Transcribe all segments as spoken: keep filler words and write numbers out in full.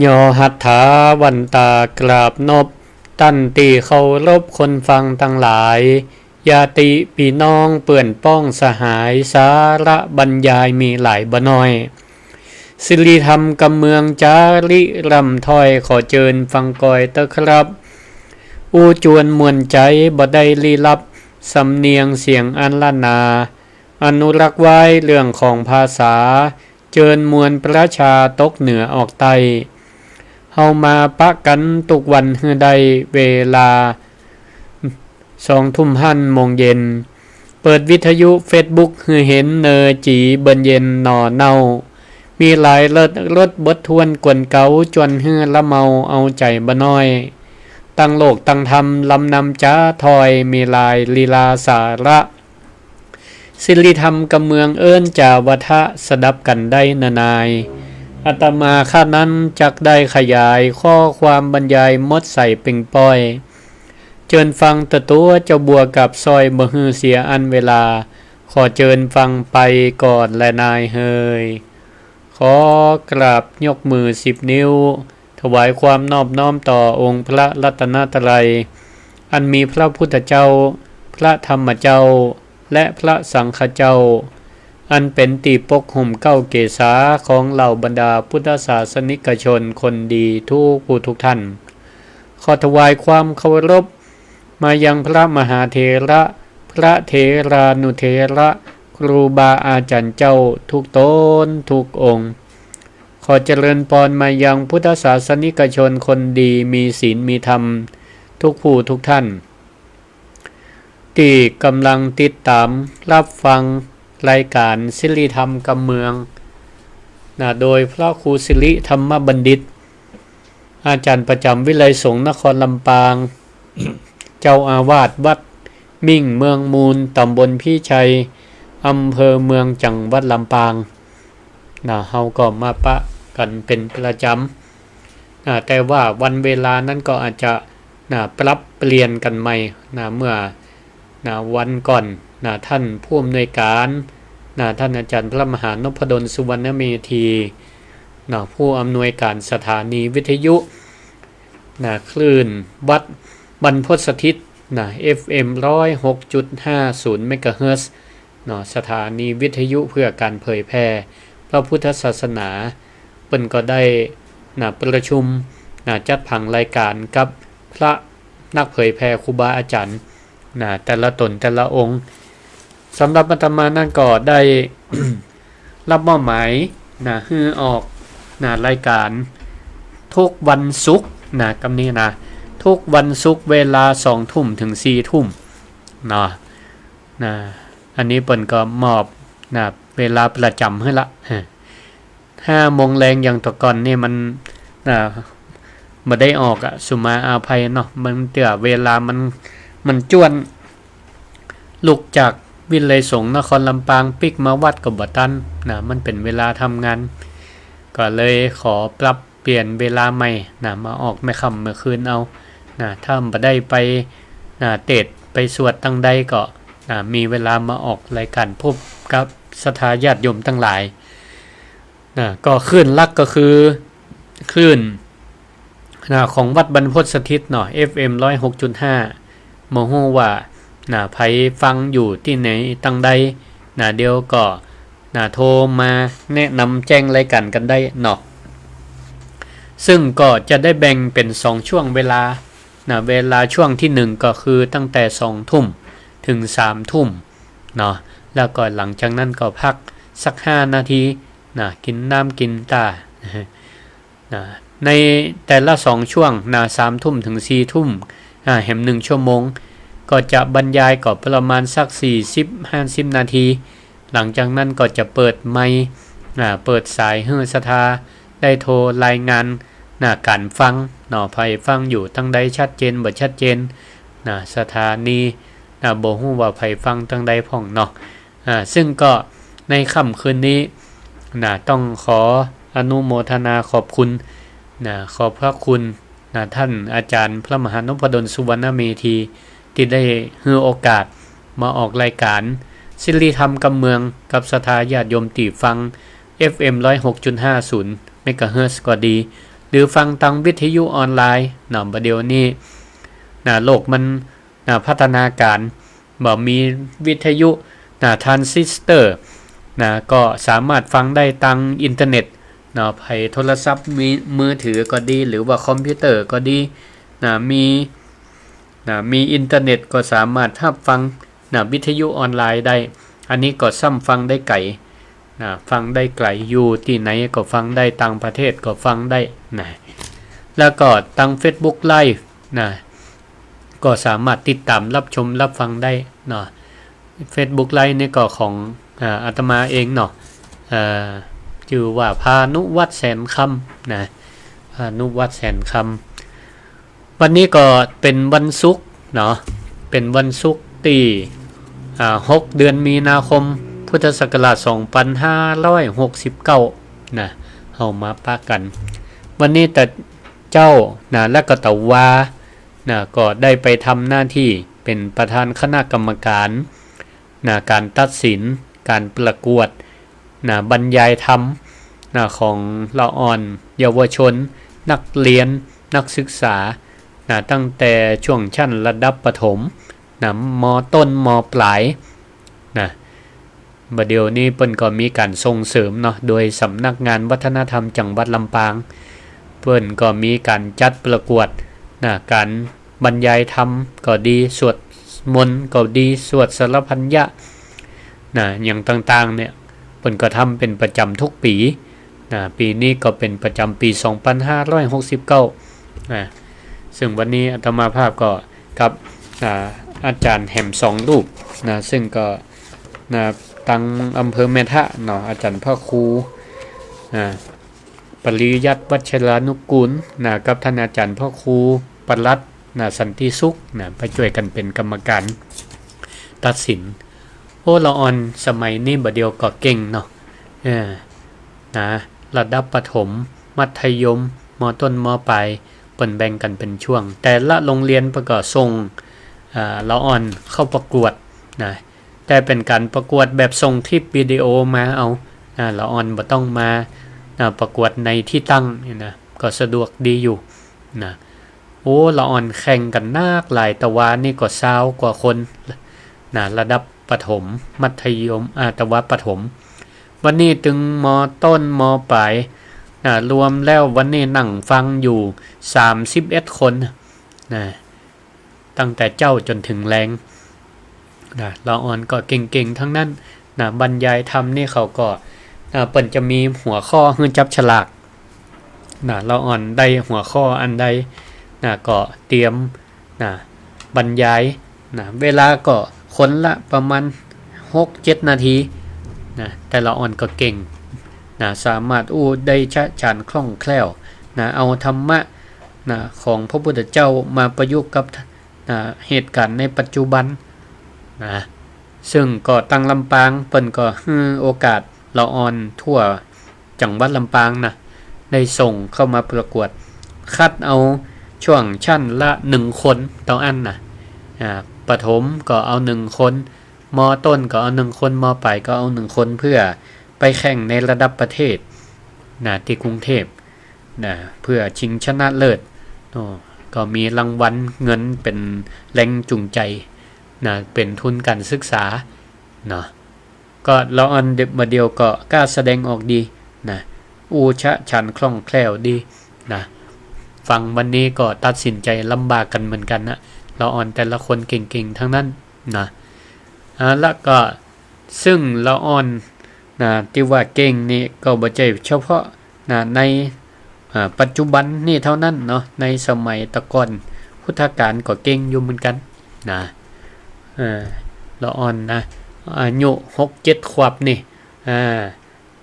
ยอหัตถาวันตากราบนบ ต้านตี้เคารพคนฟังตังหลาย ญาติปี้น้องเปื้อนป้องสหาย สาระบรรยายมีหลายบ่น้อย สิริธรรมกำเมืองจาริร่ำถ้อย ขอเจิญฟังกอยเต๊อะครับ อู้จวนม่วนใจ๋บ่ได้ลี้ลับ สำเนียงเสียงอันล้านนา อนุรักษ์ไว้เรื่องของภาษา เจิญมวลประชาตกเหนือออกใต้ เฮามาปะกั๋นกู้วันหื้อได้เวลาสองทุ่มหั้นโมงเย็น เปิดวิทยุเฟซบุ๊กหื้อเห็นเนอจี๋เบิ่นเย็นหน่อเน่า มีหลายเลิศรสบททวนกวนเก๋า จวนหื้อละเมาเอาใจ๋บ่น้อย ตังโลกตังธรรมลำนำจ๋าถ้อย มีหลายลีลาสาระ สิริธรรมกำเมืองเอิ้นจ๋าวาทะ สดับกั๋นได้นานาย อาตมาข้านั้นจักได้ขยาย ข้อความบรรยายหมดใส่เป่งป้อย เจิญฟังตะตั๋วเจ้าบัวกับสร้อย บ่หื้อเสียอันเวลา ขอเจิญฟังไปก่อนแลนายเฮย ขอกราบยกมือสิบนิ้ว ถวายความนอบน้อมต่อองค์พระรัตนตรัย อันมีพระพุทธเจ้า พระธรรมเจ้า และพระสังฆเจ้า อันเป๋นตี้ปกห่มเกล้าเกศาของเหล่าบรรดาพุทธศาสนิกชนคนดีทุกผู้ทุกท่าน ขอถวายความเคารพ มายังพระมหาเถระ พระเถรานุเถระ ครูบาอาจ๋ารย์เจ้าทุกต๋นทุกองค์ ขอเจริญปอนมายังพุทธศาสนิกชนคนดีมีศีลมีธรรมทุกผู้ทุกท่าน ตี้ก่ำลังติดต๋ามฮับฟังรายก๋านสิริธรรมกำเมือง นะ โดยพระครูสิริธรรมบัณฑิต อาจ๋ารย์ประจ๋ำวิไลยสงฆ์นครลำปาง เจ้าอาวาสวัดมิ่งเมืองมูล ต๋ำบลพิชัย อำเภอเมือง จังหวัดลำปาง นะ เฮาก็มาปะกั๋นเป๋นประจ๋ำ นะ แต่ว่าวันเวลานั้นก็อาจจะ นะ ปรับเปลี่ยนกั๋นใหม่ นะ เมื่อ นะ วันก่อน นะ ท่านผู้อำนวยก๋าน นะ ท่านอาจ๋ารย์พระมหานพดล สุวรรณเมธี นะ ผู้อำนวยก๋านสถานีวิทยุ นะ คลื่นวัดบรรพตสถิต นะ เอฟเอ็ม ร้อยหกจุดห้าศูนย์ เมกะเฮิรตซ์ เนาะ สถานีวิทยุเพื่อก๋านเผยแผ่พระพุทธศาสนา เปิ้นก็ได้ นะ ประชุม นะ จัดผังรายก๋านกับพระนักเผยแผ่ครูบาอาจ๋ารย์ นะ แต่ละต๋นแต่ละองค์ สำหรับอาตมานั้นก็ได้ ฮับมอบหมาย นะ หื้อออก นะ รายก๋านทุกวันศุกร์ นะ กำนี้นะ ทุกวันศุกร์เวลาสองทุ่มเถิงสี่ทุ่ม เนาะ นะ อันนี้เปิ้นก็มอบ นะ เวลาประจ๋ำหื้อละ ห้าโมงแลงอย่างแต่ก่อนนี่มัน นะ บ่ได้ออกอะ สุมาอาภัยเนาะ มันเตื้อเวลามัน มันจ้วน ลุกจากวิไลยสงฆ์นครลำปางปิ๊กมาวัดก็บ่ตัน นะ มันเป๋นเวลาทำงาน ก็เลยขอปรับเปลี่ยนเวลาใหม่ นะ มาออกแม่ค่ำเมื่อคืนเอา นะ ถ้าบ่ได้ไป นะ เตสน์ไปสวดตังใดก็ นะ มีเวลามาออกรายก๋านพบกับศรัทธาญาติโยมตังหลาย นะ ก็คลื่นหลักก็คือคลื่น นะ ของวัดบรรพตสถิตเนาะ เอฟเอ็ม ร้อยหกจุดห้า บ่ฮู้ว่า นะ ใผฟังอยู่ตี้ไหนตังใด นะ เดี๋ยวก็ นะ โทรมาแนะนำแจ้งรายก๋านกั๋นได้เนาะ ซึ่งก็จะได้แบ่งเป๋นสองช่วงเวลา นะ เวลาช่วงตี้หนึ่งก็คือตั้งแต่สองทุ่มเถิงสามทุ่มเนาะ แล้วก็หลังจากนั้นก็พักสักห้านาที นะ กิ๋นน้ำกิ๋นต๋า นะ ในแต่ละสองช่วง นะ สามทุ่มเถิงสี่ทุ่ม อ่า แหมหนึ่งชั่วโมง ก็จะบรรยายก็ประมาณสักสี่สิบห้าสิบนาที หลังจากนั้นก็จะเปิดไมค์ อ่า เปิดสายหื้อศรัทธาได้โทรรายงาน นะ ก๋านฟังเนาะ ใผฟังอยู่ตังใดชัดเจนบ่ชัดเจน นะ สถานี นะ บ่ฮู้ว่าใผฟังตังใดพ่องเนาะ อ่า ซึ่งก็ในค่ำคืนนี้ นะ ต้องขออนุโมทนาขอบคุณ นะ ขอบพระคุณ นะ ท่านอาจ๋ารย์พระมหานพดล สุวรรณเมธี ตี้ได้หื้อโอกาสมาออกรายก๋านสิริธรรมกำเมืองกับศรัทธาญาติโยมตี้ฟัง เอฟเอ็ม ร้อยหกจุดห้าศูนย์ เมกะเฮิรตซ์ก็ดี รือฟังตางวิทยุออนไลน์เนาะ บ่าเดี่ยวนี้นะ โลกมันนะ พัฒนาการ บ่ามีวิทยุนะ ทรานซิสเตอร์นะ ก็สามารถฟังได้ตางอินเทอร์เน็ตเนาะ ใผโทรศัพท์มีมือถือก็ดี หรือว่าคอมพิวเตอร์ก็ดีนะ มีนะ มีอินเทอร์เน็ตก็สามารถฮับฟังนะ วิทยุออนไลน์ได้ อันนี้ก็ซ้ำฟังได้ไก๋นะ ฟังได้ไก๋ อยู่ตี้ไหนก็ฟังได้ ต่างประเทศก็ฟังได้นะ แล้วก็ตางเฟซบุ๊กไลฟ์นะ ก็สามารถติดต๋ามฮับชมฮับฟังได้เนาะ เฟซบุ๊กไลฟ์นี่ก็ของ อ่า อาตมาเองเนาะ เอ่อ จื้อว่าพานุวัฒน์แสนคำนะ พานุวัฒน์แสนคำ วันนี้ก็เป๋นวันศุกร์เนาะ เป๋นวันศุกร์ตี้ อ่า หก เดือนมีนาคม พุทธศักราช สองปันห้าร้อยหกสิบเก้า นะ เฮามาปะกั๋น วันนี้ตะเจ๊านะ และก็ตะวานะ ก็ได้ไปทำหน้าตี้เป๋นประธานคณะกรรมการนะ ก๋านตัดสิน ก๋านประกวด นะ บรรยายธรรม นะ ของละอ่อน เยาวชน นักเรียน นักศึกษา นะ ตั้งแต่ช่วงชั้นระดับประถม นะ ม.ต้น ม.ปลาย นะ บ่าเดี่ยวนี้เปิ้นก็มีก๋านส่งเสริมเนาะ โดยสำนักงานวัฒนธรรมจังหวัดลำปาง เปิ้นก็มีก๋านจัดประกวด นะ ก๋าน บรรยายธรรมก็ดี สวดมนต์ก็ดี สวดสรรพญะนะ อย่างต่างๆ เนี่ย เปิ้นก็ทำเป๋นประจ๋ำทุกปี๋นะ ปี๋นี้ก็เป๋นประจ๋ำปี๋ สองปันห้าร้อยหกสิบเก้า นะ ซึ่งวันนี้อาตมาภาพก็กับ อ่า อาจ๋ารย์แหมสองรูปนะ ซึ่งก็ นะ ตางอำเภอแม่ทะเนาะ อาจ๋ารย์พระครู อ่า ปริยัติวัชรานุกูลนะ กับต้านอาจ๋ารย์พระครูปลัดนะ สันติสุขนะ ไปจ้วยกั๋นเป๋นกรรมการตัดสิน โอ้ ละอ่อนสมัยนี้บ่าเดี่ยวก็เก่งเนาะ เออ นะ ระดับประถม มัธยม ม.ต้น ม.ปลาย เปิ้นแบ่งกั๋นเป๋นช่วง แต่ละโรงเรียนเปิ้นก็ส่ง อ่า ละอ่อนเข้าประกวดนะ แต่เป๋นก๋านประกวดแบบส่งคลิปวิดีโอมาเอา อ่า ละอ่อนบ่ต้องมา อ่า ประกวดในตี้ตั้งเนี่ยนะ ก็สะดวกดีอยู่นะ โอ้ ละอ่อนแข่งกั๋นนักหลาย ตะวานี่ก็ซาวกว่าคนนะ ระดับประถม มัธยม อ่า ตะวาประถม วันนี้ตึง ม.ต้น ม.ปลาย นะ รวมแล้ววันนี้นั่งฟังอยู่ สามสิบเอ็ดคนนะ ตั้งแต่เจ๊าจ๋นเถิงแลงนะ ละอ่อนก็เก่งๆ ตังนั้นนะ บรรยายธรรมนี่เขาก็ อ่า เปิ้นจะมีหัวข้อหื้อจับฉลากนะ ละอ่อนได้หัวข้ออันใดนะ ก็เตรียมนะ บรรยายนะ เวลาก็คนละประมาณหกเจ็ดนาทีนะ แต่ละอ่อนก็เก่งนะ สามารถอู้ได้ฉะฉานคล่องแคล่วนะ เอาธรรมะนะ ของพระพุทธเจ้ามาประยุกต์กับ นะ เหตุก๋ารณ์ในปัจจุบันนะ ซึ่งก็ตางลำปางเปิ้นก็หื้อโอกาสละอ่อนทั่วจังหวัดลำปางนะ ได้ส่งเข้ามาประกวด คัดเอาช่วงชั้นละหนึ่งคนเต้าอั้นนะ อ่า ประถมก็เอาหนึ่งคน ม.ต้น ก็เอาหนึ่งคน ม.ปลาย ก็เอาหนึ่งคน เพื่อไปแข่งในระดับประเทศนะ ตี้กรุงเทพฯ นะ เพื่อชิงชนะเลิศ โอ้ ก็มีรางวัลเงินเป๋นแรงจูงใจ๋นะ เป๋นทุนก๋านศึกษาเนาะ ก็ละอ่อนบ่าเดี่ยวก็กล้าแสดงออกดีนะ อู้ฉะฉานคล่องแคล่วดีนะ ฟังวันนี้ก็ตัดสินใจ๋ลำบากกั๋นเหมือนกั๋นนะ ละอ่อนแต่ละคนเก่งๆ ตังนั้นนะ อ่า แล้วก็ ซึ่งละอ่อนนะ ตี้ว่าเก่งนี่ก็บ่ใจ้เฉพาะนะ ใน อ่า ปัจจุบันนี่เต้าอั้นเนาะ ในสมัยตะก่อนพุทธกาลก็เก่งอยู่เหมือนกั๋นนะ เออ ละอ่อนนะ อายุหกเจ็ดขวบนี่ อ่า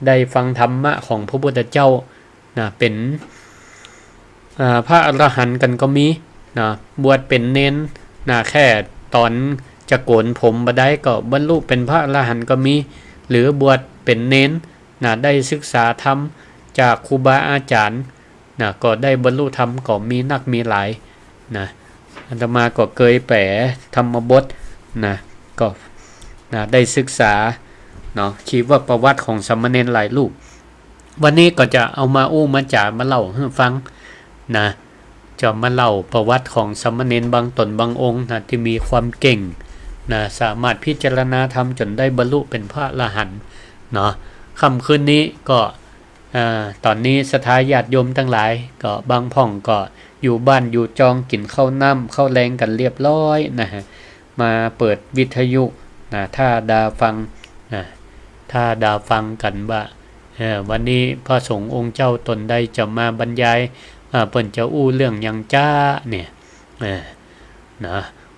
ได้ฟังธรรมะของพระพุทธเจ้า นะ เป๋น อ่า พระอรหันต์กั๋นก็มีนะ บวชเป๋นเณรนะ แค่ต๋อนจะโก๋นผมบ่ได้ก็บรรลุเป๋นพระอรหันต์ก็มี หรือบวชเป๋นเณรนะ ได้ศึกษาธรรมจากครูบาอาจ๋ารย์นะ ก็ได้บรรลุธรรมก็มีนักมีหลายนะ อาตมาก็เกยแป๋ธรรมบทนะ ก็นะ ได้ศึกษาเนาะ ชีวประวัติของสามเณรหลายรูป วันนี้ก็จะเอามาอู้มาจ๋ามาเล่าหื้อฟัง นะ จะมาเล่าประวัติของสามเณรบางต๋นบางองค์นะ ตี้มีความเก่งนะ สามารถพิจารณาธรรมจ๋นได้บรรลุเป๋นพระอรหันต์เนาะ ค่ำคืนนี้ก็ อ่า ต๋อนนี้ศรัทธาญาติโยมตังหลาย ก็บางพ่องก็อยู่บ้านอยู่จอง กิ๋นข้าวน้ำข้าวแลงกั๋นเรียบร้อยนะฮะ มาเปิดวิทยุนะ ถ้าดาฟังนะ ถ้าดาฟังกั๋นว่า เออ วันนี้พระสงฆ์องค์เจ้าต๋นใดจะมาบรรยาย อ่า เปิ้นจะอู้เรื่องหยังจ๊ะเนี่ย เออ นะ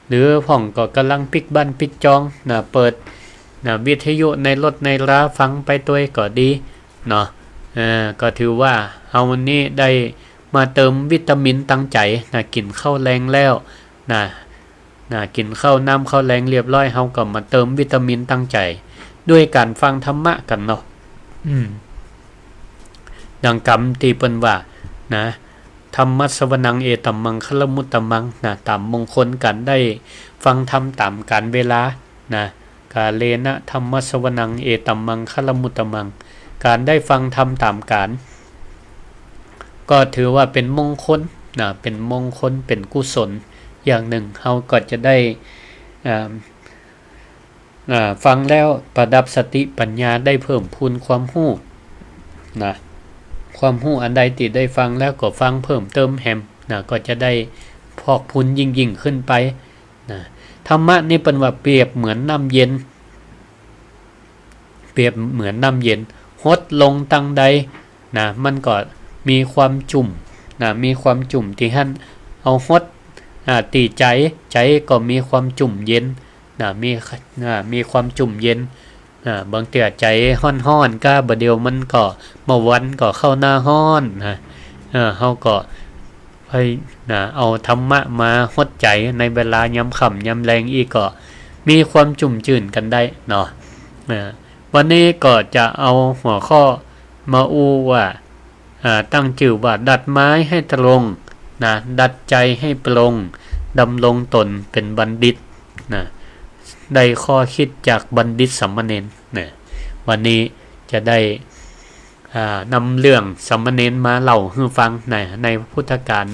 หรือพ่องก็ก่ำลังปิ๊กบ้านปิ๊กจองนะ เปิดนะ วิทยุในรถในราฟังไปตวยก็ดีเนาะ เออ ก็ถือว่าเฮานี้ได้มาเติมวิตามินตังใจ๋นะ กิ๋นข้าวแลงแล้วนะ นะ กิ๋นข้าวน้ำข้าวแลงเรียบร้อย เฮาก็มาเติมวิตามินตังใจ๋ ด้วยก๋านฟังธรรมะกั๋นเนาะ อืม ดังกำตี้เปิ้นว่านะ ธัมมะสสวะนัง เอตัมมังคะละมุตตะมัง นะ ต๋ามมงคลก๋านได้ฟังธรรมต๋ามกาลเวลานะ กาเลนะธัมมะสสวะนัง เอตัมมังคะละมุตตะมัง ก๋านได้ฟังธรรมต๋ามกาล ก็ถือว่าเป๋นมงคลนะ เป๋นมงคล เป๋นกุศลอย่างนึ่ง เฮาก็จะได้ อ่า อ่า ฟังแล้วประดับสติปัญญา ได้เพิ่มพูนความฮู้นะ ความฮู้อันใดตี้ได้ฟังแล้วก็ฟังเพิ่มเติมแหมนะ ก็จะได้พอกพูนยิ่งๆ ขึ้นไปนะ ธรรมะนี่เปิ้นว่าเปรียบเหมือนน้ำเย็น เปรียบเหมือนน้ำเย็น หดลงตังใดนะ มันก็มีความจุ่มนะ มีความจุ่มตี้หั้น เอาหด อ่า ตี้ใจ๋ ใจ๋ก็มีความจุ่มเย็นนะ มี อ่า มีความจุ่มเย็น อ่า บางเตื้อใจ๋ฮ้อนๆ ก้าบ่าเดี่ยวมันก็ บ่าวันก็เข้าหน้าฮ้อนนะ เออ เฮาก็ไปนะ เอาธรรมะมาหดใจ๋ในเวลายามค่ำยามแลงอี้ก็มีความจุ่มจื้นกั๋นได้เนาะ เออ วันนี้ก็จะเอาหัวข้อมาอู้ว่า อ่า ตั้งจื้อว่าดัดไม้ให้ตรงนะ ดัดใจ๋ให้ปลง ดำรงต๋นเป๋นบัณฑิตนะ ได้ข้อคิดจากบัณฑิตสามเณรนะ วันนี้จะได้ อ่า นำเรื่องสามเณรมาเล่าหื้อฟังใน ในพุทธกาล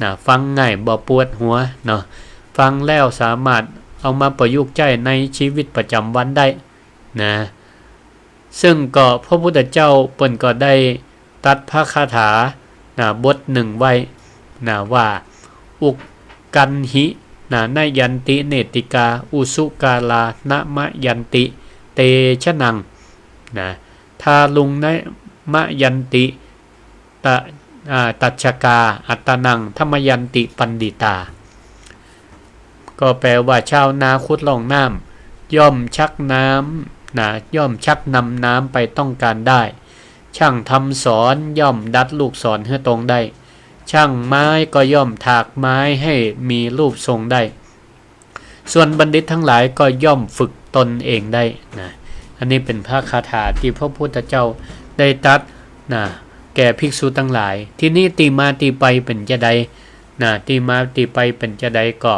นะ ฟังง่ายบ่ปวดหัวเนาะ ฟังแล้วสามารถเอามาประยุกต์ใจ๊ในชีวิตประจ๋ำวันได้นะ เซิ่งก็พระพุทธเจ้าเปิ้นก็ได้ตรัสพระคาถานะ บทนึ่งไว้นะ ว่า อุกกัณหินะ นยันติเนติกา อุสุการานะมะยันติ เตชะนังนะ ทารุงนะมะยันติ ตะ อ่า ตัจฉกา อัตตานัง ทะมะยันติ ปัณฑิตา ก็แปลว่า ชาวนาขุดร่องน้ำ ย่อมชักน้ำนะ ย่อมชักนำน้ำไปต้องการได้ ช่างทำศรย่อมดัดลูกศรหื้อตรงได้ ช่างไม้ก็ย่อมถากไม้ให้มีรูปทรงได้ ส่วนบัณฑิตตังหลายก็ย่อมฝึกตนเองได้นะ อันนี้เป๋นพระคาถาตี้พระพุทธเจ้าได้ตรัสนะ แก่ภิกษุตังหลาย ทีนี้ตี้มาตี้ไปเป๋นจาใดนะ ตี้มาตี้ไปเป๋นจาใดก็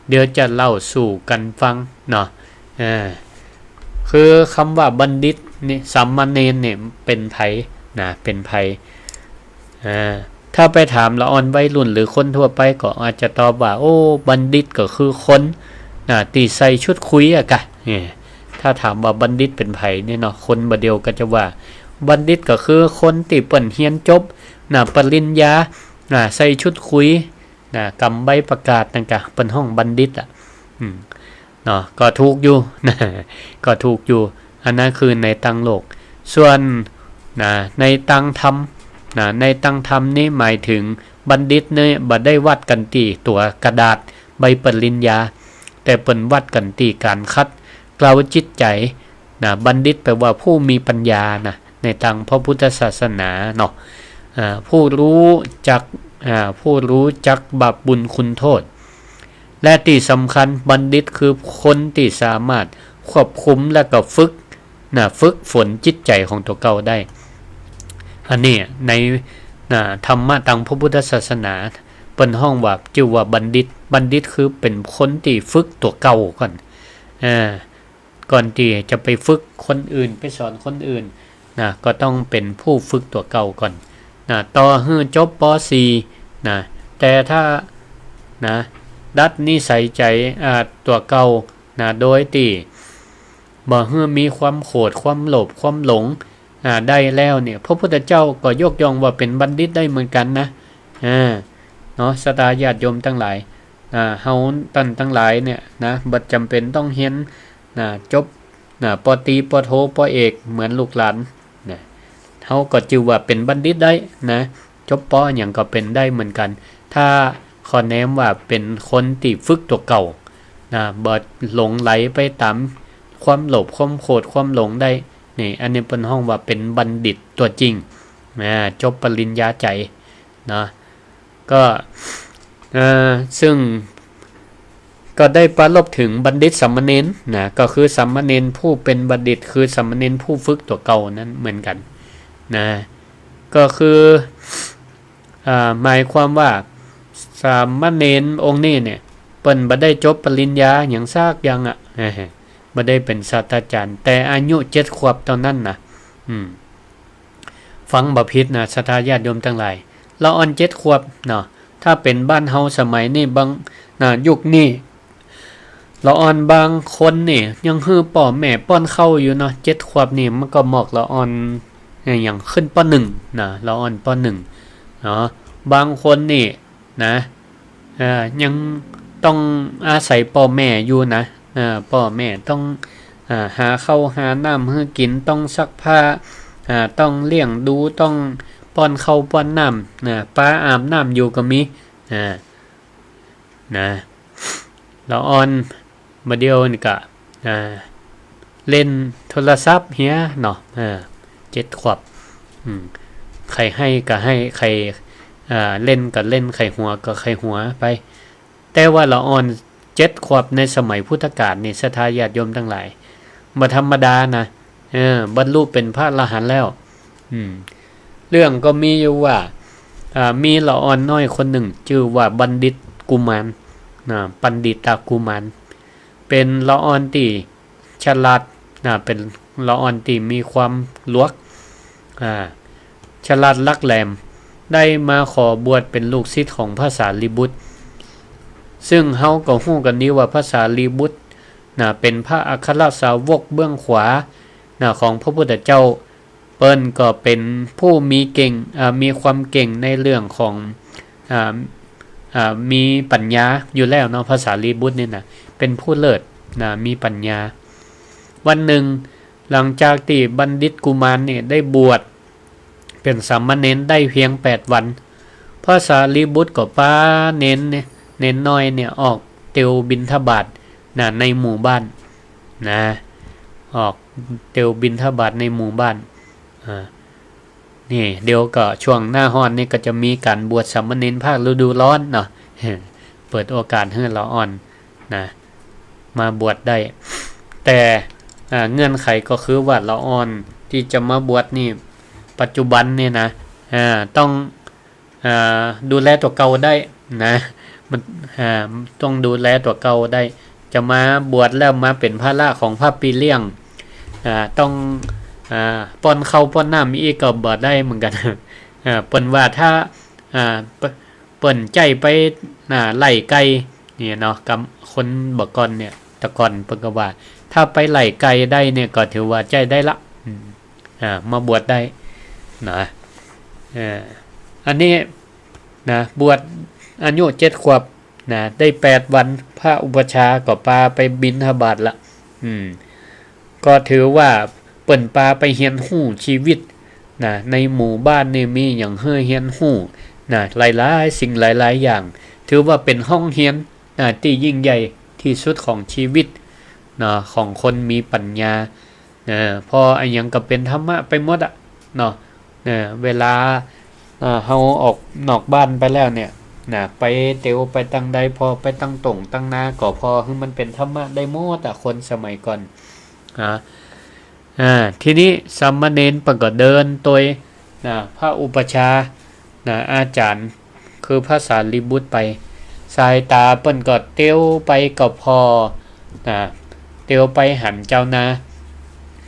เดี๋ยวจะเล่าสู่กั๋นฟังเนาะ อ่า คือคำว่าบัณฑิตนี่ สามเณรเนี่ยเป๋นใผนะ เป๋นใผ อ่า ถ้าไปถามละอ่อนวัยรุ่นหรือคนทั่วไปก็อาจจะตอบว่า โอ้ บัณฑิตก็คือคนนะ ตี้ใส่ชุดคุยอะกะ เนี่ย ถ้าถามว่าบัณฑิตเป๋นใผเนี่ยเนาะ คนบ่าเดี่ยวก็จะว่า บัณฑิตก็คือคนตี้เปิ้นเฮียนจบนะ ปริญญานะ ใส่ชุดคุยนะ ก๋ำใบประกาศนั่นกะ เปิ้นฮ้องบัณฑิตอะ อืม เนาะ ก็ถูกอยู่นะ ก็ถูกอยู่ อันนั้นคือในตังโลก ส่วนนะ ในตังธรรมนะ ในตังธรรมนี่หมายถึงบัณฑิตนี่บ่ได้วัดกั๋นตี้ตั๋วกระดาษใบปริญญา แต่เปิ้นวัดกั๋นตี้ก๋านขัดเกลาจิตใจ๋นะ บัณฑิตแปลว่าผู้มีปัญญานะ ในตังพระพุทธศาสนาเนาะ อ่า ผู้รู้จัก อ่า ผู้รู้จักบาปบุญคุณโทษ และตี้สำคัญบัณฑิตคือคนตี้สามารถควบคุมและก็ฝึกนะ ฝึกฝนจิตใจ๋ของตั๋วเก่าได้ อันนี้ในนะ ธรรมะตังพระพุทธศาสนา เปิ้นฮ้องว่า จื้อว่าบัณฑิต บัณฑิตคือเป๋นคนตี้ฝึกตั๋วเก่าก่อน อ่า ก่อนตี้จะไปฝึกคนอื่น ไปสอนคนอื่นนะ ก็ต้องเป๋นผู้ฝึกตั๋วเก่าก่อนนะ ต่อหื้อจบ ป.สี่ น นะ แต่ถ้า นะ ดัดนิสัยใจ๋ อ่า ตั๋วเก่า นะ โดยตี้บ่หื้อมีความโขด ความโลภ ความหลง อ่า ได้แล้วเนี่ย พระพุทธเจ้าก็ยกย่องว่าเป๋นบัณฑิตได้เหมือนกั๋นนะ อ่า เนาะ ศรัทธาญาติโยมตังหลาย อ่า เฮาต้านตังหลายเนี่ยนะ บ่จ๋ำเป๋นต้องเฮียน นะ จบ นะ ป.ตรี ป.โท ป.เอก เหมือนลูกหลาน นะ เฮาก็จื้อว่าเป๋นบัณฑิตได้นะ จบ ป.หยังก็เป๋นได้เหมือนกั๋น ถ้าข้อแนะนำว่าเป๋นคนตี้ฝึกตั๋วเก่า นะ บ่หลงไหลไปต๋ามความโลภ ความโขด ความหลงได้ นี่ อันนี้เปิ้นฮ้องว่าเป๋นบัณฑิตตั๋วจริง นะ จบปริญญาใจ๋ นะ ก็ เอ่อ ซึ่งก็ได้ปรารภเถิงบัณฑิตสามเณรนะ ก็คือสามเณรผู้เป๋นบัณฑิต คือสามเณรผู้ฝึกตั๋วเก่านั้นเหมือนกั๋นนะ ก็คือ อ่า หมายความว่าสามเณรองค์นี้เนี่ย เปิ้นบ่ได้จบปริญญาหยังสักอย่างอะ บ่ได้เป๋นศาสตราจารย์ แต่อายุเจ็ดขวบเต้านั้นนะ อืม ฟังบ่ผิดนะ ศรัทธาญาติโยมตังหลาย ละอ่อนเจ็ดขวบเนาะ ถ้าเป๋นบ้านเฮาสมัยนี้บาง นะ ยุคนี้ ละอ่อนบางคนนี่ยังหื้อป้อแม่ป้อนข้าวอยู่เนาะ เจ็ดขวบนี่มันก็มอกละอ่อน อะหยังขึ้น ป.หนึ่ง นะ ละอ่อน ป.หนึ่ง เนาะ บางคนนี่ นะ เอ่อ ยังต้องอาศัยป้อแม่อยู่นะ เอ่อ ป้อแม่ต้อง อ่า หาข้าวหาน้ำหื้อกิ๋น ต้องซักผ้า อ่า ต้องเลี้ยงดู ต้องป้อนข้าวป้อนน้ำ นะ ปาอาบน้ำอยู่ก็มี อ่า นะ ละอ่อน บ่าเดี่ยวนี่ก็ อ่า เล่นโทรศัพท์เหียเนาะ อ่า เจ็ดขวบ อืม ใผหื้อก็หื้อ ใผ อ่า เล่นก็เล่น ใผหัวก็ใผหัวไป แต่ว่าละอ่อนเจ็ดขวบในสมัยพุทธกาลนี่ ศรัทธาญาติโยมตังหลาย บ่ธรรมดานะ เออ บรรลุเป๋นพระอรหันต์แล้ว อืม เรื่องก็มีอยู่ว่า อ่า มีละอ่อนน้อยคนนึ่ง จื้อว่าบัณฑิตกุมาร นะ ปัณฑิตากุมาร เป๋นละอ่อนตี้ฉลาด นะ เป๋นละอ่อนตี้มีความหลวก อ่า ฉลาดหลักแหลม ได้มาขอบวชเป๋นลูกศิษย์ของพระสารีบุตร ซึ่งเฮาก็ฮู้กั๋นดีว่าพระสารีบุตร นะ เป๋นพระอัครสาวกเบื้องขวา นะ ของพระพุทธเจ้า เปิ้นก็เป๋นผู้มีเก่ง อ่า มีความเก่งในเรื่องของ อ่า อ่า มีปัญญาอยู่แล้วเนาะ พระสารีบุตรนี่นะ เป๋นผู้เลิศ นะ มีปัญญา วันนึ่ง หลังจากตี้บัณฑิตกุมารนี่ได้บวชเป๋นสามเณรได้เพียงแปดวัน พระสารีบุตรก็ปาเณรเนี่ย เณรน้อยเนี่ยออกเตียวบิณฑบาต นะ ในหมู่บ้าน นะ ออกเตียวบิณฑบาตในหมู่บ้าน อ่า นี่ เดี๋ยวก็ช่วงหน้าฮ้อนนี่ก็จะมีก๋านบวชสามเณรภาคฤดูร้อนเนาะ เปิดโอกาสหื้อละอ่อน นะ มาบวชได้ แต่ อ่า เงื่อนไขก็คือว่าละอ่อนตี้จะมาบวชนี่ ปัจจุบันนี่นะ อ่า ต้อง อ่า ดูแลตั๋วเก่าได้นะ มัน อ่า ต้องดูแลตั๋วเก่าได้ จะมาบวชแล้วมาเป๋นภาระของพระปี้เลี้ยง อ่า ต้อง อ่า ป้อนข้าวป้อนน้ำอีกก็บ่ได้เหมือนกั๋น อ่า เปิ้นว่าถ้า อ่า เปิ้น เปิ้นใจ๊ไป อ่า ไล่ไก่ เนี่ยเนาะ กำ คนบ่าก่อนเนี่ย แต่ก่อนเปิ้นก็ว่า ถ้าไปไล่ไก่ได้เนี่ยก็ถือว่าใจ๊ได้ละ อืม อ่า มาบวชได้นะ เอ่อ อันนี้นะ บวชอายุเจ็ดขวบนะ ได้แปดวัน พระอุปัชฌาย์ก็ปาไปบิณฑบาตละ อืม ก็ถือว่าเปิ้นปาไปเฮียนฮู้จีวิตนะ ในหมู่บ้านนี่มีหยังหื้อเฮียนฮู้นะ หลายๆ สิ่งหลายๆ อย่าง ถือว่าเป๋นห้องเฮียนนะ ตี้ยิ่งใหญ่ตี้สุดของจีวิตนะ ของคนมีปัญญา เออ เพราะอะหยังก็เป๋นธรรมะไปหมดอะเนาะ เออ เวลา เอ่อ เฮาออกนอกบ้านไปแล้วเนี่ย นะ ไปเตียวไปตังใด ผ่อไปตังต้งตังนา ก็ผ่อหื้อมันเป๋นธรรมะได้หมดอะ คนสมัยก่อน อ่า อ่า ทีนี้สามเณรเปิ้นก็เดินตวย นะ พระอุปัชฌาย์ นะ อาจ๋ารย์ คือพระสารีบุตรไป สายต๋าเปิ้นก็เตียวไปก็ผ่อ นะ เตียวไปหันจาวนา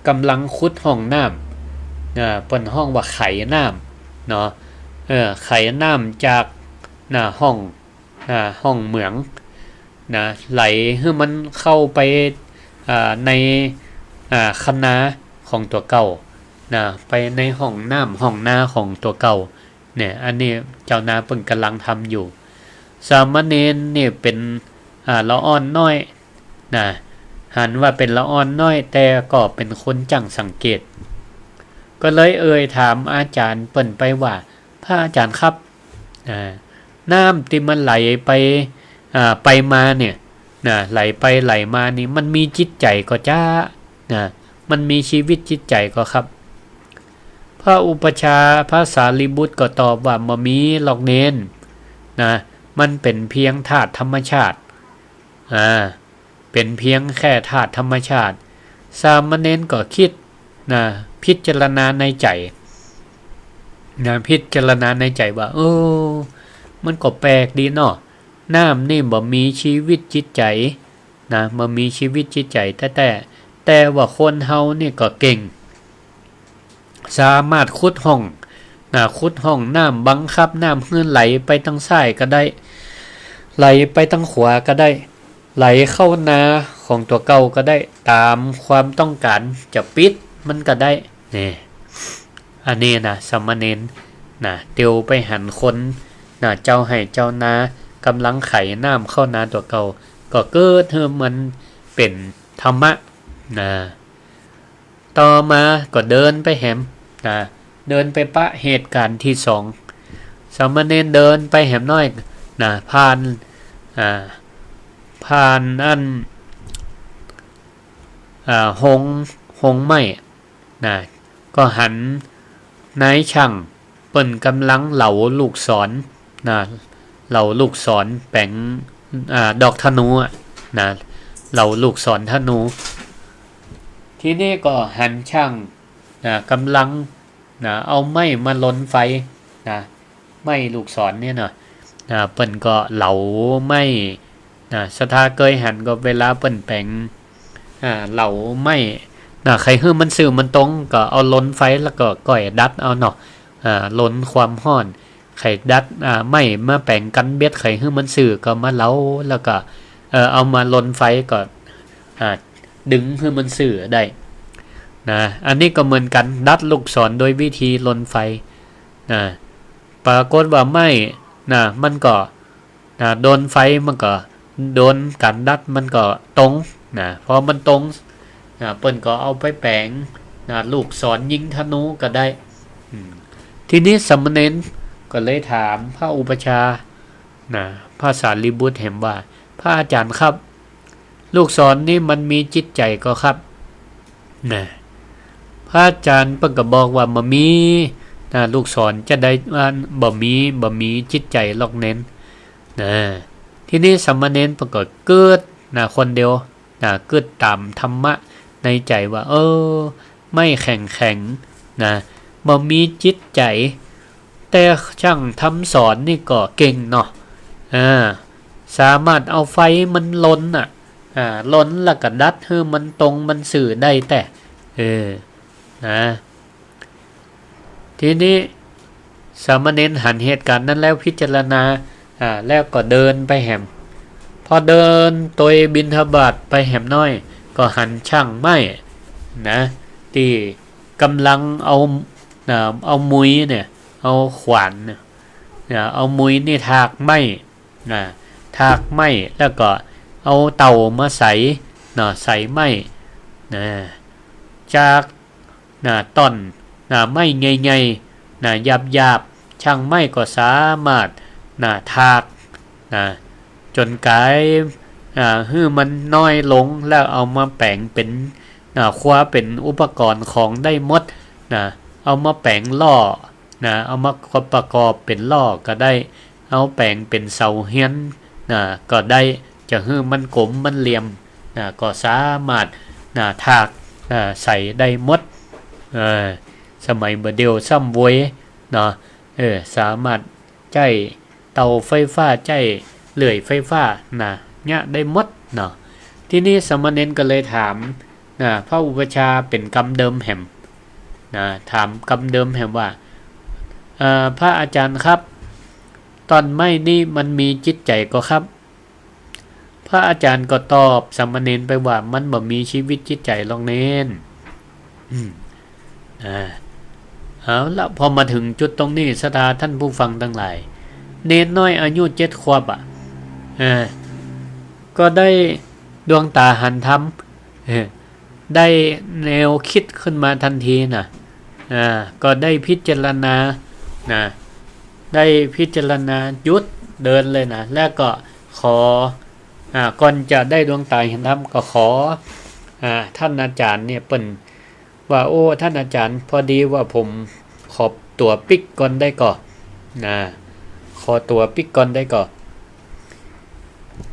ก่ำลังขุดฮ่องน้ำ นะ เปิ้นฮ้องว่าไขน้ำ เนาะ เออ ไขน้ำจาก นะ ฮ่อง นะ ฮ่องเหมือง นะ ไหลหื้อมันเข้าไป อ่า ใน อ่า คันนาของตั๋วเก่า นะ ไปในฮ่องน้ำฮ่องนาของตั๋วเก่า เนี่ย อันนี้เจ้านาเปิ้นก่ำลังทำอยู่ สามเณรนี่เป๋น อ่า ละอ่อนน้อย นะ หันว่าเป๋นละอ่อนน้อย แต่ก็เป๋นคนจ้างสังเกต ก็เลยเอ่ยถามอาจ๋ารย์เปิ้นไปว่า พระอาจ๋ารย์ครับ อ่า น้ำตี้มันไหลไป อ่า ไปมาเนี่ย นะ ไหลไปไหลมานี่ มันมีจิตใจ๋ก่อจ๊ะ นะ มันมีชีวิตจิตใจ๋ก่อครับ พระอุปัชฌาย์พระสารีบุตรก็ตอบว่า บ่มีหรอกเณร นะ มันเป๋นเพียงธาตุธรรมชาติ อ่า เป๋นเพียงแค่ธาตุธรรมชาติ สามเณรก็กึ๊ด นะ พิจารณาในใจ๋ นะ พิจารณาในใจ๋ว่า เออ มันก็แปลกดีเนาะ น้ำนี่บ่มีชีวิตจิตใจ๋ นะ บ่มีชีวิตจิตใจ๋แต๊ๆ แต่ว่าคนเฮานี่ก็เก่ง สามารถขุดฮ่อง นะ ขุดฮ่องน้ำ บังคับน้ำหื้อไหลไปตางซ้ายก็ได้ ไหลไปตางขวาก็ได้ ไหลเข้านาของตั๋วเก่าก็ได้ ต๋ามความต้องก๋าน จะปิดมันก็ได้ นี่ อันนี้นะ สามเณร นะ เตียวไปหันคน นะ เจ้าไฮ่เจ้านา ก่ำลังไขน้ำเข้านาตั๋วเก่า ก็เกิดหื้อมันเป๋นธรรมะ นะ ต่อมาก็เดินไปแหม นะ เดินไปปะเหตุก๋ารณ์ตี้สอง สามเณรเดินไปแหมน้อย นะ ผ่าน อ่า ผ่านอัน อ่า โฮง โฮงไม้ นะ ก็หันนายจ้างเปิ้นก่ำลังเหลาลูกศร นะ เหลาลูกศรแป๋ง อ่า ดอกธนูอะ นะ เหลาลูกศรธนู ทีนี้ก็หันจ้าง นะ ก่ำลัง นะ เอาไม้มาลนไฟ นะ ไม้ลูกศรเนี่ยเนาะ นะ เปิ้นก็เหลาไม้ นะ ศรัทธาเกยหันก็เวลาเปิ้นแป๋ง อ่า เหลาไม้ นะ ใค่หื้อมันซื่อมันตรง ก็เอาลนไฟแล้วก็ก้อยดัดเอาเนาะ อ่า ลนความฮ้อน ใค่ดัด อ่า ไม้มาแป๋งกั๋นเบ็ด ใค่หื้อมันซื่อก็มาเหลา แล้วก็ เอ่อ เอามาลนไฟก็ อ่า ดึงหื้อมันซื่อได้ นะ อันนี้ก็เหมือนกั๋น ดัดลูกศรโดยวิธีลนไฟ นะ ปรากฏว่าไม้ นะ มันก็ นะ โดนไฟมันก็ โดนก๋านดัดมันก็ตรง นะ พอมันตรง นะ เปิ้นก็เอาไปแป๋ง นะ ลูกศรยิงธนูก็ได้ อืม ทีนี้สามเณรก็เลยถามพระอุปัชฌาย์ นะ พระสารีบุตรแหมว่า พระอาจ๋ารย์ครับ ลูกศรนี่มันมีจิตใจ๋ก่อครับ นะ พระอาจ๋ารย์เปิ้นก็บอกว่า บ่มี นะ ลูกศรจะใดว่าบ่มี บ่มีจิตใจ๋หรอกเณร นะ ทีนี้สามเณรเปิ้นก็กึ๊ด นะ คนเดียว นะ กึ๊ดต๋ามธรรมะในใจ๋ว่า เออ ไม้แข็งๆ นะ บ่มีจิตใจ๋ แต่จ้างทำสอนนี่ก็เก่งเนาะ อ่า สามารถเอาไฟมันลนน่ะ อ่า ลนแล้วก็ดัดหื้อมันตรงมันซื่อได้แต๊ เออ นะ ทีนี้สามเณรหันเหตุก๋ารณ์นั้นแล้วพิจารณา อ่า แล้วก็เดินไปแหม พอเดินโตยบิณฑบาตไปแหมน้อย ก็หันจ้างไม้ นะ ตี้ก่ำลังเอา อ่า เอามุยเนี่ย เอาขวานเนี่ย อ่า เอามุยนี่ถากไม้ นะ ถากไม้ แล้วก็เอาเต่ามาใส่ นะ ใส่ไม้ นะ จาก นะ ต้น นะ ไม้ใหญ่ๆ นะ หยาบๆ จ้างไม้ก็สามารถ นะ ถาก นะ จ๋นก๋าย อ่า หื้อมันน้อยลง แล้วเอามาแป๋งเป๋น นะ คว้าเป๋นอุปกรณ์ของได้หมด นะ เอามาแป๋งล้อ นะ เอามาประกอบเป๋นล้อก็ได้ เอาแป๋งเป๋นเสาเฮือน นะ ก็ได้ จะหื้อมันก๋มมันเหลี่ยม นะ ก็สามารถ นะ ถาก นะ ใส่ได้หมด เออ สมัยบ่าเดี่ยวซ้ำโวย เนาะ เออ สามารถใจ๊เตาไฟฟ้า ใจ๊เลื่อยไฟฟ้า นะ เยียะได้หมด เนาะ ทีนี้สามเณรก็เลยถาม นะ พระอุปัชฌาย์เป๋นกำเดิมแหม นะ ถามกำเดิมแหมว่า เอ่อ พระอาจ๋ารย์ครับ ต้นไม้นี้มันมีจิตใจ๋ก่อครับ พระอาจารย์ก็ตอบสามเณรไปว่า มันบ่มีชีวิตจิตใจ๋หรอกเณร อืม อ่า เอาละ พอมาเถิงจุดตรงนี้ ศรัทธาท่านผู้ฟังตังหลาย เณรน้อยอายุเจ็ดขวบอะ อ่า ก็ได้ดวงต๋าหันธรรม เออ ได้แนวกึ๊ดขึ้นมาตันทีน่ะ อ่า ก็ได้พิจารณา นะ ได้พิจารณาหยุดเดินเลยนะ แล้วก็ขอ อ่า ก่อนจะได้ดวงต๋าหันธรรมก็ขอ อ่า ต้านอาจ๋ารย์เนี่ยเปิ้นว่า โอ้ ต้านอาจ๋ารย์ พอดีว่าผมขอตั๋วปิ๊กก่อนได้ก่อ นะ ขอตั๋วปิ๊กก่อนได้ก่อ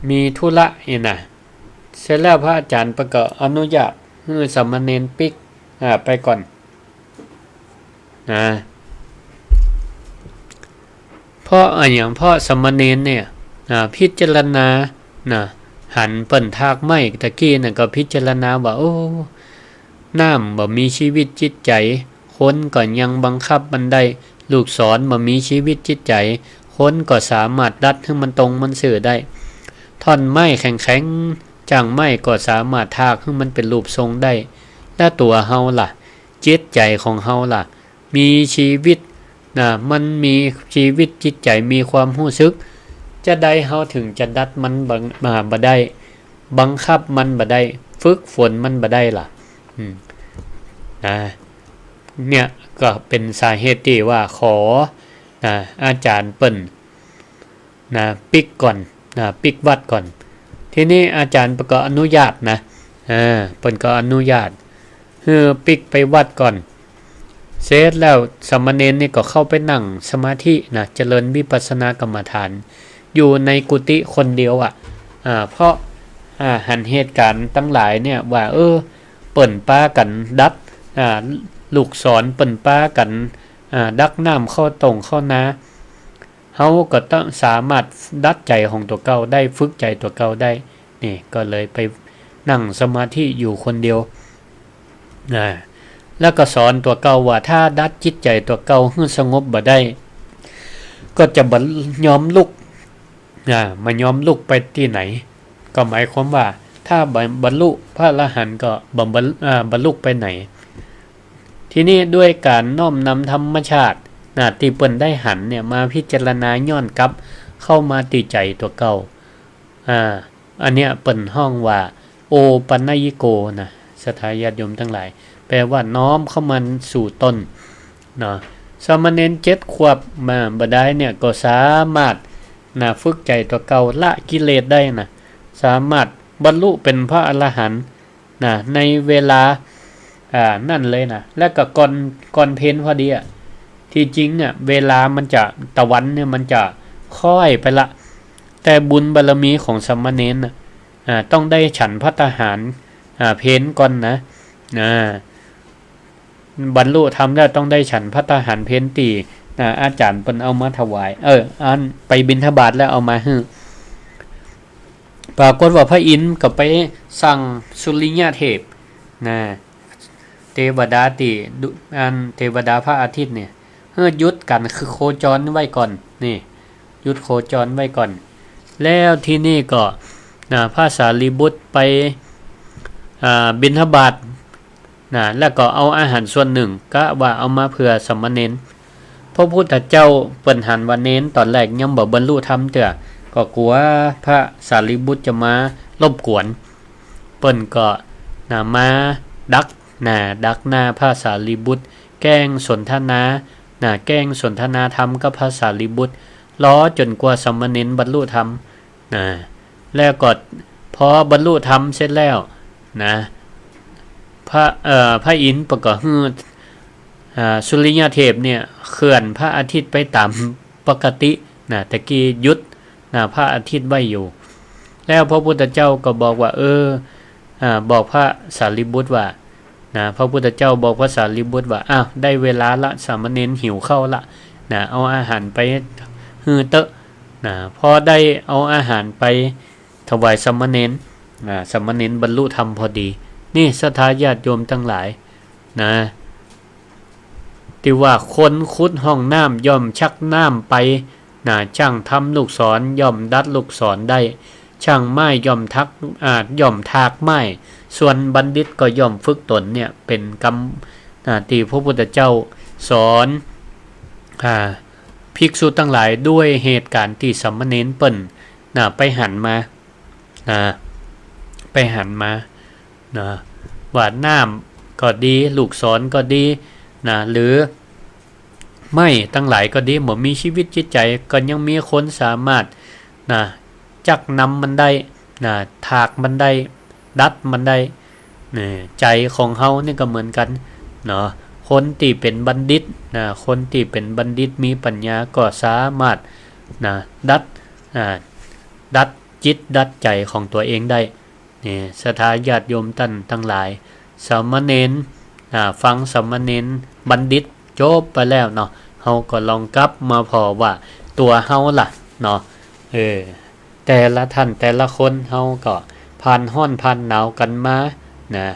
มีธุระเนี่ยนะ เสร็จแล้วพระอาจ๋ารย์เปิ้นก็อนุญาตหื้อสามเณรปิ๊ก อ่า ไปก่อน นะ เพราะอะหยัง เพราะสามเณรเนี่ย อ่า พิจารณา นะ หันเปิ้นถากไม้ตะกี้นั่นก็พิจารณาว่า โอ้ น้ำบ่มีชีวิตจิตใจ๋ คนก็ยังบังคับมันได้ ลูกศรบ่มีชีวิตจิตใจ๋ คนก็สามารถดัดหื้อมันตรงมันซื่อได้ ท่อนไม้แข็งๆ จ้างไม้ก็สามารถถากหื้อมันเป๋นรูปทรงได้ แล้วตั๋วเฮาล่ะ จิตใจ๋ของเฮาล่ะ มีชีวิต นะ มันมีชีวิตจิตใจ๋ มีความฮู้สึก จาใดเฮาเถิงจะดัดมันบ่ อ่า บ่ได้ บังคับมันบ่ได้ ฝึกฝนมันบ่ได้ล่ะ อืม นะ เนี่ยก็เป๋นสาเหตุตี้ว่าขอ นะ อาจ๋ารย์เปิ้น นะ ปิ๊กก่อน นะ ปิ๊กวัดก่อน ทีนี้อาจ๋ารย์เปิ้นก็อนุญาตนะ อ่า เปิ้นก็อนุญาต หื้อปิ๊กไปวัดก่อน เสร็จแล้วสามเณรนี่ก็เข้าไปนั่งสมาธินะ เจริญวิปัสสนากรรมฐาน อยู่ในกุฏิคนเดียวอะ อ่า เพราะ อ่า หันเหตุก๋ารณ์ตังหลายเนี่ยว่า เออ เปิ้นปากั๋นดัด อ่า ลูกศร เปิ้นปากั๋น อ่า ดักน้ำเข้าตงเข้านา เฮาก็ต้องสามารถดัดใจ๋ของตั๋วเก่าได้ ฝึกใจ๋ตั๋วเก่าได้ นี่ก็เลยไปนั่งสมาธิอยู่คนเดียว อ่า แล้วก็สอนตั๋วเก่าว่า ถ้าดัดจิตใจ๋ตั๋วเก่าหื้อสงบบ่ได้ ก็จะบ่ยอมลุก อ่า บ่ยอมลุกไปตี้ไหน ก็หมายความว่า ถ้าบ่บรรลุพระอรหันต์ก็บ่บรร อ่า บ่ลุกไปไหน ทีนี้ด้วยก๋านน้อมนำธรรมชาติ นะ ตี้เปิ้นได้หันเนี่ย มาพิจารณาย้อนกลับเข้ามาตี้ใจ๋ตั๋วเก่า อ่า อันเนี้ยเปิ้นฮ้องว่า โอปัญญยิโก นะ ศรัทธาญาติโยมตังหลาย แปลว่าน้อมเข้ามาสู่ตน เนาะ สามเณรเจ็ดขวบมาบ่ได้เนี่ย ก็สามารถ นะ ฝึกใจ๋ตั๋วเก่า ละกิเลสได้นะ สามารถบรรลุเป๋นพระอรหันต์ นะ ในเวลา อ่า นั่นเลยนะ แล้วก็ก่อน ก่อนเพลพอดีอะ ที่จริงเนี่ย เวลามันจะ ตะวันเนี่ยมันจะค่อยไปละ แต่บุญบารมีของสามเณรน่ะ อ่า ต้องได้ฉันภัตตาหาร อ่า เพลก่อนนะ อ่า บรรลุธรรมแล้วต้องได้ฉันภัตตาหารเพลตี้ อ่า อาจ๋ารย์เปิ้นเอามาถวาย เออ อันไปบิณฑบาตแล้วเอามาหื้อ ปรากฏว่าพระอินทร์ก็ไปสั่งสุริยเทพ นะ เตวดาตี้ดุ อันเตวดาพระอาทิตย์เนี่ย หื้อหยุดก๋านคือโคจรไว้ก่อน นี่ หยุดโคจรไว้ก่อน แล้วทีนี้ก็ นะ พระสารีบุตรไป อ่า บิณฑบาต นะ แล้วก็เอาอาหารส่วนนึ่ง กะว่าเอามาเผื่อสามเณร พระพุทธเจ้าเปิ้นหันว่าเณรต๋อนแรกยังบ่บรรลุธรรมเตื้อ ก็กั๋วพระสารีบุตรจะมารบกวน เปิ้นก็ นะ มาดัก นะ ดักหน้าพระสารีบุตร แกล้งสนทนา นะ แกล้งสนทนาธรรมกับพระสารีบุตร รอจ๋นกว่าสามเณรบรรลุธรรม นะ แล้วก็พอบรรลุธรรมเสร็จแล้ว นะ พระ เอ่อ พระอินทร์เปิ้นก็หื้อ อ่า สุริยเทพเนี่ย เคลื่อนพระอาทิตย์ไปต๋ามปกติ นะ ตะกี้หยุด นะ พระอาทิตย์ไว้อยู่ แล้วพระพุทธเจ้าก็บอกว่า เออ อ่า บอกพระสารีบุตรว่า นะ พระพุทธเจ้าบอกพระสารีบุตรว่า อ้าว ได้เวลาละ สามเณรหิวข้าวละ นะ เอาอาหารไปหื้อเต๊อะ นะ พอได้เอาอาหารไปถวายสามเณร นะ สามเณรบรรลุธรรมพอดี นี่ศรัทธาญาติโยมตังหลาย นะ ตี้ว่าคนขุดห้องน้ำย่อมชักน้ำไป นะ จ้างทำลูกศรย่อมดัดลูกศรได้ จ้างไม้ย่อมทัก อ่า ย่อมถากไม้ ส่วนบัณฑิตก็ย่อมฝึกต๋นเนี่ย เป๋นกำ นะ ตี้พระพุทธเจ้าสอน อ่า ภิกษุตังหลาย ด้วยเหตุก๋ารณ์ตี้สามเณรเปิ้น นะ ไปหันมา นะ ไปหันมา นะ ว่าน้ำก็ดี ลูกศรก็ดี นะ หรือไม้ตังหลายก็ดี บ่มีชีวิตจิตใจ๋ ก็ยังมีคนสามารถ นะ จักนำมันได้ นะ ถากมันได้ ดัดมันได้ เนี่ย ใจ๋ของเฮานี่ก็เหมือนกั๋น เนาะ คนตี้เป๋นบัณฑิต นะ คนตี้เป๋นบัณฑิตมีปัญญาก็สามารถ นะ ดัด อ่า ดัดจิตดัดใจ๋ของตั๋วเองได้ เนี่ย ศรัทธาญาติโยมต้านตังหลาย สามเณร อ่า ฟังสามเณรบัณฑิตจบไปแล้วเนาะ เฮาก็ลองกลับมาผ่อว่าตั๋วเฮาล่ะเนาะ เออ แต่ละต้านแต่ละคนเฮาก็ผ่านฮ้อนผ่านหนาวกั๋นมา นะ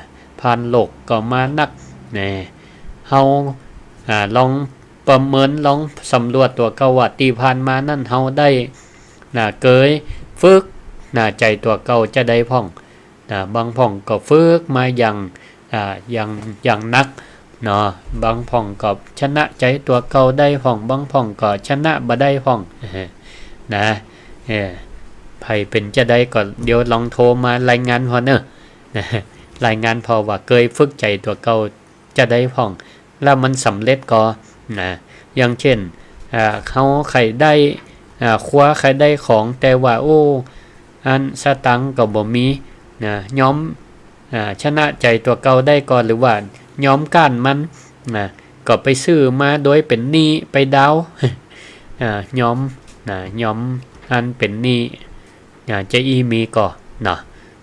ผ่านโลกก็มานัก นะ เฮา อ่า ลองประเมิน ลองสำรวจตั๋วเก่าว่าตี้ผ่านมานั้นเฮาได้ นะ เกยฝึก นะ ใจ๋ตั๋วเก่าจาใดพ่อง นะ บางพ่องก็ฝึกมาอย่าง อ่า อย่าง อย่างหนัก เนาะ บางพ่องก็ชนะใจ๋ตั๋วเก่าได้พ่อง บางพ่องก็ชนะบ่ได้พ่อง นะ เออ ใผเป๋นจาใดก็เดี๋ยวลองโทรมารายงานผ่อเน่อ นะ รายงานผ่อว่าเกยฝึกใจ๋ตั๋วเก่าจาใดพ่อง แล้วมันสำเร็จก่อ นะ อย่างเจ้น อ่า เฮาใค่ได้ อ่า คว้าใค่ได้ของ แต่ว่า โอ้ อันสตางค์ก็บ่มี นะ ยอม อ่า ชนะใจ๋ตั๋วเก่าได้ก่อ หรือว่ายอมก๊านมัน นะ ก็ไปซื้อมาโดยเป๋นหนี้ไปดาวน์ อ่า ยอม นะ ยอมอันเป๋นหนี้ อ่า จะอี้มีก่อ เนาะ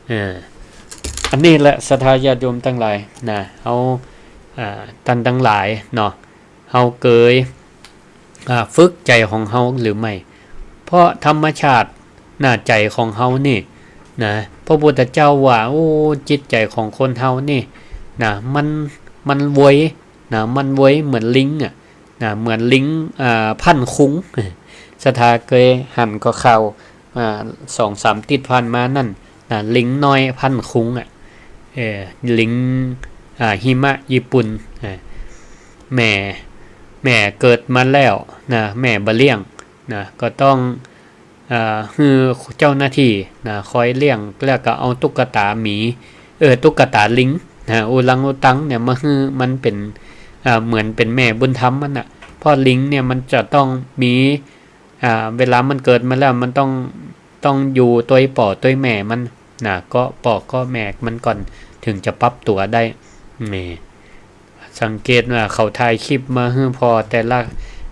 เออ อันนี้แหละศรัทธาญาติโยมตังหลาย นะ เฮา อ่า ต้านตังหลายเนาะ เฮาเกย อ่า ฝึกใจ๋ของเฮาหรือไม่ เพราะธรรมชาติ นะ ใจ๋ของเฮานี่ นะ พระพุทธเจ้าว่า โอ้ จิตใจ๋ของคนเฮานี่ นะ มัน มันไว นะ มันไวเหมือนลิงอะ นะ เหมือนลิง อ่า พันคุง ศรัทธาเกยหันก่อข่าว อ่า สองสามติ๊ดผ่านมานั้น นะ ลิงน้อยพันคุงอะ เออ ลิง อ่า หิมะญี่ปุ่น อ่า แม่ แม่เกิดมาแล้ว นะ แม่บ่เลี้ยง นะ ก็ต้อง อ่า หื้อเจ้าหน้าตี้ นะ คอยเลี้ยง แล้วก็เอาตุ๊กตาหมี เออ ตุ๊กตาลิง นะ อุรังอุตังเนี่ย มาหื้อมันเป๋น อ่า เหมือนเป๋นแม่บุญธรรมมันน่ะ เพราะลิงเนี่ยมันจะต้องมี อ่า เวลามันเกิดมาแล้วมันต้อง ต้องอยู่ตวยป้อตวยแม่มัน นะ เกาะป้อเกาะแม่มันก่อน เถิงจะปรับตั๋วได้ นี่ สังเกตว่าเขาถ่ายคลิปมาหื้อผ่อแต่ละ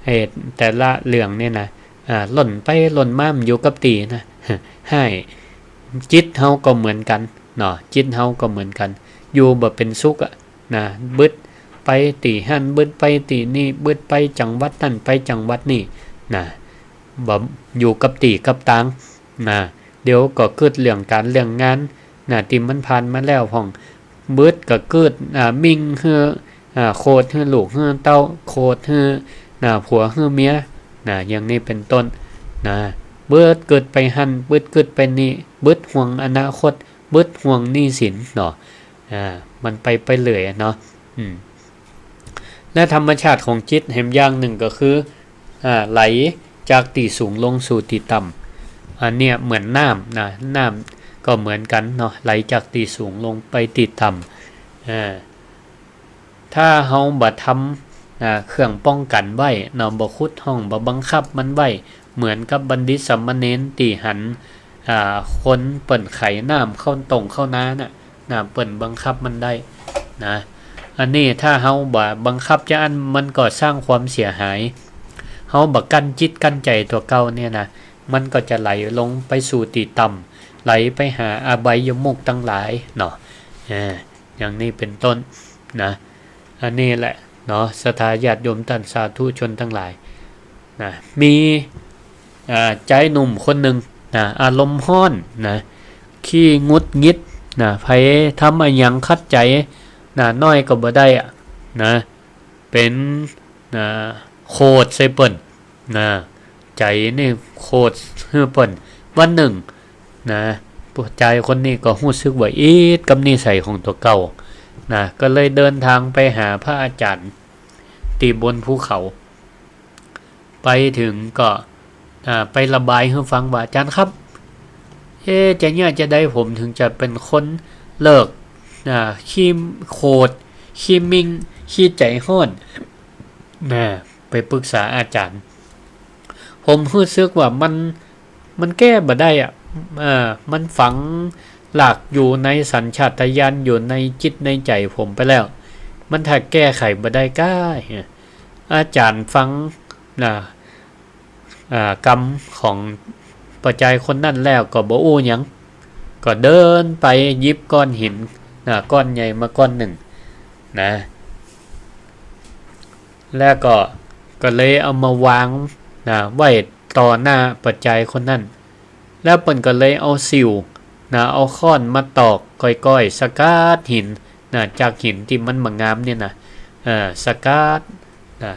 เอ่อ แต่ละเรื่องเนี่ยนะ อ่า ล่นไปล่นมา มันอยู่กับตี้นะ ฮ้าย จิตเฮาก็เหมือนกั๋น เนาะ จิตเฮาก็เหมือนกั๋น อยู่บ่เป๋นสุขอะ นะ บึดไปตี้หั้น บึดไปตี้นี่ บึดไปจังหวัดนั้น ไปจังหวัดนี่ นะ บ่อยู่กับตี้กับตาง นะ เดี๋ยวก็กึ๊ดเรื่องก๋านเรื่องงาน นะ ตี้มันผ่านมาแล้วพ่อง บึดก็กึ๊ด อ่า มิ่งหื้อ อ่า โขดหื้อลูกหื้อเต้า โขดหื้อ นะ ผัวหื้อเมีย นะ อย่างนี้เป๋นต้น นะ บึดกึ๊ดไปหั้น บึดกึ๊ดไปนี่ บึดห่วงอนาคต บึดห่วงหนี้สินเนาะ อ่า มันไป ไปเรื่อยอะเนาะ อืม และธรรมชาติของจิตแหมอย่างนึ่งก็คือ อ่า ไหลจากตี้สูงลงสู่ตี้ต่ำ อันเนี้ยเหมือนน้ำนะ น้ำก็เหมือนกั๋นเนาะ ไหลจากตี้สูงลงไปตี้ต่ำ อ่า ถ้าเฮาบ่ทำ อ่า เครื่องป้องกั๋นไว้เนาะ บ่ขุดฮ่อง บ่บังคับมันไว้ เหมือนกับบัณฑิตสามเณรตี้หัน อ่า คนเปิ้นไขน้ำเข้าต้งเข้านาน่ะ นะ เปิ้นบังคับมันได้ นะ อันนี้ถ้าเฮาบ่บังคับจาอั้น มันก็สร้างความเสียหาย เฮาบ่กั้นจิตกั้นใจ๋ตั๋วเก่าเนี่ยนะ มันก็จะไหลลงไปสู่ตี้ต่ำ ไหลไปหาอบายมุขตังหลายเนาะ อ่า อย่างนี้เป๋นต้น นะ อันนี้แหละเนาะ ศรัทธาญาติโยมต้านสาธุชนตังหลาย นะ มี อ่า จายหนุ่มคนนึ่งนะ อารมณ์ฮ้อนนะ ขี้หงุดหงิดนะ ใผทำอะหยังขัดใจ๋นะ น้อยก็บ่ได้อะนะ เป๋นนะ โขดใส่เปิ้นนะ ใจ๋นี่โขดหื้อเปิ้น วันนึ่ง นะ จายคนนี้ก็ฮู้สึกว่าอิดกับนิสัยของตั๋วเก่า นะ ก็เลยเดินตางไปหาพระอาจ๋ารย์ตี้บนภูเขา ไปเถิงก็ อ่า ไประบายหื้อฟังว่า "อาจ๋ารย์ครับ เอ๊ะ จะเยียะจาใดผมเถิงจะเป๋นคนเลิก อ่า ขี้โขด ขี้มิ่ง ขี้ใจ๋ฮ้อน" นะ ไปปรึกษาอาจ๋ารย์ "ผมฮู้สึกว่ามัน มันแก้บ่ได้อะ อ่า มันฝังหลักอยู่ในสัญชาตญาณ อยู่ในจิตในใจ๋ผมไปแล้ว มันถ้าแก้ไขบ่ได้ก้า" อาจ๋ารย์ฟัง นะ อ่า กำของป้อจายคนนั้นแล้วก็บ่อู้หยัง ก็เดินไปหยิบก้อนหิน นะ ก้อนใหญ่มาก้อนนึ่ง นะ แล้วก็ ก็เลยเอามาวาง นะ ไว้ต่อหน้าป้อจายคนนั้น แล้วเปิ้นก็เลยเอาสิว นะ เอาค้อนมาตอกก้อยๆ สะกัดหิน นะ จากหินตี้มันบ่งามเนี่ยนะ เออ สะกัด นะ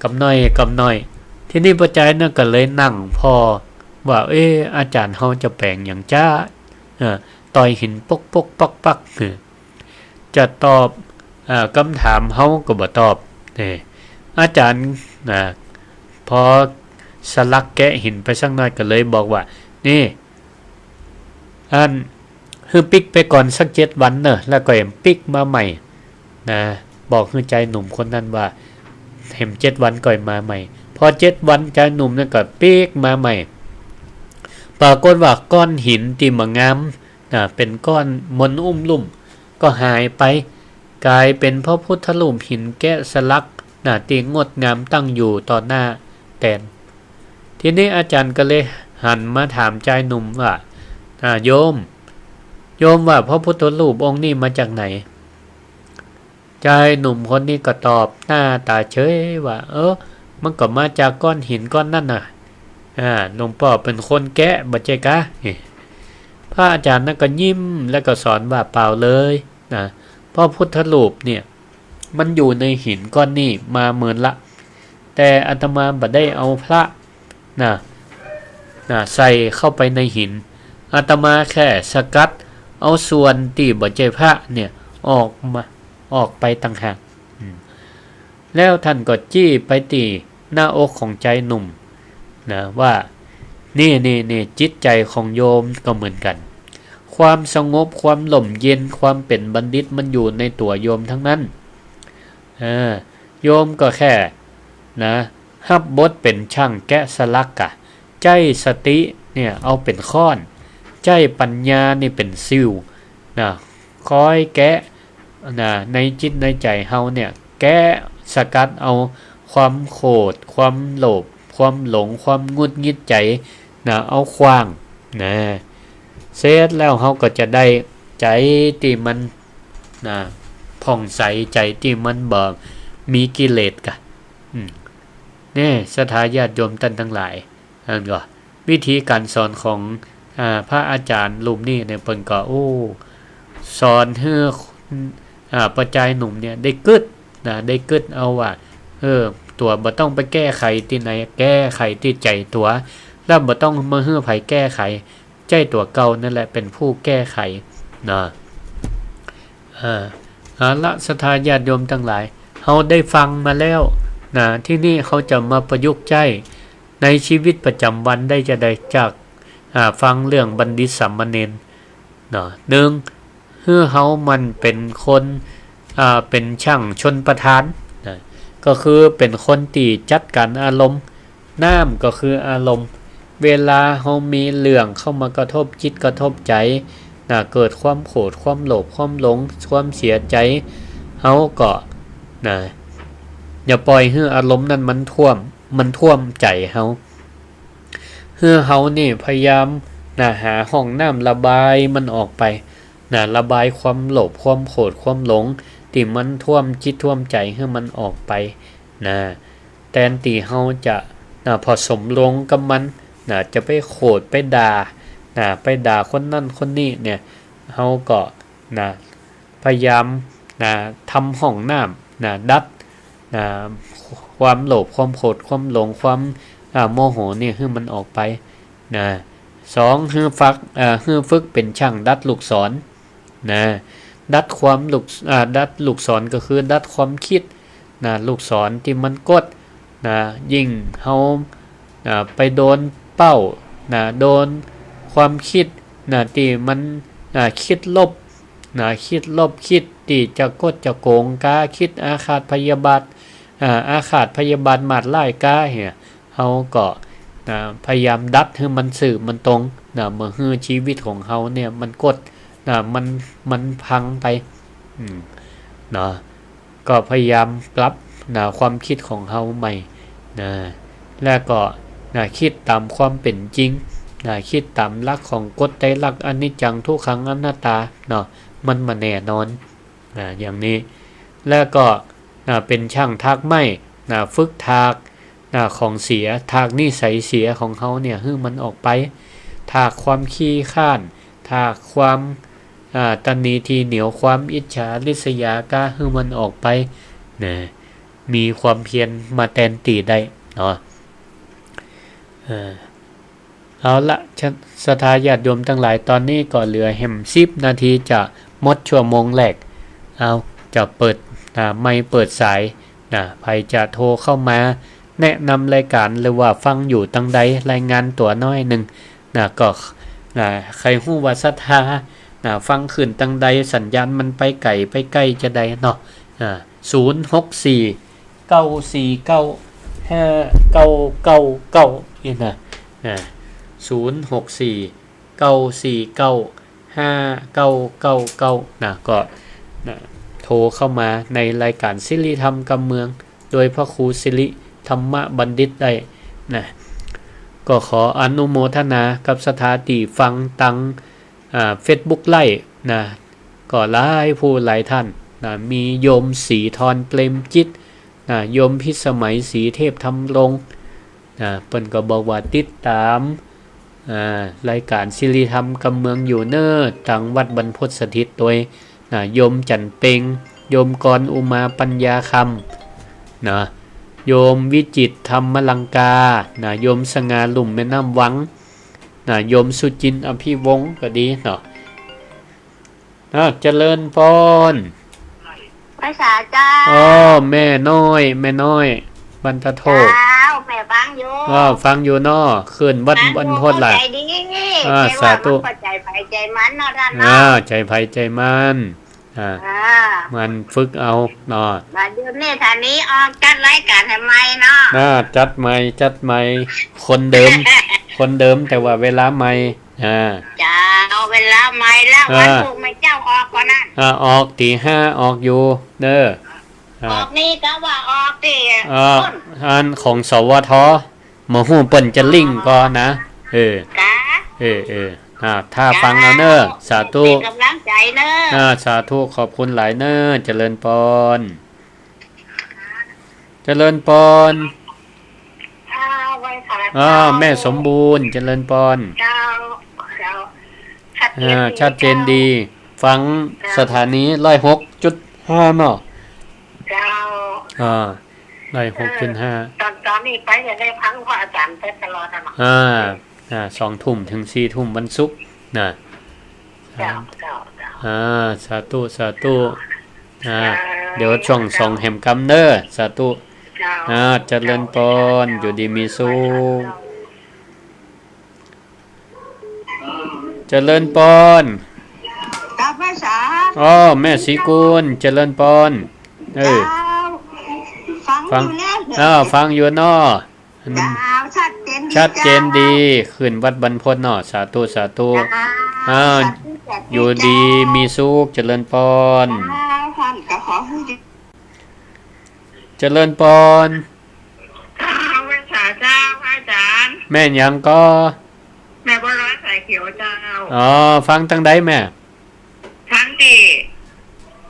กำน้อยกำน้อย ทีนี้ป้อจายนั้นก็เลยนั่งผ่อว่า "เอ๊ะ อาจ๋ารย์เฮาจะแป๋งหยังจ๊ะ เออ ต่อยหินป๊กๆ ปักๆ เออ จะตอบ เอ่อ กำถามเฮาก็บ่ตอบ" นี่ อาจ๋ารย์ นะ ผ่อสลักแกะหินไปสักหน้อยก็เลยบอกว่า "นี่ อัน หื้อปิ๊กไปก่อนสักเจ็ดวันเน่อ แล้วก็แหมปิ๊กมาใหม่" นะ บอกหื้อจายหนุ่มคนนั้นว่า "แหมเจ็ดวันก็มาใหม่" พอเจ็ดวันจายหนุ่มนั้นก็ปิ๊กมาใหม่ ปรากฏว่าก้อนหินตี้บ่งาม นะ เป๋นก้อนมนอุ้มลุ่ม ก็หายไป ก๋ายเป๋นพระพุทธรูปหินแกะสลัก นะ ตี้งดงามตั้งอยู่ต่อหน้าแตน ทีนี้อาจ๋ารย์ก็เลยหันมาถามจายหนุ่มว่า "อ่า โยม โยมว่าพระพุทธรูปองค์นี้มาจากไหน" จายหนุ่มคนนี้ก็ตอบหน้าต๋าเฉยว่า "เออ มันก็มาจากก้อนหินก้อนนั้นน่ะ อ่า หลวงป้อเป๋นคนแกะ บ่ใจ้ก๊า" พระอาจ๋ารย์นั้นก็ยิ้มแล้วก็สอนว่า "เปล่าเลย นะ พระพุทธรูปเนี่ย มันอยู่ในหินก้อนนี้มาเมินละ แต่อาตมาบ่ได้เอาพระ นะ นะ ใส่เข้าไปในหิน อาตมาแค่สะกัดเอาส่วนตี้บ่ใจ้พระเนี่ยออกมา ออกไปต่างหาก" อืม แล้วท่านก็จี้ไปตี้หน้าอกของจายหนุ่ม นะ ว่า "นี่ นี่ นี่ จิตใจ๋ของโยมก็เหมือนกัน ความสงบ ความร่มเย็น ความเป๋นบัณฑิตมันอยู่ในตั๋วโยมทั้งนั้น เออ โยมก็แค่ นะ ฮับบทเป๋นช่างแกะสลักกะ ใจ๊สติเนี่ยเอาเป๋นค้อน ใจ๊ปัญญานี่เป๋นสิว นะ คอยแกะ นะ ในจิตในใจ๋เฮาเนี่ย แกะสะกัดเอาความโขด ความโลภ ความหลง ความหงุดหงิดใจ๋ นะ เอาขว้าง นะ เสร็จแล้วเฮาก็จะได้ใจ๋ตี้มัน นะ ผ่องใส ใจ๋ตี้มันบ่มีกิเลสกะ" อืม นี่ ศรัทธาญาติโยมต้านตังหลาย อันก็วิธีก๋านสอนของ อ่า พระอาจ๋ารย์รูปนี้เนี่ย เปิ้นก็ โอ้ สอนหื้อ อ่า ป้อจายหนุ่มเนี่ยได้กึ๊ด นะ ได้กึ๊ดเอาว่า เออ ตั๋วบ่ต้องไปแก้ไขตี้ไหน แก้ไขตี้ใจ๋ตั๋ว แล้วบ่ต้องมาหื้อใผแก้ไข ใจ้ตั๋วเก่านั่นแหละเป๋นผู้แก้ไข นะ อ่า เอาละ ศรัทธาญาติโยมตังหลาย เฮาได้ฟังมาแล้ว นะ ทีนี้เฮาจะมาประยุกต์ใจ๊ในชีวิตประจ๋ำวันได้จาใด จาก อ่า ฟังเรื่องบัณฑิตสามเณร เนาะ นึ่ง หื้อเฮาหมั่นเป๋นคน อ่า เป๋นช่างชลประทาน นะ ก็คือเป๋นคนตี้จัดก๋านอารมณ์ น้ำก็คืออารมณ์ เวลาเฮามีเรื่องเข้ามากระทบจิตกระทบใจ๋ นะ เกิดความโขด ความโลภ ความหลง ความเสียใจ๋ เฮาก็ นะ อย่าป่อยหื้ออารมณ์นั้นมันท่วม มันท่วมใจ๋เฮา หื้อเฮานี่พยายาม นะ หาห้องน้ำระบายมันออกไป นะ ระบายความโลภ ความโขด ความหลง ตี้มันท่วมจิตท่วมใจ๋หื้อมันออกไป นะ แตนตี้เฮาจะ นะ ผสมลงกับมัน นะ จะไปโขด ไปด่า นะ ไปด่าคนนั้นคนนี้เนี่ย เฮาก็ นะ พยายาม นะ ทำห้องน้ำ นะ ดัด นะ ความโลภ ความโขด ความหลง ความ อ่า โมโหนี่หื้อมันออกไป นะ สอง หื้อฝึก อ่า หื้อฝึกเป๋นจ้างดัดลูกศร นะ ดัดความลูก อ่า ดัดลูกศรก็คือดัดความกึ๊ด นะ ลูกศรตี้มันกด นะ ยิ่งเฮา นะ ไปโดนเป้า นะ โดนความกึ๊ด นะ ตี้มัน นะ กึ๊ดลบ นะ กึ๊ดลบ กึ๊ดตี้จะกดจะโก๋งกา กึ๊ดอาฆาตพยาบาท อ่า อาฆาตพยาบาทมาดร้ายกาเหีย เฮาก็ นะ พยายามดัดหื้อมันซื่อมันตรง นะ บ่หื้อจีวิตของเฮาเนี่ยมันกด นะ มัน มันพังไป อืม เนาะ ก็พยายามปรับ นะ ความกึ๊ดของเฮาใหม่ นะ แล้วก็ นะ กึ๊ดต๋ามความเป๋นจริง นะ กึ๊ดต๋ามหลักของกฎไตรลักษณ์อนิจจังทุกขังอนัตตา เนาะ มันบ่แน่นอน นะ อย่างนี้ แล้วก็ นะ เป๋นจ้างถากไม้ นะ ฝึกถาก นะ ของเสีย ถากนิสัยเสียของเฮาเนี่ย หื้อมันออกไป ถากความขี้คร้าน ถากความ อ่า ตระหนี่ ถี่เหนี่ยว ความอิจฉาริษยากา หื้อมันออกไป นะ มีความเพียรมาแตนตี๋ได้ เนาะ เออ เอาละ ศรัทธาญาติโยมตังหลาย ต๋อนนี้ก็เหลือแหมสิบนาทีจะหมดชั่วโมงแรก เอา จะเปิด อ่า ไมค์เปิดสาย นะ ใผจะโทรเข้ามาแนะนำรายก๋าน หรือว่าฟังอยู่ตังใด รายงานตั๋วหน้อยนึ่ง นะ ก็ นะ ใผฮู้ว่าศรัทธา นะ ฟังคลื่นตังใด สัญญาณมันไปไก๋ไปใก้จาใดเนาะ อ่า ศูนย์ หก สี่ เก้า สี่ เก้า ห้า เก้า เก้า เก้า นี่นะ อ่า ศูนย์ หก สี่ เก้า สี่ เก้า ห้า เก้า เก้า เก้า นะ ก็ นะ โทรเข้ามาในรายก๋านสิริธรรมกำเมือง โดยพระครูสิริธรรมบัณฑิตได้ นะ ก็ขออนุโมทนากับศรัทธาตี้ฟังตัง อ่า เฟซบุ๊กไลฟ์ นะ ก็หลายผู้หลายท่าน นะ มีโยมศรีธรเปรมจิต นะ โยมพิสมัยศรีเทพธำรง นะ เปิ้นก็บอกว่าติดต๋าม อ่า รายก๋านสิริธรรมกำเมืองอยู่เน้อ ตังวัดบรรพตสถิตโตย นะ โยมจันทร์เพ็ง โยมกรอุมาปัญญาคำ นะ โยมวิจิตรธรรมลังกา นะ โยมสง่าลุ่มแม่น้ำวัง นะ โยมสุจินต์อภิวงศ์ก็ดีเนาะ อ่า เจริญปอน ไหว้สาเจ้า อ้อ แม่น้อย แม่น้อย บรรพตโธ เจ้า แม่ฟังอยู่ อ้อ ฟังอยู่เนาะ คลื่นวัดบรรพตแหละ ใจดี อ่า ใครว่า สาธุ มันก็ใจใผใจมันเนาะท่านเนาะ อ่า ใจใผใจมัน อ่า อ่า มันฝึกเอาเนาะ บ่าเดี๋ยวนี้ถ้านี้ออกจัดรายก๋านหื้อใหม่เนาะ อ่า จัดใหม่ จัดใหม่ คนเดิม คนเดิมแต่ว่าเวลาใหม่ อ่า เจ้า เวลาใหม่แล้ว อ่า วันศุกร์แม่เจ้าออกก่อนนะ อ่า ออกตี๋ห้าออกอยู่เน้อ อ่า ออกนี่ก็ว่าออกตี้ อ่า อันของ สวท บ่ฮู้เปิ้นจะลิงก์ก่อนะ เออ กะ เออ เออ อ่า ถ้าฟังเอาเน้อ สาธุ เป๋นก๋ำลังใจ๋เน้อ อ่า สาธุ ขอบคุณหลายเน้อ เจริญปอน เจริญปอน อ่า ไหว้สา อ่า เจ้า แม่สมบูรณ์ เจริญปอน เจ้า เจ้า ชัดเจน อ่า ดี ชัดเจนดี เจ้า ฟัง เจ้า สถานีร้อยหกจุดห้าเนาะ เจ้า อ่า ได้หกจุดห้า เออ ต๋อน ต๋อนนี้ไปจะได้ฟังพระอาจ๋ารย์ไปตลอดอะเนาะ อ่า อ่า สองทุ่มเถิงสี่ทุ่มวันศุกร์นะ เจ้า เจ้า เจ้า อ่า สาธุ สาธุ อ่า เออ เดี๋ยวช่วงสองแหมกำเน้อ สาธุ เจ้า อ่า เจริญปอน อยู่ดีมีสุข เจริญปอน กลับมาสา อ้อ แม่ศรีกุล เจริญปอน เออ เจ้า ฟัง ฟัง อยู่แล้ว อ้าว ฟังอยู่เนาะ เจ้า ชัดเจนดี ชัดเจนดี เจ้า คลื่นวัดบรรพตเนาะ สาธุ สาธุ เจ้า อ้าว สาธุ สาธุ อยู่ดี เจ้า มีสุข เจริญปอน เจ้า ท่านก็ขอให้ เจริญปอน เจ้า ไหว้สาเจ้า พระอาจ๋ารย์ แม่หยังก่อ แม่บัวลอยสายเขียวเจ้า อ๋อ ฟังตังใดแม่ ตังตี้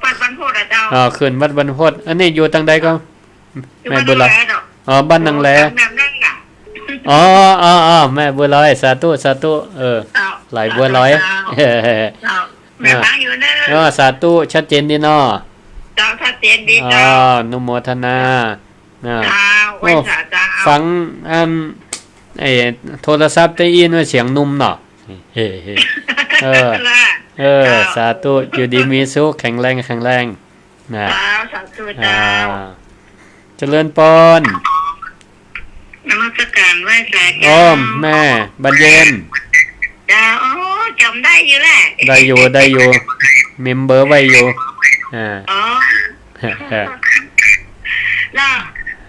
วัดบรรพตอะเจ้า อ๋อ คลื่นวัดบรรพต อันนี้อยู่ตังใดก่อ อยู่ แม่บัวลอย บ้านนางแลเนาะ อ๋อ บ้านนางแล อยู่ตามแม่นางอะ อ๋อ อ๋อ อ๋อ แม่บัวลอย สาธุ สาธุ เออ เจ้า หลายบัวลอย สาธุเจ้า เออ แม่ฟังอยู่เน้อ อ๋อ สาธุ ชัดเจนดีเนาะ เจ้า ชัดเจนดีเจ้า อ๋อ อนุโมทนา นะ เจ้า ไหว้สาเจ้า โอ้ ฟังอัน ไอ้โทรศัพท์ได้ยินว่าเสียงหนุ่มเนาะ เฮ้ เฮ้ เออ เจ้า เออ เจ้า สาธุ อยู่ดีมีสุข แข็งแรง แข็งแรง นะ เจ้า สาธุ อ่า เจ้า เจริญปอน นมัสการไหว้สาเจ้า อ้อม แม่บานเย็น เจ้า โอ้ จ๋ำได้อยู่แหละ ได้อยู่ ได้อยู่ เมมเบอร์ไว้อยู่ อ่า อ๋อ แล้ว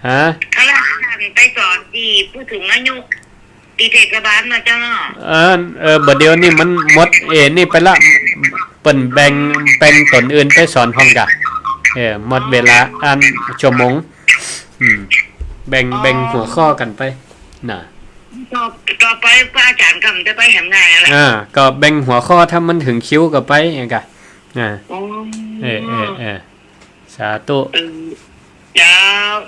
ฮะ แล้วอาจ๋ารย์ไปสอนตี้ผู้สูงอายุ ตี้เทศบาลเนาะเจ้าเนาะ เออ เออ บ่าเดี่ยวนี้มันหมด เอ นี่ไปละ เปิ้นแบ่ง แบ่งต๋นอื่นไปสอนพ่องก่ะ เออ หมดเวลาอันชั่วโมง อืม แบ่ง อ๋อ แบ่งหัวข้อกั๋นไป น่ะ ต่อ ต่อไปพระอาจ๋ารย์ก็จะไปแหมง่ายแล้วแหละ อ่า ก็แบ่งหัวข้อ ถ้ามันเถิงคิวก็ไป เออก่ะ อ่า อ๋อ เออ เออ เออ สาธุ เออ เจ้า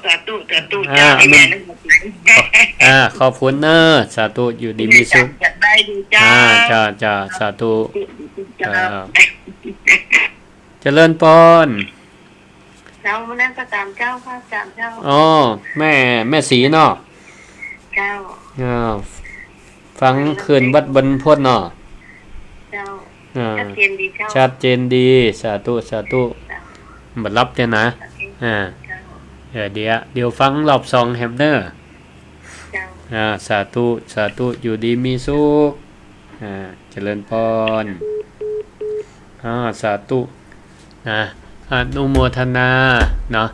สาธุ สาธุ อ่า เจ้า แม่น อ่า ขอบคุณเนอะ สาธุ อยู่ดีมีสุข จัดได้ดีเจ้า อ่า เจ้า เจ้า สาธุ เจ้า เออ เจริญปอน เจ้า นมัสการเจ้า พระอาจ๋ารย์เจ้า อ๋อ แม่ แม่ศรีเนาะ เจ้า อ่า ฟังคืนวัดบรรพตเนาะ เจ้า อ่า ชัดเจนดีเจ้า ชัดเจนดี สาธุ สาธุ เจ้า บ่หลับเตี้ยนะ อ่า เจ้า เออ เดี๋ยว เดี๋ยวฟังรอบสองแหมเนอะ เจ้า อ่า สาธุ สาธุ อยู่ดีมีสุข อ่า เจริญปอน อ่า สาธุ นะ อนุโมทนา เนาะ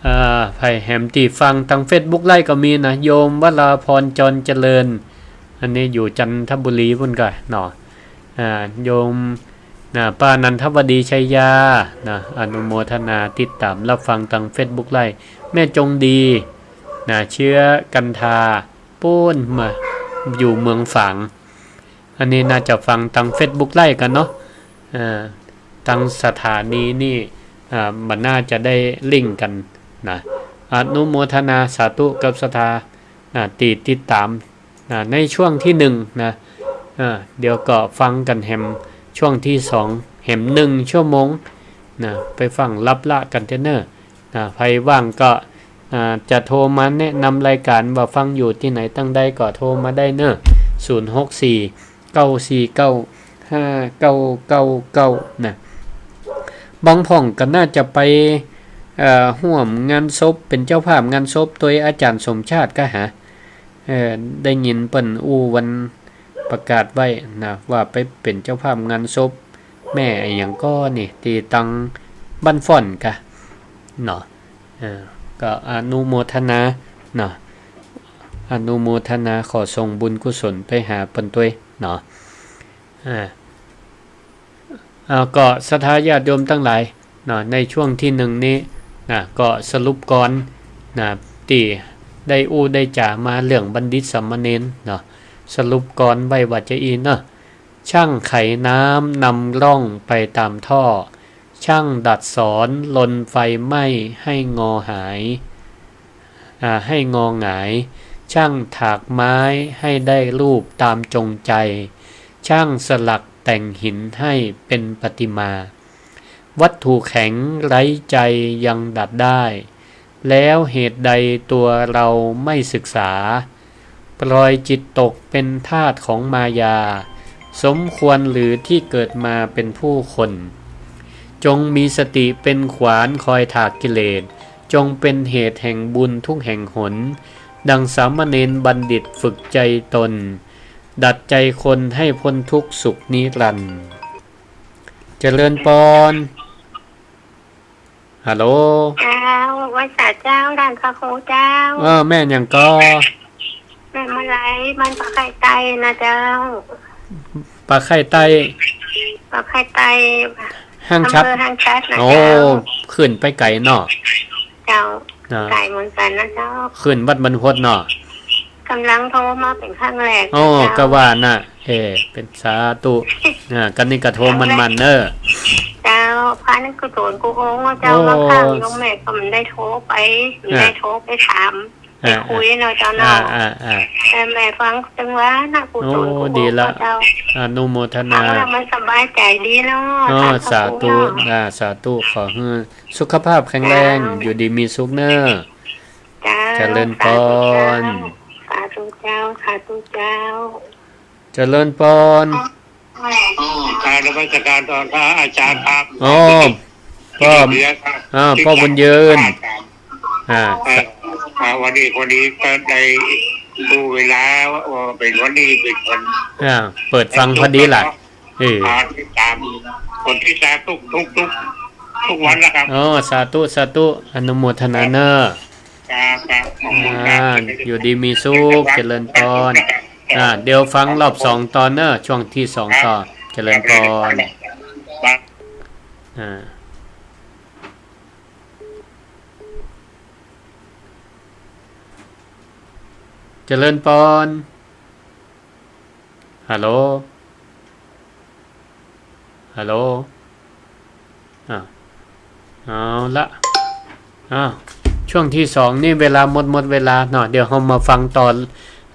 อ่า ใผแหมตี้ฟังตางเฟซบุ๊กไลฟ์ก็มีนะ โยมวราพร จรเจริญ อันนี้อยู่จันทบุรีปู้นก่ะเนาะ อ่า โยม นะ ป้านันทวดี ชัยยา นะ อนุโมทนาติดต๋ามรับฟังตางเฟซบุ๊กไลฟ์ แม่จงดี นะ เชื้อกันทา ปู้นมา อยู่เมืองฝาง อันนี้น่าจะฟังตางเฟซบุ๊กไลฟ์กั๋นเนาะ อ่า ตางสถานีนี่ อ่า มันน่าจะได้ลิงก์กั๋นนะ อนุโมทนาสาธุกับศรัทธา อ่า ตี้ติดต๋าม นะ ในช่วงตี้นึ่งนะ อ่า เดี๋ยวก็ฟังกั๋นแหมช่วงตี้สอง แหมนึ่งชั่วโมงนะ ไปฟังลับละกั๋นเต๊อะเน่อ นะ ใผว่างก็ อ่า จะโทรมาแนะนำรายก๋านว่าฟังอยู่ตี้ไหนตางใดก็โทรมาได้เน่อ ศูนย์หกสี่ เก้าสี่เก้า ห้าเก้าเก้าเก้า นะ บางพ่องก็น่าจะไป เอ่อ ฮ่วมงานศพ เป๋นเจ้าภาพงานศพตวยอาจ๋ารย์สมชาติก่ะหา เอ่อ ได้ยินเปิ้นอู้วันประกาศไว้นะ ว่าไปเป๋นเจ้าภาพงานศพแม่อะหยังก่อนี่ ตี้ตางบ้านฝ่อนก่ะเนาะ เอ่อ ก็อนุโมทนาเนาะ อนุโมทนา ขอส่งบุญกุศลไปหาเปิ้นตวยเนาะ อ่า เอา ก็ศรัทธาญาติโยมตังหลายเนาะ ในช่วงตี้นึ่งนี้นะ ก็สรุปก่อนนะ ตี้ได้อู้ได้จ๋ามาเรื่องบัณฑิตสามเณรเนาะ สรุปก่อนไว้ว่าจะอี้เนาะ ช่างไขน้ำนำร่องไปตามท่อ ช่างดัดสอนลนไฟไหม้ให้งอหาย อ่า ให้งอหงาย ช่างถากไม้ให้ได้รูปตามจงใจ ช่างสลักแต่งหินให้เป็นประติมา วัตถุแข็งไร้ใจยังดัดได้ แล้วเหตุใดตัวเราไม่ศึกษา ปล่อยจิตตกเป็นทาสของมายา สมควรหรือที่เกิดมาเป็นผู้คน จงมีสติเป็นขวานคอยถากกิเลส จงเป็นเหตุแห่งบุญทุกแห่งหน ดังสามเณรบัณฑิตฝึกใจตน ดัดใจคนให้พ้นทุกข์สุขนิรันดร์ เจริญปอน ฮัลโหล เจ้า ไหว้สาเจ้า ต้านพระครูเจ้า เออ แม่หยังก่อ แม่มาลัย บ้านป่าไข่ใต้นะเจ้า ป่าไข่ใต้ ป่าไข่ใต้ ห้างฉัตร อำเภอห้างฉัตรนะ โอ้ เจ้า ขึ้นไปไก๋เนาะ เจ้า อ่า ไก๋เหมือนกั๋นนะเจ้า ขึ้นวัดบรรพตเนาะ ก่ำลังโทรมาเป๋นครั้งแรก โอ้ เจ้า ก็ว่าน่ะ เออ เป๋นสาธุ อ่า กั๋นนี้ก็โทรมันๆ เน่อ เจ้า พระนั้นกุศลกู้องค์เจ้า โอ้ มาข้างโยมแม่ก็บ่ได้โทรไป บ่ได้โทรไปถาม อ่า ไปคุยเนาะเจ้าเนาะ อ่า อ่า อ่า แต่แม่ฟังตึงว่าน่ะ กุศลกู้องค์ โอ้ ดีละ เจ้า อนุโมทนา ฟังแล้วมันสบายใจ๋ดีเนาะ อ๋อ ท่านพระครูเนาะ สาธุ อ่า สาธุ ขอหื้อสุขภาพแข็งแรง เจ้า อยู่ดีมีสุขเน่อ เจ้า เจริญปอน สาธุเจ้า สาธุ เจ้า สาธุเจ้า เจริญปอน อ๋อ กราบนมัสการตอนพระอาจารย์ครับ อ๋อ พ่อ เดียวครับ อ่า พ่อบุญยืน อาจารย์ อ่า เอ่อ อ่า วันนี้ วันนี้ก็ได้ดูเวลาว่า ว่าเป๋นวันนี้เป๋นวัน อ่า เปิดฟังพอดีล่ะ เออ อ่า ติดต๋าม กดติดต๋ามทุก ทุก ทุก ทุกวันนะครับ อ๋อ สาธุ สาธุ อนุโมทนาเน่อ ครับ ครับ ขอบคุณครับ อ่า อยู่ดีมีสุข เจริญปอน ครับ อ่า เดี๋ยวฟังรอบสองต่อเน่อ ช่วงที่สองต่อ ครับ เจริญปอน ครับ อ่า เจริญปอน ฮัลโหล ฮัลโหล อ่ะ เอาละ อ้าว ช่วงที่สองนี่เวลาหมด หมดเวลาเนาะ เดี๋ยวเฮามาฟังต่อ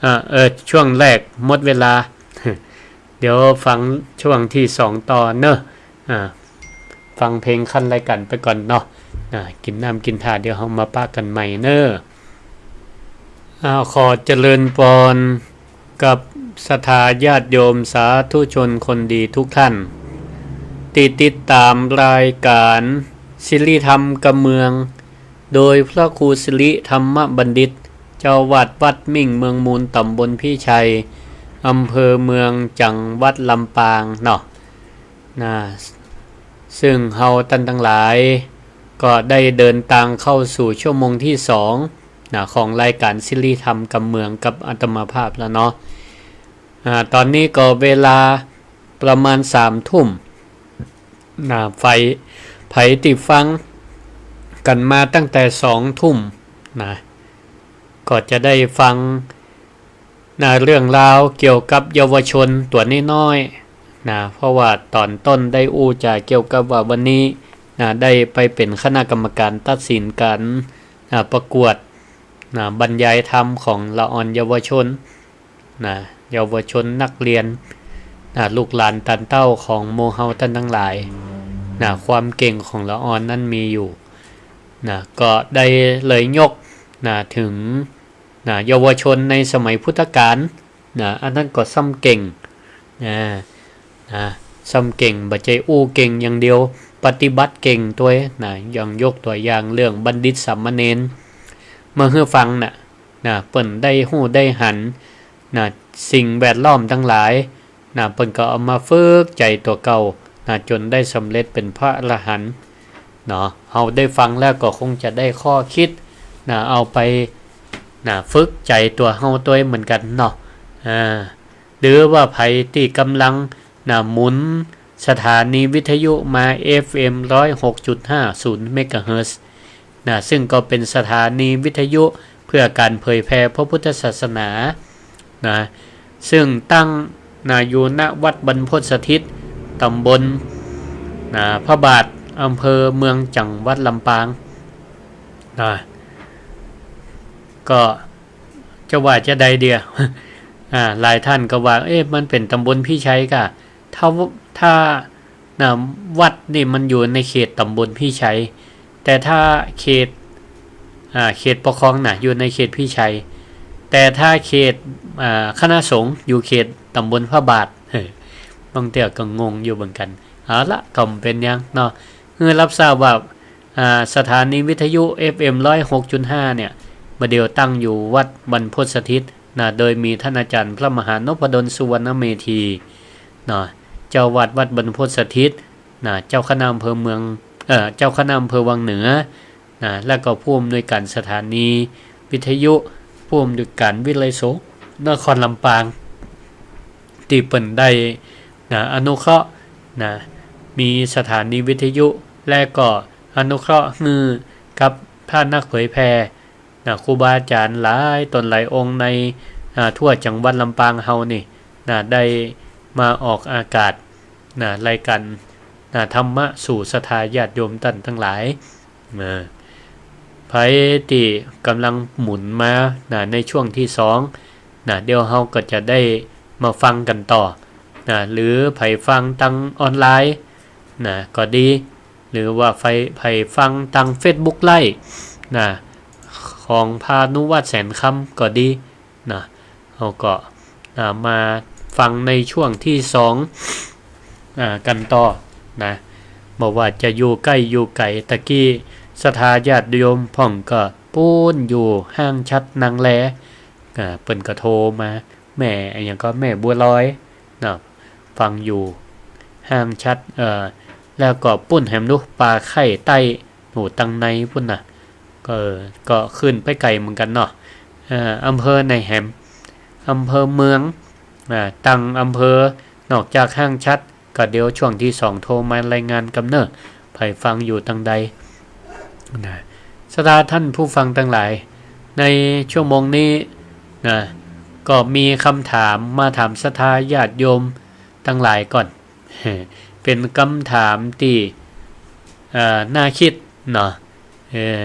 อ่า เออ ช่วงแรกหมดเวลา เดี๋ยวฟังช่วงที่สองต่อเนาะ อ่า ฟังเพลงขั้นรายการไปก่อนเนาะ อ่า กิ๋นน้ำกิ๋นท่า เดี๋ยวเฮามาปะกั๋นใหม่เนาะ อ่า ขอเจริญปอนกับศรัทธาญาติโยมสาธุชนคนดีทุกท่าน ตี้ติดต๋ามรายการสิริธรรมกำเมือง โดยพระครูสิริธรรมบัณฑิต เจ้าอาวาสวัดมิ่งเมืองมูล ต๋ำบลพิชัย อำเภอเมือง จังหวัดลำปางเนาะ นะ ซึ่งเฮาต้านตังหลาย ก็ได้เดินตางเข้าสู่ชั่วโมงที่สอง นะ ของรายการสิริธรรมกำเมืองกับอาตมาภาพแล้วเนาะ อ่า ต๋อนนี้ก็เวลาประมาณสามทุ่ม นะ ใผ ใผตี้ฟังกั๋นมาตั้งแต่สองทุ่ม นะ ก็จะได้ฟัง นะ เรื่องราวเกี่ยวกับเยาวชนตั๋วน้อยๆ นะ เพราะว่าต๋อนต้นได้อู้จ๋าเกี่ยวกับว่าวันนี้ นะ ได้ไปเป๋นคณะกรรมการตัดสินก๋าน นะ ประกวด นะ บรรยายธรรมของละอ่อนเยาวชน นะ เยาวชนนักเรียน นะ ลูกหลานต้านเต้าของหมู่เฮาต้านตังหลาย นะ ความเก่งของละอ่อนนั้นมีอยู่ นะ ก็ได้เลยยก นะ เถิง นะ เยาวชนในสมัยพุทธกาล นะ อันนั้นก็ส่ำเก่ง นะ นะ ส่ำเก่ง บ่ใจ้อู้เก่งอย่างเดียว ปฏิบัติเก่งตวย นะ อย่างยกตั๋วอย่างเรื่องบัณฑิตสามเณร มาหื้อฟังน่ะ นะ เปิ้นได้ฮู้ได้หัน นะ สิ่งแวดล้อมตังหลาย นะ เปิ้นก็เอามาฝึกใจ๋ตั๋วเก่า นะ จ๋นได้สำเร็จเป๋นพระอรหันต์ เนาะ เฮาได้ฟังแล้วก็คงจะได้ข้อคิด นะ เอาไป นะ ฝึกใจ๋ตั๋วเฮาตวยเหมือนกั๋นเนาะ อ่า หรือว่าใผตี้ก่ำลัง นะ หมุนสถานีวิทยุมา เอฟเอ็ม ร้อยหกจุดห้าศูนย์ เมกะเฮิรตซ์ นะ ซึ่งก็เป๋นสถานีวิทยุเพื่อก๋านเผยแผ่พระพุทธศาสนา นะ ซึ่งตั้ง นะ อยู่ ณ วัดบรรพตสถิต ต๋ำบล นะ พระบาท อำเภอเมือง จังหวัดลำปาง นะ ก็จะว่าจาใดเดียว อ่า หลายต้านก็ว่า เอ๊ะ มันเป๋นต๋ำบลพิชัยก่า ถ้า ถ้า นะ วัดนี่มันอยู่ในเขตต๋ำบลพิชัย แต่ถ้าเขต อ่า เขตปกครองน่ะ อยู่ในเขตพิชัย แต่ถ้าเขต อ่า คณะสงฆ์อยู่เขตต๋ำบลพระบาท เออ บางเตื้อก็งงอยู่เหมือนกั๋น เอาละ ก็บ่เป๋นหยังเนาะ หื้อฮับทราบว่า อ่า สถานีวิทยุ เอฟเอ็ม ร้อยหกจุดห้า เนี่ย บ่าเดี่ยวตั้งอยู่วัดบรรพตสถิต นะ โดยมีต้านอาจ๋ารย์พระมหานพดล สุวรรณเมธี เนาะ เจ้าอาวาสวัดบรรพตสถิต นะ เจ้าคณะอำเภอเมือง เอ่อ เจ้าคณะอำเภอวังเหนือ นะ แล้วก็ผู้อำนวยการสถานีวิทยุ ผู้อำนวยการวิทยาลัยสงฆ์นครลำปาง ตี้เปิ้นได้ นะ อนุเคราะห์ นะ มีสถานีวิทยุ และก็อนุเคราะห์หื้อกับพระนักเผยแผ่ นะ ครูบาอาจ๋ารย์หลายต๋นหลายองค์ใน อ่า ทั่วจังหวัดลำปางเฮานี่ นะ ได้มาออกอากาศ นะ รายการ นะ ธรรมะสู่ศรัทธาญาติโยมต้านตังหลาย นะ ใผตี้ก่ำลังหมุนมา นะ ในช่วงที่สอง นะ เดี๋ยวเฮาก็จะได้มาฟังกั๋นต่อ นะ หรือใผฟังตางออนไลน์ นะ ก็ดี หรือว่าใผ ใผฟังตางเฟซบุ๊กไลฟ์ นะ ของพระอนุวัฒน์ แสนคำ ก็ดี นะ เฮาก็ อ่า มาฟังในช่วงตี้สอง อ่า กั๋นต่อนะ บ่ว่าจะอยู่ใก้อยู่ไก๋ ตะกี้ศรัทธาญาติโยมพ่องก็ปู๊นอยู่ห้างฉัตรนังแล อ่า เปิ้นก็โทรมา แม่อะหยังก็แม่บัวลอยเนาะ ฟังอยู่ห้างฉัตร เอ่อ แล้วก็ปู๊นแหมดู ป่าไข้ใต้ โอ้ ตังในปู๊นน่ะ ก็ เออ ก็ขึ้นไปไก๋เหมือนกั๋นเนาะ เอ่อ อำเภอไหนแหม อำเภอเมือง อ่า ตังอำเภอ นอกจากห้างฉัตร ก็เดี๋ยวช่วงตี้สองโทรมารายงานกำเนิด ใผฟังอยู่ตังใดนะ ศรัทธาท่านผู้ฟังตังหลาย ในชั่วโมงนี้นะ ก็มีกำถามมาถามศรัทธาญาติโยมตังหลายก่อน เป๋นกำถามตี้ เอ่อ น่าคิดเนาะ เออ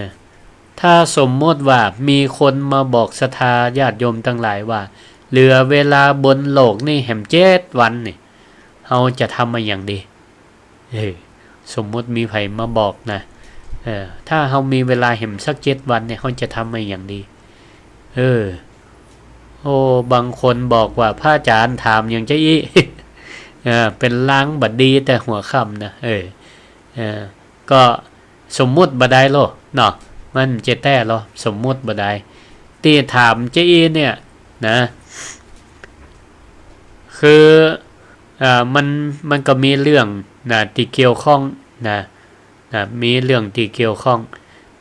ถ้าสมมติว่ามีคนมาบอกศรัทธาญาติโยมตังหลายว่า เหลือเวลาบนโลกนี่แหมเจ็ดวันนี่ เฮาจะทำอะหยังดี เออ สมมติมีใผมาบอกนะ เออ ถ้าเฮามีเวลาแหมสักเจ็ดวันเนี่ย เฮาจะทำอะหยังดี เออ โอ้ บางคนบอกว่า พระอาจ๋ารย์ถามหยังจาอี้ เออ เป๋นลางบ่ดีแต่หัวค่ำนะ เออ เออ ก็สมมุติบ่ได้ลอเนาะ มันจะแต๊ลอ สมมุติบ่ได้ ตี้ถามจาอี้เนี่ยนะ คือ อ่า มัน มันก็มีเรื่องนะ ตี้เกี่ยวข้องนะ นะ มีเรื่องตี้เกี่ยวข้อง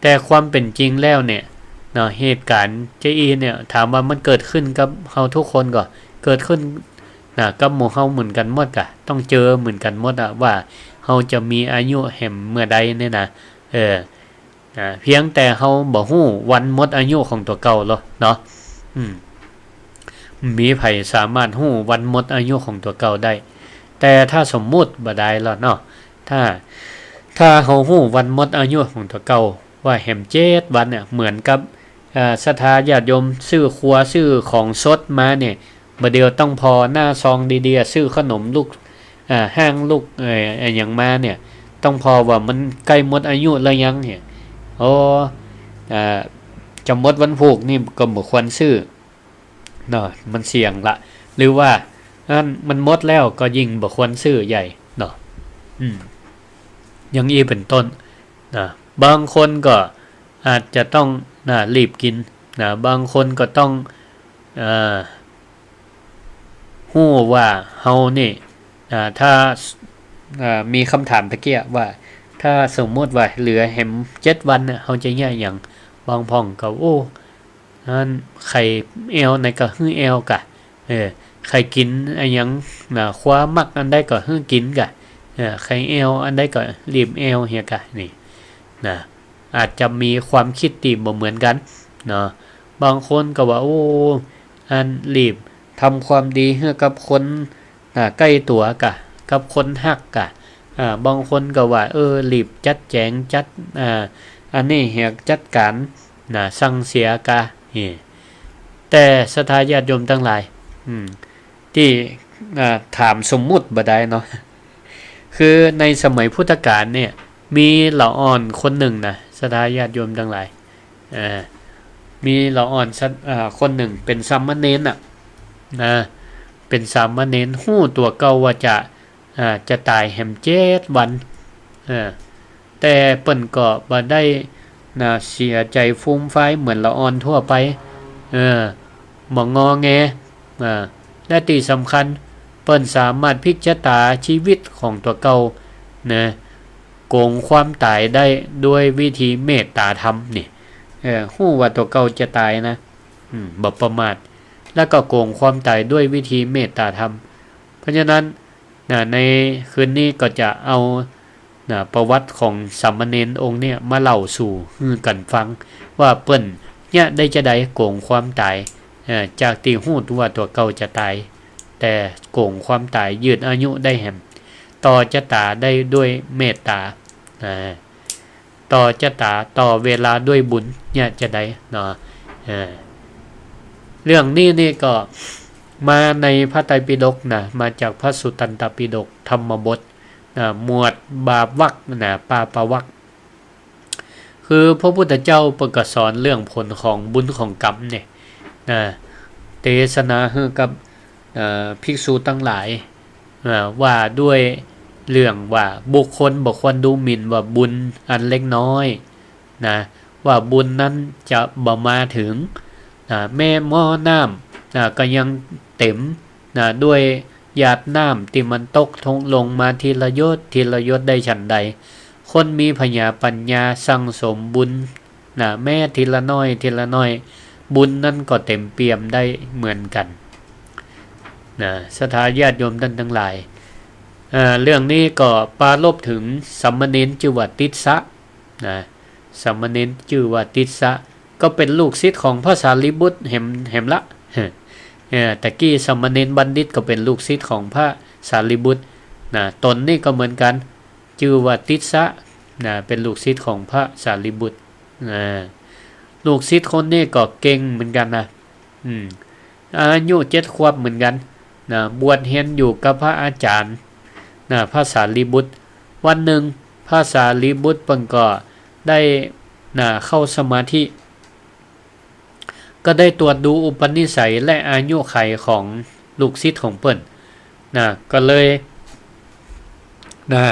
แต่ความเป๋นจริงแล้วเนี่ยเนาะ เหตุก๋ารณ์จาอี้เนี่ย ถามว่ามันเกิดขึ้นกับเฮากู้คนก่อ เกิดขึ้นนะ กับหมู่เฮาเหมือนกั๋นหมดก่ะ ต้องเจอเหมือนกั๋นหมดอะ ว่าเฮาจะมีอายุแหมเมื่อใดเนี่ยนะ เออ นะ เพียงแต่เฮาบ่ฮู้วันหมดอายุของตั๋วเก่าลอเนาะ อืม มีใผสามารถฮู้วันหมดอายุของตั๋วเก่าได้ แต่ถ้าสมมุติบ่ได้ลอเนาะ ถ้า ถ้าเฮาฮู้วันหมดอายุของตั๋วเก่า ว่าแหมเจ็ดวันเนี่ย เหมือนกับ เอ่อ ศรัทธาญาติโยมซื้อครัวซื้อของสดมาเนี่ย บ่าเดี่ยวต้องผ่อหน้าซองดีๆ ซื้อขนมลูก อ่า ห้างลูก เอ่อ อะหยังมาเนี่ย ต้องผ่อว่ามันใก้หมดอายุแล้วยังเนี่ย โอ้ อ่า จะหมดวันพูกนี่ก็บ่ควรซื้อเนาะ มันเสี่ยงละ หรือว่าอันมันหมดแล้วก็ยิ่งบ่ควรซื้อใหญ่เนาะ อืม อย่างอี้เป๋นต้นนะ บางคนก็อาจจะต้องนะ รีบกิ๋นนะ บางคนก็ต้อง เอ่อ ฮู้ว่าเฮานี่ อ่า ถ้า อ่า มีกำถามตะเกียะว่า ถ้าสมมุติว่าเหลือแหมเจ็ดวันเนี่ย เฮาจะเยียะหยัง บางพ่องก็ โอ้ อันใค่แอ่วไหนก็หื้อแอ่วก่ะ เออ ใค่กิ๋นอะหยังนะ ครัวมักอันใดก็หื้อกิ๋นก่ะ เออ ใค่แอ่วอันใดก็รีบแอ่วเหียก่ะ นี่นะ อาจจะมีความกึ๊ดตี้บ่เหมือนกั๋นเนาะ บางคนก็ว่า โอ้ อันรีบทำความดีหื้อกับคน อ่า ใก้ตั๋วก่ะ กับคนฮักก่ะ อ่า บางคนก็ว่า เออ รีบจัดแจ๋งจัด อ่า อันนี้เหีย จัดก๋านนะ สั่งเสียก่ะ นี่ แต่ศรัทธาญาติโยมตังหลาย อืม ตี้ อ่า ถามสมมุติบ่ได้เนาะ คือในสมัยพุทธกาลเนี่ย มีละอ่อนคนนึ่งนะ ศรัทธาญาติโยมตังหลาย อ่า มีละอ่อนสัตว์ อ่า คนนึ่งเป๋นสามเณรน่ะ นะ เป๋นสามเณร ฮู้ตั๋วเก่าว่าจะ อ่า จะต๋ายแหมเจ็ดวัน เออ แต่เปิ้นก็บ่ได้นะ เสียใจ๋ฟูมฟายเหมือนละอ่อนทั่วไป เออ บ่งอแง อ่า และตี้สำคัญ เปิ้นสามารถพลิกชะตาชีวิตของตั๋วเก่านะ โก๋งความต๋ายได้ด้วยวิธีเมตตาธรรมนี่ เออ ฮู้ว่าตั๋วเก่าจะต๋ายนะ อืม บ่ประมาท แล้วก็โก๋งความต๋ายด้วยวิธีเมตตาธรรม เพราะฉะนั้นนะ ในคืนนี้ก็จะเอา นะ ประวัติของสามเณรองค์เนี่ยมาเล่าสู่หื้อกั๋นฟัง ว่าเปิ้นเยียะได้จาใด โก๋งความต๋าย เอ่อ จากตี้ฮู้ว่าตั๋วเก่าจะต๋าย แต่โก๋งความต๋ายยืดอายุได้แหม ต่อจะต๋าได้ด้วยเมตตา นะ ต่อจะต๋า ต่อเวลาด้วยบุญ เยียะจาใดเนาะ เอ่อ เรื่องนี้นี่ก็มาในพระไตรปิฎกนะ มาจากพระสุตตันตปิฎกธรรมบท นะ หมวดบาปวรรคนะ ปาปวรรค คือพระพุทธเจ้าเปิ้นก็สอนเรื่องผลของบุญของกรรมเนี่ยนะ เตสนาหื้อกับ เอ่อ ภิกษุตังหลาย เอ่อ ว่าด้วยเรื่องว่าบุคคลบ่ควรดูหมิ่นว่าบุญอันเล็กน้อยนะ ว่าบุญนั้นจะบ่มาถึงนะ แม้หม้อน้ำนะก็ยังเต็มนะ ด้วยหยาดน้ำตี้มันตกลงมาทีละหยดทีละหยดได้ฉันใด คนมีผญาปัญญาสั่งสมบุญนะ แม้ทีละน้อยทีละน้อย บุญนั้นก็เต็มเปี่ยมได้เหมือนกั๋นนะ ศรัทธาญาติโยมต้านตังหลาย เอ่อ เรื่องนี้ก็ปรารภเถิงสามเณรจื้อว่าติสสะนะ สามเณรจื้อว่าติสสะ ก็เป๋นลูกศิษย์ของพระสารีบุตรแหม แหมละ เออ ตะกี้สามเณรบัณฑิตก็เป๋นลูกศิษย์ของพระสารีบุตรนะ ต๋นนี้ก็เหมือนกั๋น จื้อว่าติสสะนะ เป๋นลูกศิษย์ของพระสารีบุตรนะ ลูกศิษย์คนนี้ก็เก่งเหมือนกั๋นนะ อืม อายุเจ็ดขวบเหมือนกั๋นนะ บวชเฮียนอยู่กับพระอาจ๋ารย์นะ พระสารีบุตร วันนึ่งพระสารีบุตรเปิ้นก็ได้นะเข้าสมาธิ ก็ได้ตรวจดูอุปนิสัยและอายุขัยของลูกศิษย์ของเปิ้นนะ ก็เลยนะ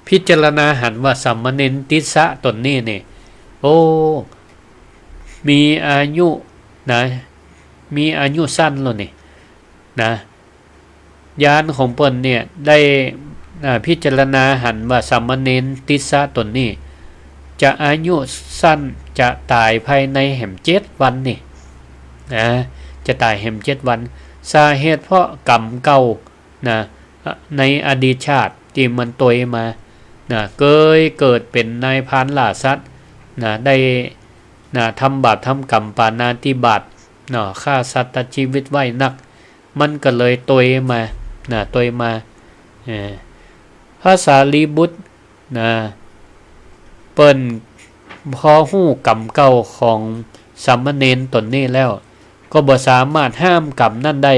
พิจารณาหันว่าสามเณรติสสะต๋นนี้นี่ โอ้ มีอายุนะ มีอายุสั้นแล้วนี่นะ ญาณของเปิ้นเนี่ยได้ อ่า พิจารณาหันว่าสามเณรติสสะต๋นนี้ จะอายุสั้น จะต๋ายภายในแหมเจ็ดวันนี่นะ จะต๋ายแหมเจ็ดวัน สาเหตุเพราะกรรมเก่านะ ในอดีตชาติตี้มันตวยมานะ เกยเกิดเป๋นนายพรานล่าสัตว์นะ ได้นะ ทำบาปทำกรรมปาณาติบาตเนาะ ฆ่าสัตว์ตัดชีวิตไว้นัก มันก็เลยตวยมานะ ตวยมา เออ พระสารีบุตรนะ เปิ้นพอฮู้กรรมเก่าของสามเณรต๋นนี้แล้ว ก็บ่สามารถห้ามกรรมนั้นได้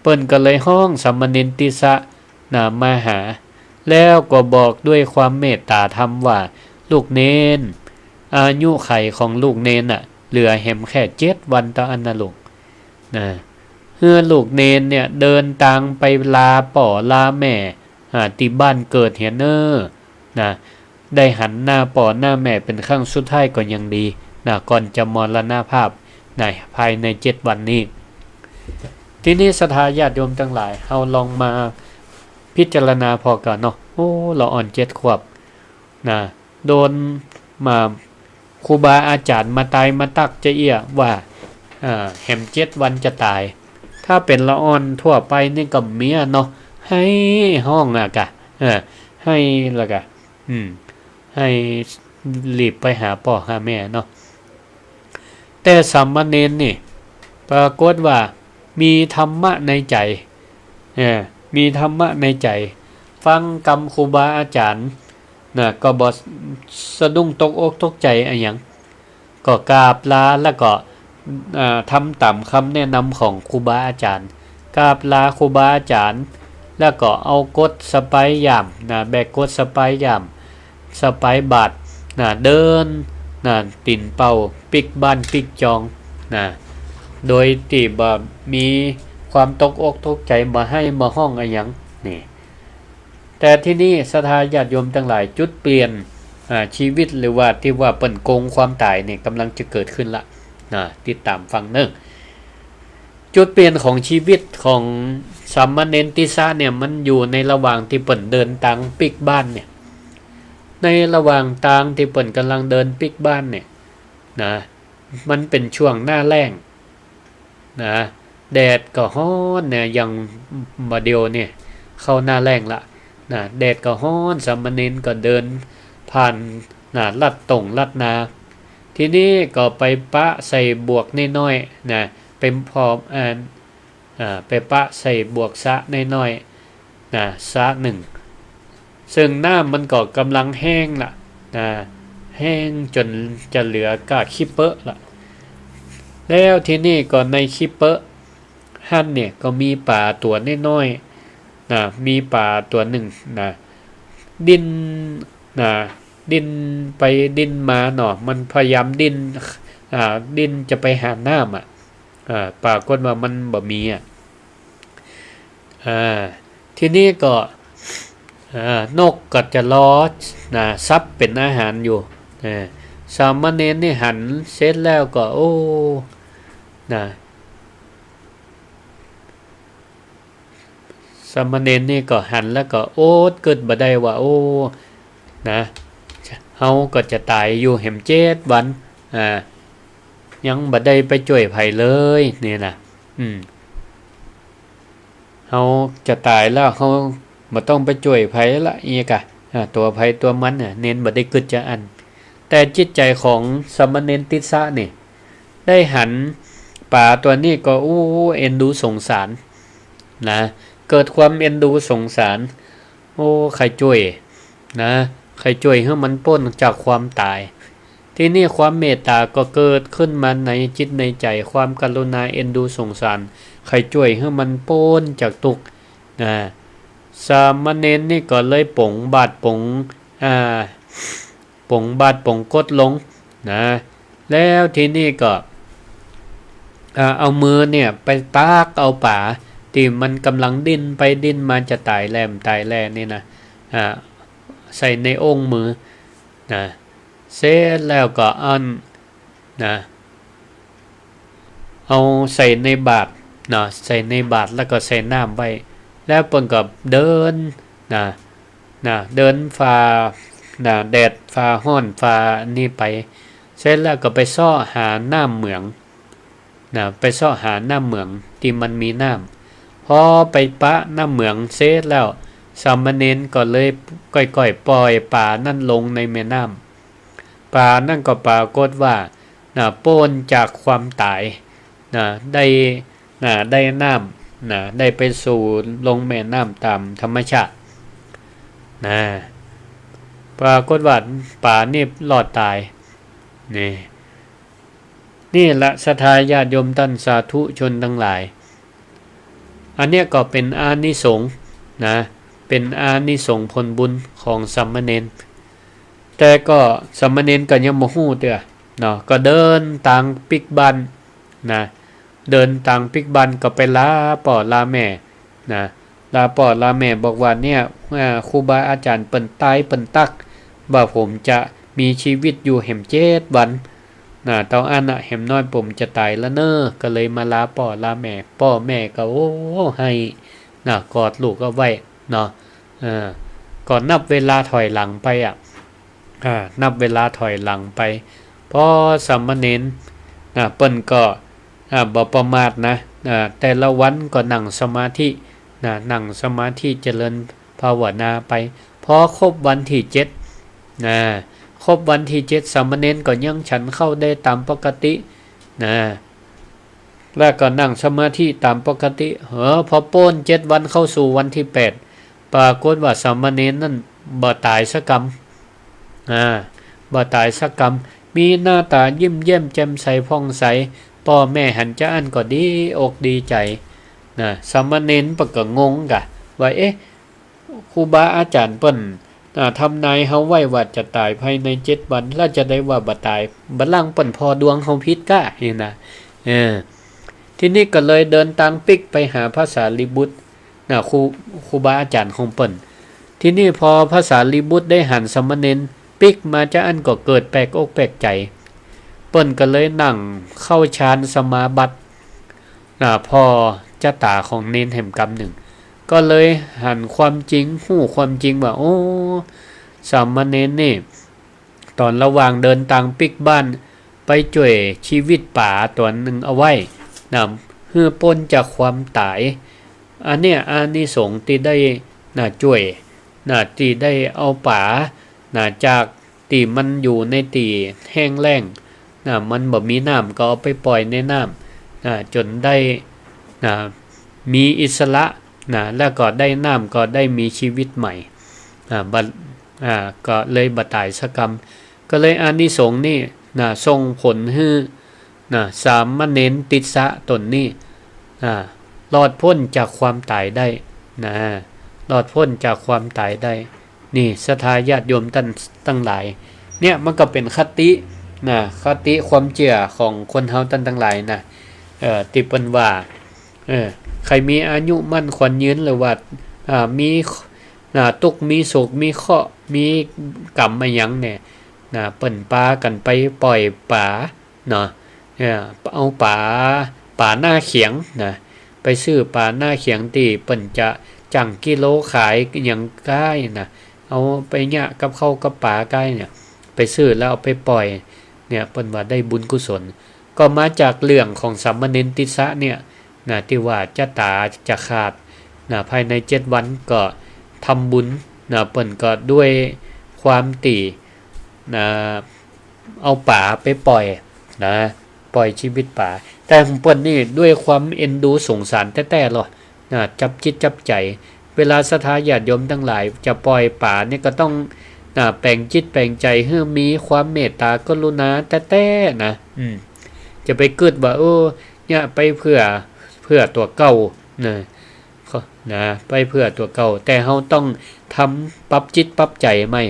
เปิ้นก็เลยฮ้องสามเณรติสสะนะมาหา แล้วก็บอกด้วยความเมตต๋าธรรมว่า ลูกเณร อายุขัยของลูกเณรน่ะ เหลือแหมแค่เจ็ดวันเต้าอั้นนะลูกนะ หื้อลูกเณรเนี่ยเดินตางไปลาป้อลาแม่ อ่า ตี้บ้านเกิดเหียเน่อนะ ได้หันหน้าป้อหน้าแม่เป๋นครั้งสุดท้ายก็ยังดีนะ ก่อนจะมรณภาพนะ ภายในเจ็ดวันนี้ ทีนี้ศรัทธาญาติโยมตังหลาย เฮาลองมาพิจารณาผ่อกั๋นเนาะ โอ้ ละอ่อนเจ็ดขวบนะ โดนมา ครูบาอาจ๋ารย์มาตายมาตั๊กจะเอี้ยว่า อ่า แหมเจ็ดวันจะต๋าย ถ้าเป๋นละอ่อนทั่วไปนี่ก็เมียเนาะ ไห้ฮ้องอะกะ เออ ไห้ละกะ อืม ไห้รีบไปหาป้อหาแม่เนาะ แต่สามเณรนี่ ปรากฏว่ามีธรรมะในใจ๋ เออ มีธรรมะในใจ๋ ฟังกำครูบาอาจ๋ารย์นะ ก็บ่สะดุ้งตกอกตกใจ๋อะหยัง ก็กราบลาแล้วก็ อ่า ทำต๋ามกำแนะนำของครูบาอาจ๋ารย์ กราบลาครูบาอาจ๋ารย์ แล้วก็เอากดสะปายย่ามนะ แบกกดสะปายย่าม สะปายบาตรนะ เดินนะ ตี๋นเป้าปิ๊กบ้านปิ๊กจองนะ โดยตี้บ่มีความตกอกตกใจ๋ บ่ไห้บ่ฮ้องอะหยังนี่ แต่ทีนี้ศรัทธาญาติโยมตังหลาย จุดเปลี่ยน อ่า ชีวิตหรือว่าตี้ว่าเปิ้นโกงความต๋ายนี่ก่ำลังจะเกิดขึ้นละนะ ติดต๋ามฟังเน่อ จุดเปลี่ยนของชีวิตของสามเณรติสสะเนี่ย มันอยู่ในระหว่างตี้เปิ้นเดินตางปิ๊กบ้านเนี่ย ในระหว่างตางตี้เปิ้นก่ำลังเดินปิ๊กบ้านเนี่ยนะ มันเป๋นช่วงหน้าแล้งนะ แดดก็ฮ้อนเนี่ย อย่างบ่าเดี่ยวเนี่ยเข้าหน้าแล้งละนะ แดดก็ฮ้อน สามเณรก็เดินผ่านนะ ลัดต่งลัดนา ทีนี้ก็ไปปะใส่บวกน้อยๆ นะ ไปพอ อ่า อ่า ไปปะใส่บวกสระน้อยๆ นะ สระนึ่ง ซึ่งน้ำมันก็ก่ำลังแห้งละนะ แห้งจ๋นจะเหลือก้าขี้เป๊อะละ แล้วทีนี้ก็ในขี้เป๊อะหั้นเนี่ยก็มีป๋าตั๋วน้อยๆ นะ มีป๋าตั๋วนึ่งนะ ดิ้นนะ ดิ้นไปดิ้นมาเนาะ มันพยายามดิ้น อ่า ดิ้นจะไปหาน้ำอะ อ่า ปรากฏว่ามันบ่มีอะ อ่า ทีนี้ก็ อ่า นกก็จะรอ นะ สับเป๋นอาหารอยู่ อ่า สามเณรนี่หันเสร็จแล้วก็ โอ้ นะ สามเณรนี่ก็หันแล้วก็อดกึ๊ดบ่ได้ว่า โอ้ นะ เฮาก็จะต๋ายอยู่แหมเจ็ดวัน อ่า ยังบ่ได้ไปจ้วยใผเลย นี่นะ อืม เฮาจะต๋ายแล้ว เฮาบ่ต้องไปจ้วยใผละ เอียกะ อ่า ตั๋วใผตั๋วมันน่ะ เณรบ่ได้กึ๊ดจะอั้น แต่จิตใจ๋ของสามเณรติสสะนี่ ได้หันป๋าตั๋วนี้ก็ อู้ เอ็นดูสงสาร นะ เกิดความเอ็นดูสงสาร โอ้ ใค่จ้วย นะ ใค่จ้วยหื้อมันป๊นจากความต๋าย ทีนี้ความเมตต๋าก็เกิดขึ้นมาในจิตในใจ๋ ความกรุณาเอ็นดูสงสาร ใค่จ้วยหื้อมันป๊นจากตุ๊กข์ นะ สามเณรนี่ก็เลยป๋งบาตรป๋ง อ่า ป๋งบาตรป๋งกดลง นะ แล้วทีนี้ก็ อ่า เอามือเนี่ยไปตักเอาป๋าตี้มันก่ำลังดิ้นไปดิ้นมาจะต๋ายแหมต๋ายแหมนี่นะ อ่า ใส่ในโอ้งมือ นะ เสร็จแล้วก็อั้น นะ เอาใส่ในบาตร นะ ใส่ในบาตรแล้วก็ใส่น้ำไว้ แล้วเปิ้นก็เดิน นะ นะ เดินฝ่า นะ แดดฝ่าฮ้อนฝ่าอันนี้ไป เสร็จแล้วก็ไปเซาะหาน้ำเหมือง นะ ไปเซาะหาน้ำเหมืองตี้มันมีน้ำ พอไปปะน้ำเหมืองเสร็จแล้ว สามเณรก็เลยก้อยๆ ป่อยป๋านั้นลงในแม่น้ำ ป๋านั้นก็ปรากฏว่า นะ ป๊นจากความต๋าย นะ ได้ นะ ได้น้ำ นะ ได้ไปสู่ลงแม่น้ำต๋ามธรรมชาติ นะ ปรากฏว่าป๋านี่รอดต๋าย นี่ นี่ละศรัทธาญาติโยมต้านสาธุชนตังหลาย อันเนี้ยก็เป๋นอานิสงส์ นะ เป๋นอานิสงส์ผลบุญของสามเณร แต่ก็สามเณรก็ยังบ่ฮู้เตื้อ เนาะ ก็เดินตางปิ๊กบ้าน นะ เดินตางปิ๊กบ้านก็ไปลาป้อลาแม่ นะ ลาป้อลาแม่บอกว่า เนี่ย อ่า ครูบาอาจ๋ารย์เปิ้นตายเปิ้นตั๊ก ว่าผมจะมีชีวิตอยู่แหมเจ็ดวัน นะ เต้าอั้นน่ะ แหมน้อยผมจะต๋ายแล้วเน่อ ก็เลยมาลาป้อลาแม่ ป้อแม่ก็ โอ้ ไห้ นะ กอดลูกเอาไว้ เนาะ เออ ก็นับเวลาถอยหลังไปอะ อ่า นับเวลาถอยหลังไป พอสามเณร นะ เปิ้นก็ อ่า บ่ประมาทนะ อ่า แต่ละวันก็นั่งสมาธิ นะ นั่งสมาธิเจริญภาวนาไป พอครบวันตี้เจ็ด นะ ครบวันตี้เจ็ด สามเณรก็ยังฉันข้าวได้ต๋ามปกติ นะ แล้วก็นั่งสมาธิต๋ามปกติ เออ พอป๊นเจ็ดวันเข้าสู่วันตี้แปด ปรากฏว่าสามเณรนั้นบ่ต๋ายสักกำ อ่า บ่ต๋ายสักกำ มีหน้าต๋ายิ้มแย้มแจ่มใสผ่องใส ป้อแม่หันจาอั้นก็ดีอกดีใจ๋ นะ สามเณรเปิ้นก็งงก่ะ ว่า เอ๊ะ ครูบาอาจ๋ารย์เปิ้น อ่า ทำนายเฮาไว้ว่าจะต๋ายภายในเจ็ดวัน แล้วจะใดว่าบ่ต๋าย บ่ลั้งเปิ้นผ่อดวงเฮาผิดก้า นี่นะ เออ ทีนี้ก็เลยเดินตางปิ๊กไปหาพระสารีบุตร นะ ครู ครูบาอาจ๋ารย์ของเปิ้น ทีนี้พอพระสารีบุตรได้หันสามเณรปิ๊กมาจาอั้นก็เกิดแปลกอกแปลกใจ๋ เปิ้นก็เลยนั่งเข้าฌานสมาบัติ นะ ผ่อจะต๋าของเณรแหมกำนึ่ง ก็เลยหันความจริง ฮู้ความจริงว่า โอ้ สามเณรนี่ ต๋อนระหว่างเดินตางปิ๊กบ้าน ไปจ้วยชีวิตป๋าตั๋วนึ่งเอาไว้ นะ หื้อป๊นจากความต๋าย อันเนี้ยอานิสงส์ตี้ได้ นะ จ้วย นะ ตี้ได้เอาป๋า นะ จากตี้มันอยู่ในตี้แห้งแล้ง นะ มันบ่มีน้ำก็เอาไปป่อยในน้ำ นะ จ๋นได้ นะ มีอิสระ นะ แล้วก็ได้น้ำก็ได้มีชีวิตใหม่ อ่า บ่ อ่า ก็เลยบ่ต๋ายสักกำ ก็เลยอานิสงส์นี่ นะ ส่งผลหื้อ นะ สามเณรติสสะต๋นนี่ อ่า รอดป๊นจากความต๋ายได้ นะ รอดป๊นจากความต๋ายได้ นี่ศรัทธาญาติโยมต้านตังหลาย เนี่ยมันก็เป๋นคติ นะ คติความเจื้อของคนเฮาต้านตังหลายนะ เอ่อ ตี้เปิ้นว่า เอ่อ ใผมีอายุมั่นขวัญยืน หรือว่า อ่า มี อ่า ตุ๊กข์ มีโศก มีเคราะห์ มีกรรมอะหยังเนี่ย นะ เปิ้นปากั๋นไปป่อยป๋าเนาะ เอ่อ เอาป๋า ป๋าหน้าเขียงนะ ไปซื้อป๋าหน้าเขียงตี้เปิ้นจะจั่งกิโลขายหยังก้ายนะ เอาไปเยียะกับข้าวกับป๋าก้ายเนี่ย ไปซื้อแล้วเอาไปป่อย เนี่ย เปิ้นว่าได้บุญกุศล ก็มาจากเรื่องของสามเณรติสสะเนี่ยนะ ตี้ว่าจะต๋าจะขาดนะ ภายในเจ็ดวันก็ทำบุญนะ เปิ้นก็ด้วยความตี้นะ เอาป๋าไปป่อยนะ ป่อยชีวิตป๋า แต่ของเปิ้นนี่ด้วยความเอ็นดูสงสารแต๊ๆ ลอ นะ จับจิตจับใจ๋ เวลาศรัทธาญาติโยมตังหลายจะป่อยป๋าเนี่ยก็ต้อง นะ แป๋งจิตแป๋งใจ๋หื้อมีความเมตตากรุณาแต๊ๆ นะ อืม จะไปกึ๊ดว่า เออ เนี่ย ไปเปื้อ เปื้อตั๋วเก่า นะ นะ ไปเปื้อตั๋วเก่า แต่เฮาต้องทำ ปรับจิตปรับใจ๋ใหม่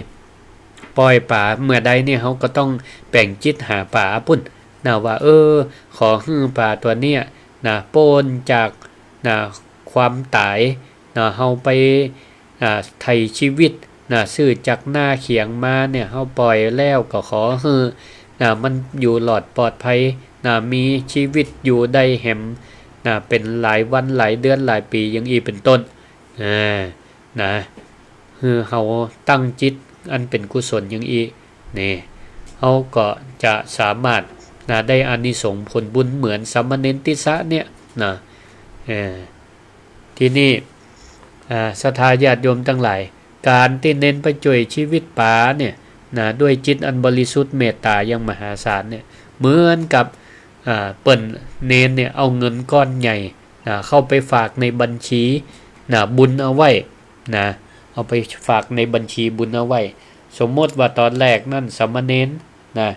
ป่อยป๋าเมื่อใดนี่เฮาก็ต้องแป๋งจิตหาป๋าปุ้นนะ ว่า เออ ขอหื้อป๋าตั๋วเนี่ยนะ ป๊นจาก นะ ความต๋ายนะ เฮาไป อ่า ไถ่ชีวิตนะ ซื้อจากหน้าเขียงมาเนี่ย เฮาป่อยแล้วก็ขอหื้อนะ มันอยู่รอดปลอดภัยนะ มีชีวิตอยู่ได้แหมนะ เป๋นหลายวันหลายเดือนหลายปี๋อย่างอี้เป๋นต้น อ่า นะ หื้อเฮาตั้งจิตอันเป๋นกุศลอย่างอี้ นี่ เฮาก็จะสามารถนะ ได้อานิสงส์ผลบุญเหมือนสามเณรติสสะเนี่ยนะ เออ ทีนี้ อ่า ศรัทธาญาติโยมตังหลาย ก๋านตี้เณรไปจ้วยชีวิตป๋าเนี่ยนะ ด้วยจิตอันบริสุทธิ์เมตต๋าอย่างมหาศาลเนี่ย เหมือนกับ อ่า เปิ้นเณรเนี่ยเอาเงินก้อนใหญ่นะ เข้าไปฝากในบัญชีนะ บุญเอาไว้นะ เอาไปฝากในบัญชีบุญเอาไว้ สมมติว่าต๋อนแรกนั้นสามเณรนะ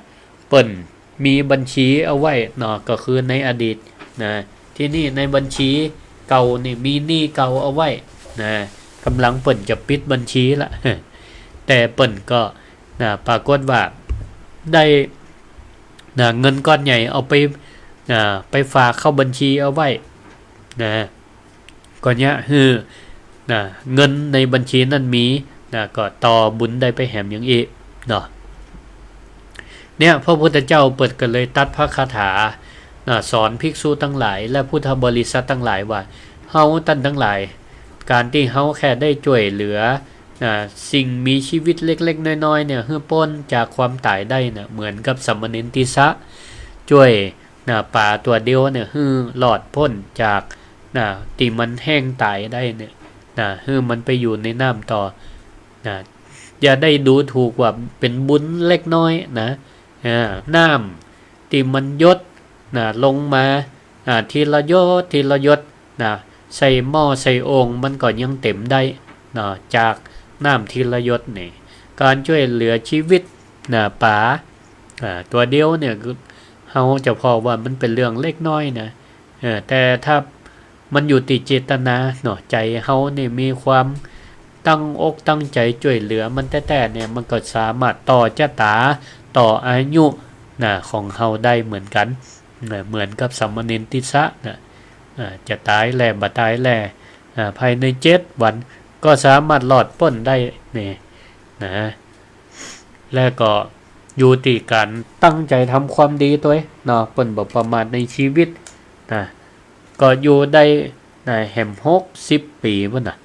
เปิ้นมีบัญชีเอาไว้เนาะ ก็คือในอดีตนะ ทีนี้ในบัญชีเก่านี่มีหนี้เก่าเอาไว้นะ ก่ำลังเปิ้นจะปิดบัญชีละ แต่เปิ้นก็นะ ปรากฏว่าได้นะ เงินก้อนใหญ่เอาไปนะ ไปฝากเข้าบัญชีเอาไว้นะ ก็เยียะหื้อนะ เงินในบัญชีนั้นมีนะ ก็ต่อบุญได้ไปแหมอย่างอี้เนาะ เนี่ย พระพุทธเจ้าเปิ้นก็เลยตรัสพระคาถานะ สอนภิกษุตังหลายและพุทธบริษัทตังหลายว่า เฮาต้านตังหลาย ก๋านตี้เฮาแค่ได้จ้วยเหลือนะ สิ่งมีชีวิตเล็กๆ น้อยๆ เนี่ย หื้อป๊นจากความต๋ายได้นะ เหมือนกับสามเณรติสสะ จ้วย นะ ป๋าตั๋วเดียวเนี่ย หื้อรอดป๊นจาก นะ ตี้มันแห้งต๋ายได้เนี่ย นะ หื้อมันไปอยู่ในน้ำต่อ นะ อย่าได้ดูถูกว่าเป๋นบุญเล็กน้อยนะ อ่า น้ำตี้มันหยด นะ ลงมา อ่า ทีละหยด ทีละหยด นะ ใส่หม้อใส่โอ่งมันก็ยังเต๋มได้ นะ จากน้ำทีละหยดนี่ ก๋านจ้วยเหลือชีวิต นะ ป๋า อ่า ตั๋วเดียวเนี่ย คือเฮาจะผ่อว่ามันเป๋นเรื่องเล็กน้อยนะ เออ แต่ถ้ามันอยู่ตี้เจตนาเนาะ ใจ๋เฮานี่มีความตั้งอกตั้งใจ๋จ้วยเหลือมันแต๊ๆ เนี่ย มันก็สามารถต่อจะต๋า ต่ออายุนะ ของเฮาได้เหมือนกั๋นนะ เหมือนกับสามเณรติสสะนะ อ่า จะต๋ายแล่บ่ต๋ายแล่ อ่า ภายในเจ็ดวันก็สามารถรอดป๊นได้นี่นะ และก็อยู่ตี้ก๋านตั้งใจ๋ทำความดีตวยเนาะ เปิ้นบ่ประมาทในชีวิตนะ ก็อยู่ได้นะ แหมหกสิบปี๋ปุ้นนะ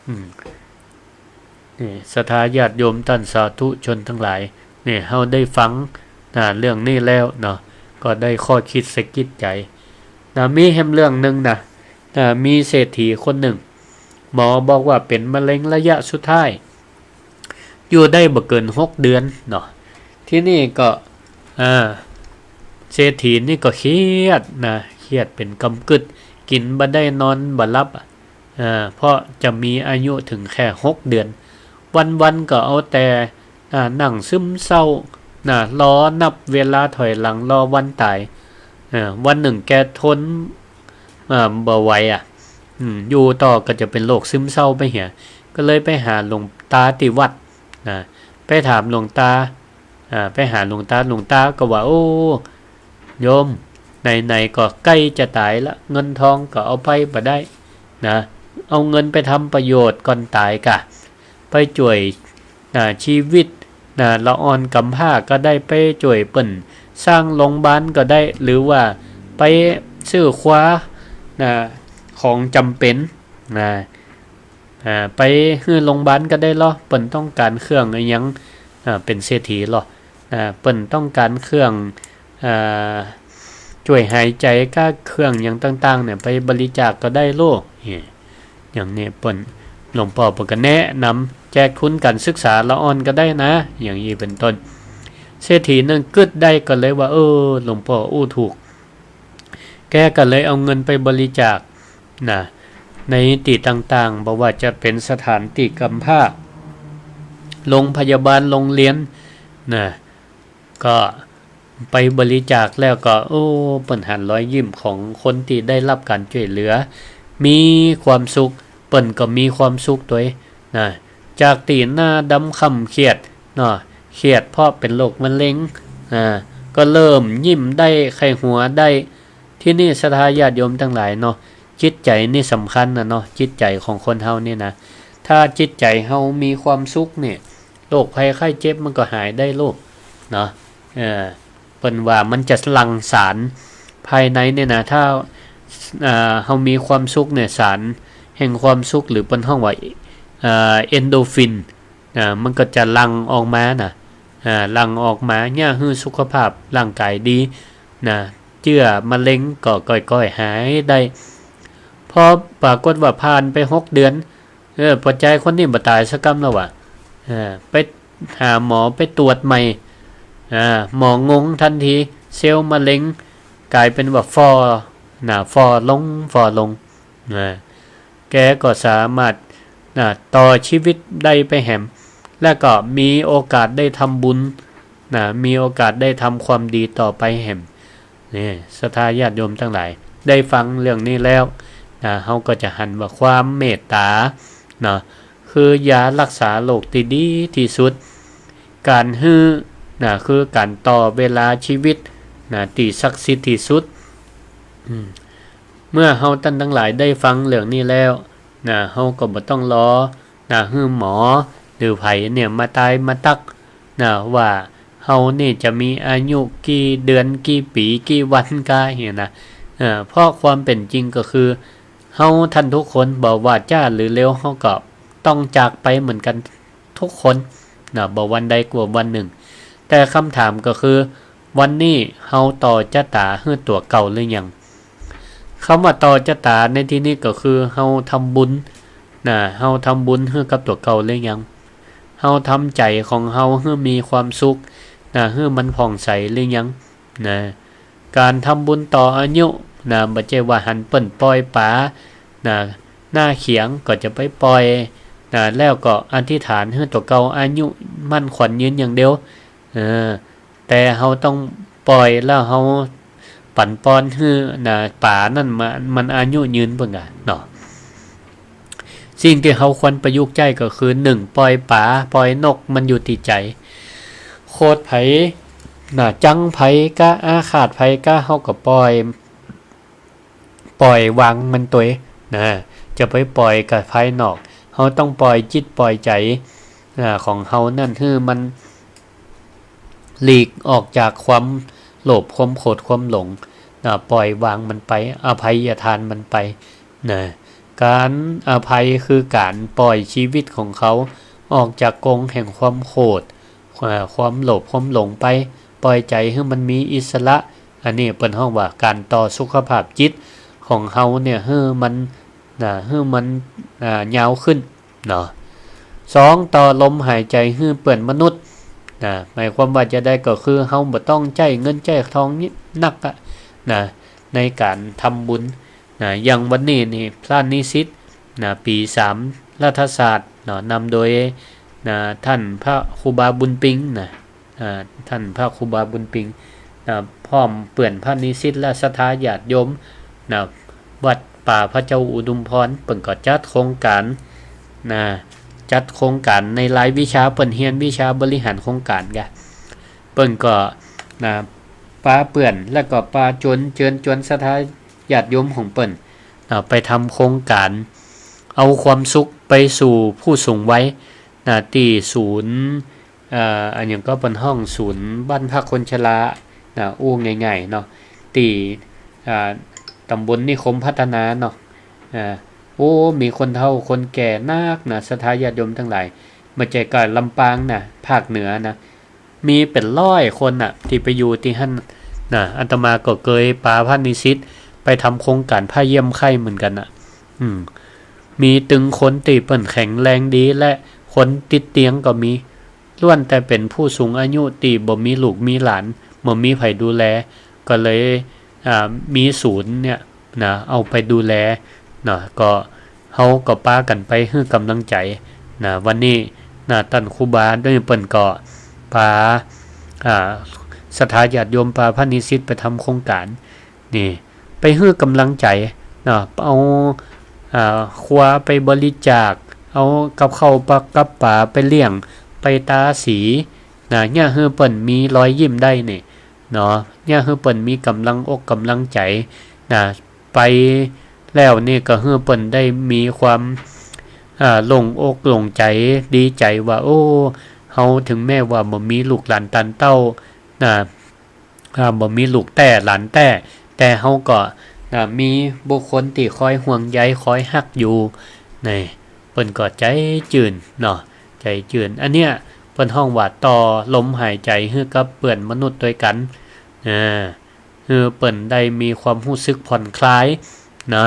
อืม นี่ ศรัทธาญาติโยมต้านสาธุชนตังหลาย นี่ เฮาได้ฟังนะ เรื่องนี้แล้วเนาะ ก็ได้ข้อคิดสะกิดใจ๋นะ มีแหมเรื่องนึ่งนะ นะ มีเศรษฐีคนนึ่ง หมอบอกว่าเป๋นมะเร็งระยะสุดท้าย อยู่ได้บ่เกินหกเดือนเนาะ ทีนี้ก็ อ่า เศรษฐีนี่ก็เครียดนะ เครียดเป๋นกำกึ๊ด กิ๋นบ่ได้นอนบ่หลับอะ อ่า เพราะจะมีอายุเถิงแค่หกเดือน วันๆ ก็เอาแต่ อ่า นั่งซึมเศร้านะ รอนับเวลาถอยหลัง รอวันต๋าย อ่า วันนึ่งแกทน อ่า บ่ไหวอะ อืม อยู่ต่อก็จะเป๋นโรคซึมเศร้าไปเหีย ก็เลยไปหาหลวงต๋าตี้วัดนะ ไปถามหลวงต๋า อ่า ไปหาหลวงต๋า หลวงต๋าก็ว่า โอ้ โยม ไหนๆ ก็ใก้จะต๋ายละ เงินทองก็เอาไปบ่ได้นะ เอาเงินไปทำประโยชน์ก่อนต๋ายก่ะ ไปจ้วย นะ ชีวิต นะ ละอ่อนก๋ำพร้าก็ได้ ไปจ้วยเปิ้นสร้างโรงบาลก็ได้ หรือว่าไปซื้อคว้า นะ ของจ๋ำเป๋น นะ อ่า ไปหื้อโรงบาลก็ได้ลอ เปิ้นต้องก๋านเครื่องอะหยัง อ่า เป๋นเศรษฐีลอ อ่า เปิ้นต้องก๋านเครื่อง อ่า จ้วยหายใจ๋ก้าเครื่องหยังต่างๆ เนี่ย ไปบริจาคก็ได้ลอ เอ้ย อย่างนี้เปิ้น หลวงป้อเปิ้นก็แนะนำ แจกทุนก๋านศึกษาละอ่อนก็ได้นะ อย่างนี้เป๋นต้น เศรษฐีนั้นกึ๊ดได้ก็เลยว่า เออ หลวงป้ออู้ถูก แกก็เลยเอาเงินไปบริจาค นะ ในตี้ต่างๆ บ่ว่าจะเป๋นสถานตี้ก๋ำพร้า โรงพยาบาล โรงเรียน นะ ก็ไปบริจาคแล้วก็ โอ้ เปิ้นหันรอยยิ้มของคนตี้ได้ฮับก๋านจ้วยเหลือ มีความสุข เปิ้นก็มีความสุขตวย นะ จากตี้หน้าดำคล้ำเครียดเนาะ เครียดเพราะเป๋นโรคมะเร็ง อ่า ก็เริ่มยิ้มได้ ใค่หัวได้ ทีนี้ศรัทธาญาติโยมตังหลายเนาะ จิตใจ๋นี่สำคัญนะเนาะ จิตใจ๋ของคนเฮานี่นะ ถ้าจิตใจ๋เฮามีความสุขเนี่ย โรคภัยไข้เจ็บมันก็หายได้ลอ เนาะ เออ เปิ้นว่ามันจะหลั่งสารภายในเนี่ยนะ ถ้า อ่า เฮามีความสุขเนี่ย สารแห่งความสุข หรือเปิ้นฮ้องว่า อ่า เอนโดรฟิน อ่า มันก็จะหลั่งออกมานะ อ่า หลั่งออกมา เยียะหื้อสุขภาพร่างก๋ายดีนะ เจื้อมะเร็งก็ก้อยๆ หายได้ พอปรากฏว่าผ่านไปหกเดือน เออ ป้อจายคนนี้บ่ต๋ายสักกำแล้วว่ะ เออ ไปหาหมอ ไปตรวจใหม่ อ่า หมองงทันที เซลล์มะเร็งก๋ายเป๋นว่าฝ่อ นะ ฝ่อลง ฝ่อลง นะ แกก็สามารถ นะ ต่อชีวิตได้ไปแหม และก็มีโอกาสได้ทำบุญ นะ มีโอกาสได้ทำความดีต่อไปแหม นี่ ศรัทธาญาติโยมตังหลาย ได้ฟังเรื่องนี้แล้ว นะ เฮาก็จะหันว่าความเมตต๋า นะ คือยาฮักษาโรคตี้ดีตี้สุด ก๋านหื้อ นะ คือก๋านต่อเวลาชีวิต นะ ตี้ศักดิ์สิทธิ์ตี้สุด อืม เมื่อเฮาต้านตังหลายได้ฟังเรื่องนี้แล้ว นะ เฮาก็บ่ต้องรอ นะ หื้อหมอ หรือใผเนี่ยมาตายมาตั๊ก นะ ว่าเฮานี่จะมีอายุกี่เดือน กี่ปี๋ กี่วันก้า เหียนะ เอ่อ เพราะความเป๋นจริงก็คือ เฮาต้านทุกคน บ่ว่าจ๊าหรือเลว เฮาก็ต้องจากไปเหมือนกั๋นทุกคน นะ บ่วันใดก็วันนึ่ง แต่กำถามก็คือ วันนี้เฮาต่อจะต๋าหื้อตั๋วเก่าหรือยัง กำว่าต่อจะต๋าในตี้นี้ก็คือ เฮาทำบุญ นะ เฮาทำบุญหื้อกับตั๋วเก่าหรือยัง เฮาทำใจ๋ของเฮาหื้อมีความสุข นะ หื้อมันผ่องใสหรือยัง นะ ก๋านทำบุญต่ออายุ นะ บ่ใจ้ว่าหันเปิ้นป่อยป๋า นะ หน้าเขียงก็จะไปป่อย นะ แล้วก็อธิษฐานหื้อตั๋วเก่าอายุมั่นขวัญยืนอย่างเดียว เออ แต่เฮาต้องป่อยแล้วเฮาปั๋นปอนหื้อ นะ ป๋านั่นมัน มันอายุยืนเปิ้นก่าเนาะ สิ่งตี้เฮาควรประยุกต์ใจ๊ก็คือ นึ่ง ป่อยป๋า ป่อยนก มันอยู่ตี้ใจ๋ โขดใผ นะ จังใผก้า อาฆาตใผก้า เฮาก็ป่อย ป่อยวางมันตวย นะ จะไปป่อยกับภายนอก เฮาต้องป่อยจิตป่อยใจ๋ นะ ของเฮานั่นหื้อมันหลีกออกจากความโลภ ความโขด ความหลง นะ ป่อยวางมันไป อภัยทานมันไป นะ ก๋านอภัยคือก๋านป่อยชีวิตของเขาออกจากกรงแห่งความโขด อ่า ความโลภ ความหลงไป ป่อยใจ๋หื้อมันมีอิสระ อันนี้เปิ้นฮ้องว่าก๋านต่อสุขภาพจิตของเฮาเนี่ยหื้อมัน นะ หื้อมัน อ่า ยาวขึ้นเนาะ สอง ต่อลมหายใจ๋หื้อเปื้อนมนุษย์ นะ หมายความว่าจะใดก็คือเฮาบ่ต้องใจ๊เงินใจ๊ทองนี่นักอะ นะ ในก๋านทำบุญ นะ อย่างวันนี้นี่พระนิสิต นะ ปี๋สามรัฐศาสตร์เนาะ นำโดย นะ ต้านพระครูบาบุญปิง นะ อ่า ต้านพระครูบาบุญปิง นะ พร้อมเปื้อนพระนิสิตและศรัทธาญาติโยม นะ วัดป่าพระเจ้าอุทุมพร เปิ้นก็จัดโครงก๋าน นะ จัดโครงก๋านในรายวิชา เปิ้นเฮียนวิชาบริหารโครงก๋านก่า เปิ้นก็ นะ ปาเปื้อน แล้วก็ปาจวน เจิญจวนศรัทธาญาติโยมของเปิ้น นะ ไปทำโครงก๋าน เอาความสุขไปสู่ผู้สูงวัย นะ ตี้ศูนย์ เอ่อ อะหยังก็เปิ้นฮ้องศูนย์บ้านพักคนชรา นะ อู้ง่ายๆ เนาะ ตี้ อ่า ตำบลนิคมพัฒนาเนาะ อ่า โอ้ มีคนเฒ่าคนแก่นักนะ ศรัทธาญาติโยมตังหลาย บ่ใจ้ก้าลำปางนะ ภาคเหนือนะ มีเป๋นร้อยคนน่ะ ตี้ไปอยู่ตี้หั้นน่ะ อาตมาก็เกยปาพระนิสิตไปทำโครงก๋านพาเยี่ยมไข้เหมือนกั๋นน่ะ อืม มีตึงคนตี้เปิ้นแข็งแรงดี และคนติดเตียงก็มี ล้วนแต่เป๋นผู้สูงอายุตี้บ่มีลูกมีหลาน บ่มีใผดูแล ก็เลย อ่า มีศูนย์เนี่ยนะ เอาไปดูแลนะ ก็เฮาก็ปากั๋นไปหื้อก๋ำลังใจ๋นะ วันนี้นะ ต้านครูบาด้วยเปิ้นก็ปา อ่า ศรัทธาญาติโยม ปาพระนิสิตไปทำโครงก๋าน นี่ ไปหื้อก๋ำลังใจ๋นะ เอา อ่า ครัวไปบริจาค เอากับข้าวปลากับป๋าไปเลี้ยง ไปตาสีนะ เยียะหื้อเปิ้นมีรอยยิ้มได้นี่ เนาะ เยียะหื้อเปิ้นมีก๋ำลังอกก๋ำลังใจ๋นะ ไปแล้วนี่ก็หื้อเปิ้นได้มีความ อ่า โล่งอกโล่งใจ๋ ดีใจ๋ว่า โอ้ เฮาเถิงแม้ว่าบ่มีลูกหลานตานเต้านะ อ่า บ่มีลูกแต๊หลานแต๊ แต่เฮาก็นะ มีบุคคลตี้คอยห่วงใย คอยฮักอยู่ นี่ เปิ้นก็ใจ๋จื้นเนาะ ใจ๋จื้น อันเนี้ยเปิ้นฮ้องว่าต่อลมหายใจ๋หื้อกับเปื้อนมนุษย์ตวยกั๋น อ่า หื้อเปิ้นได้มีความฮู้สึกผ่อนคลายนะ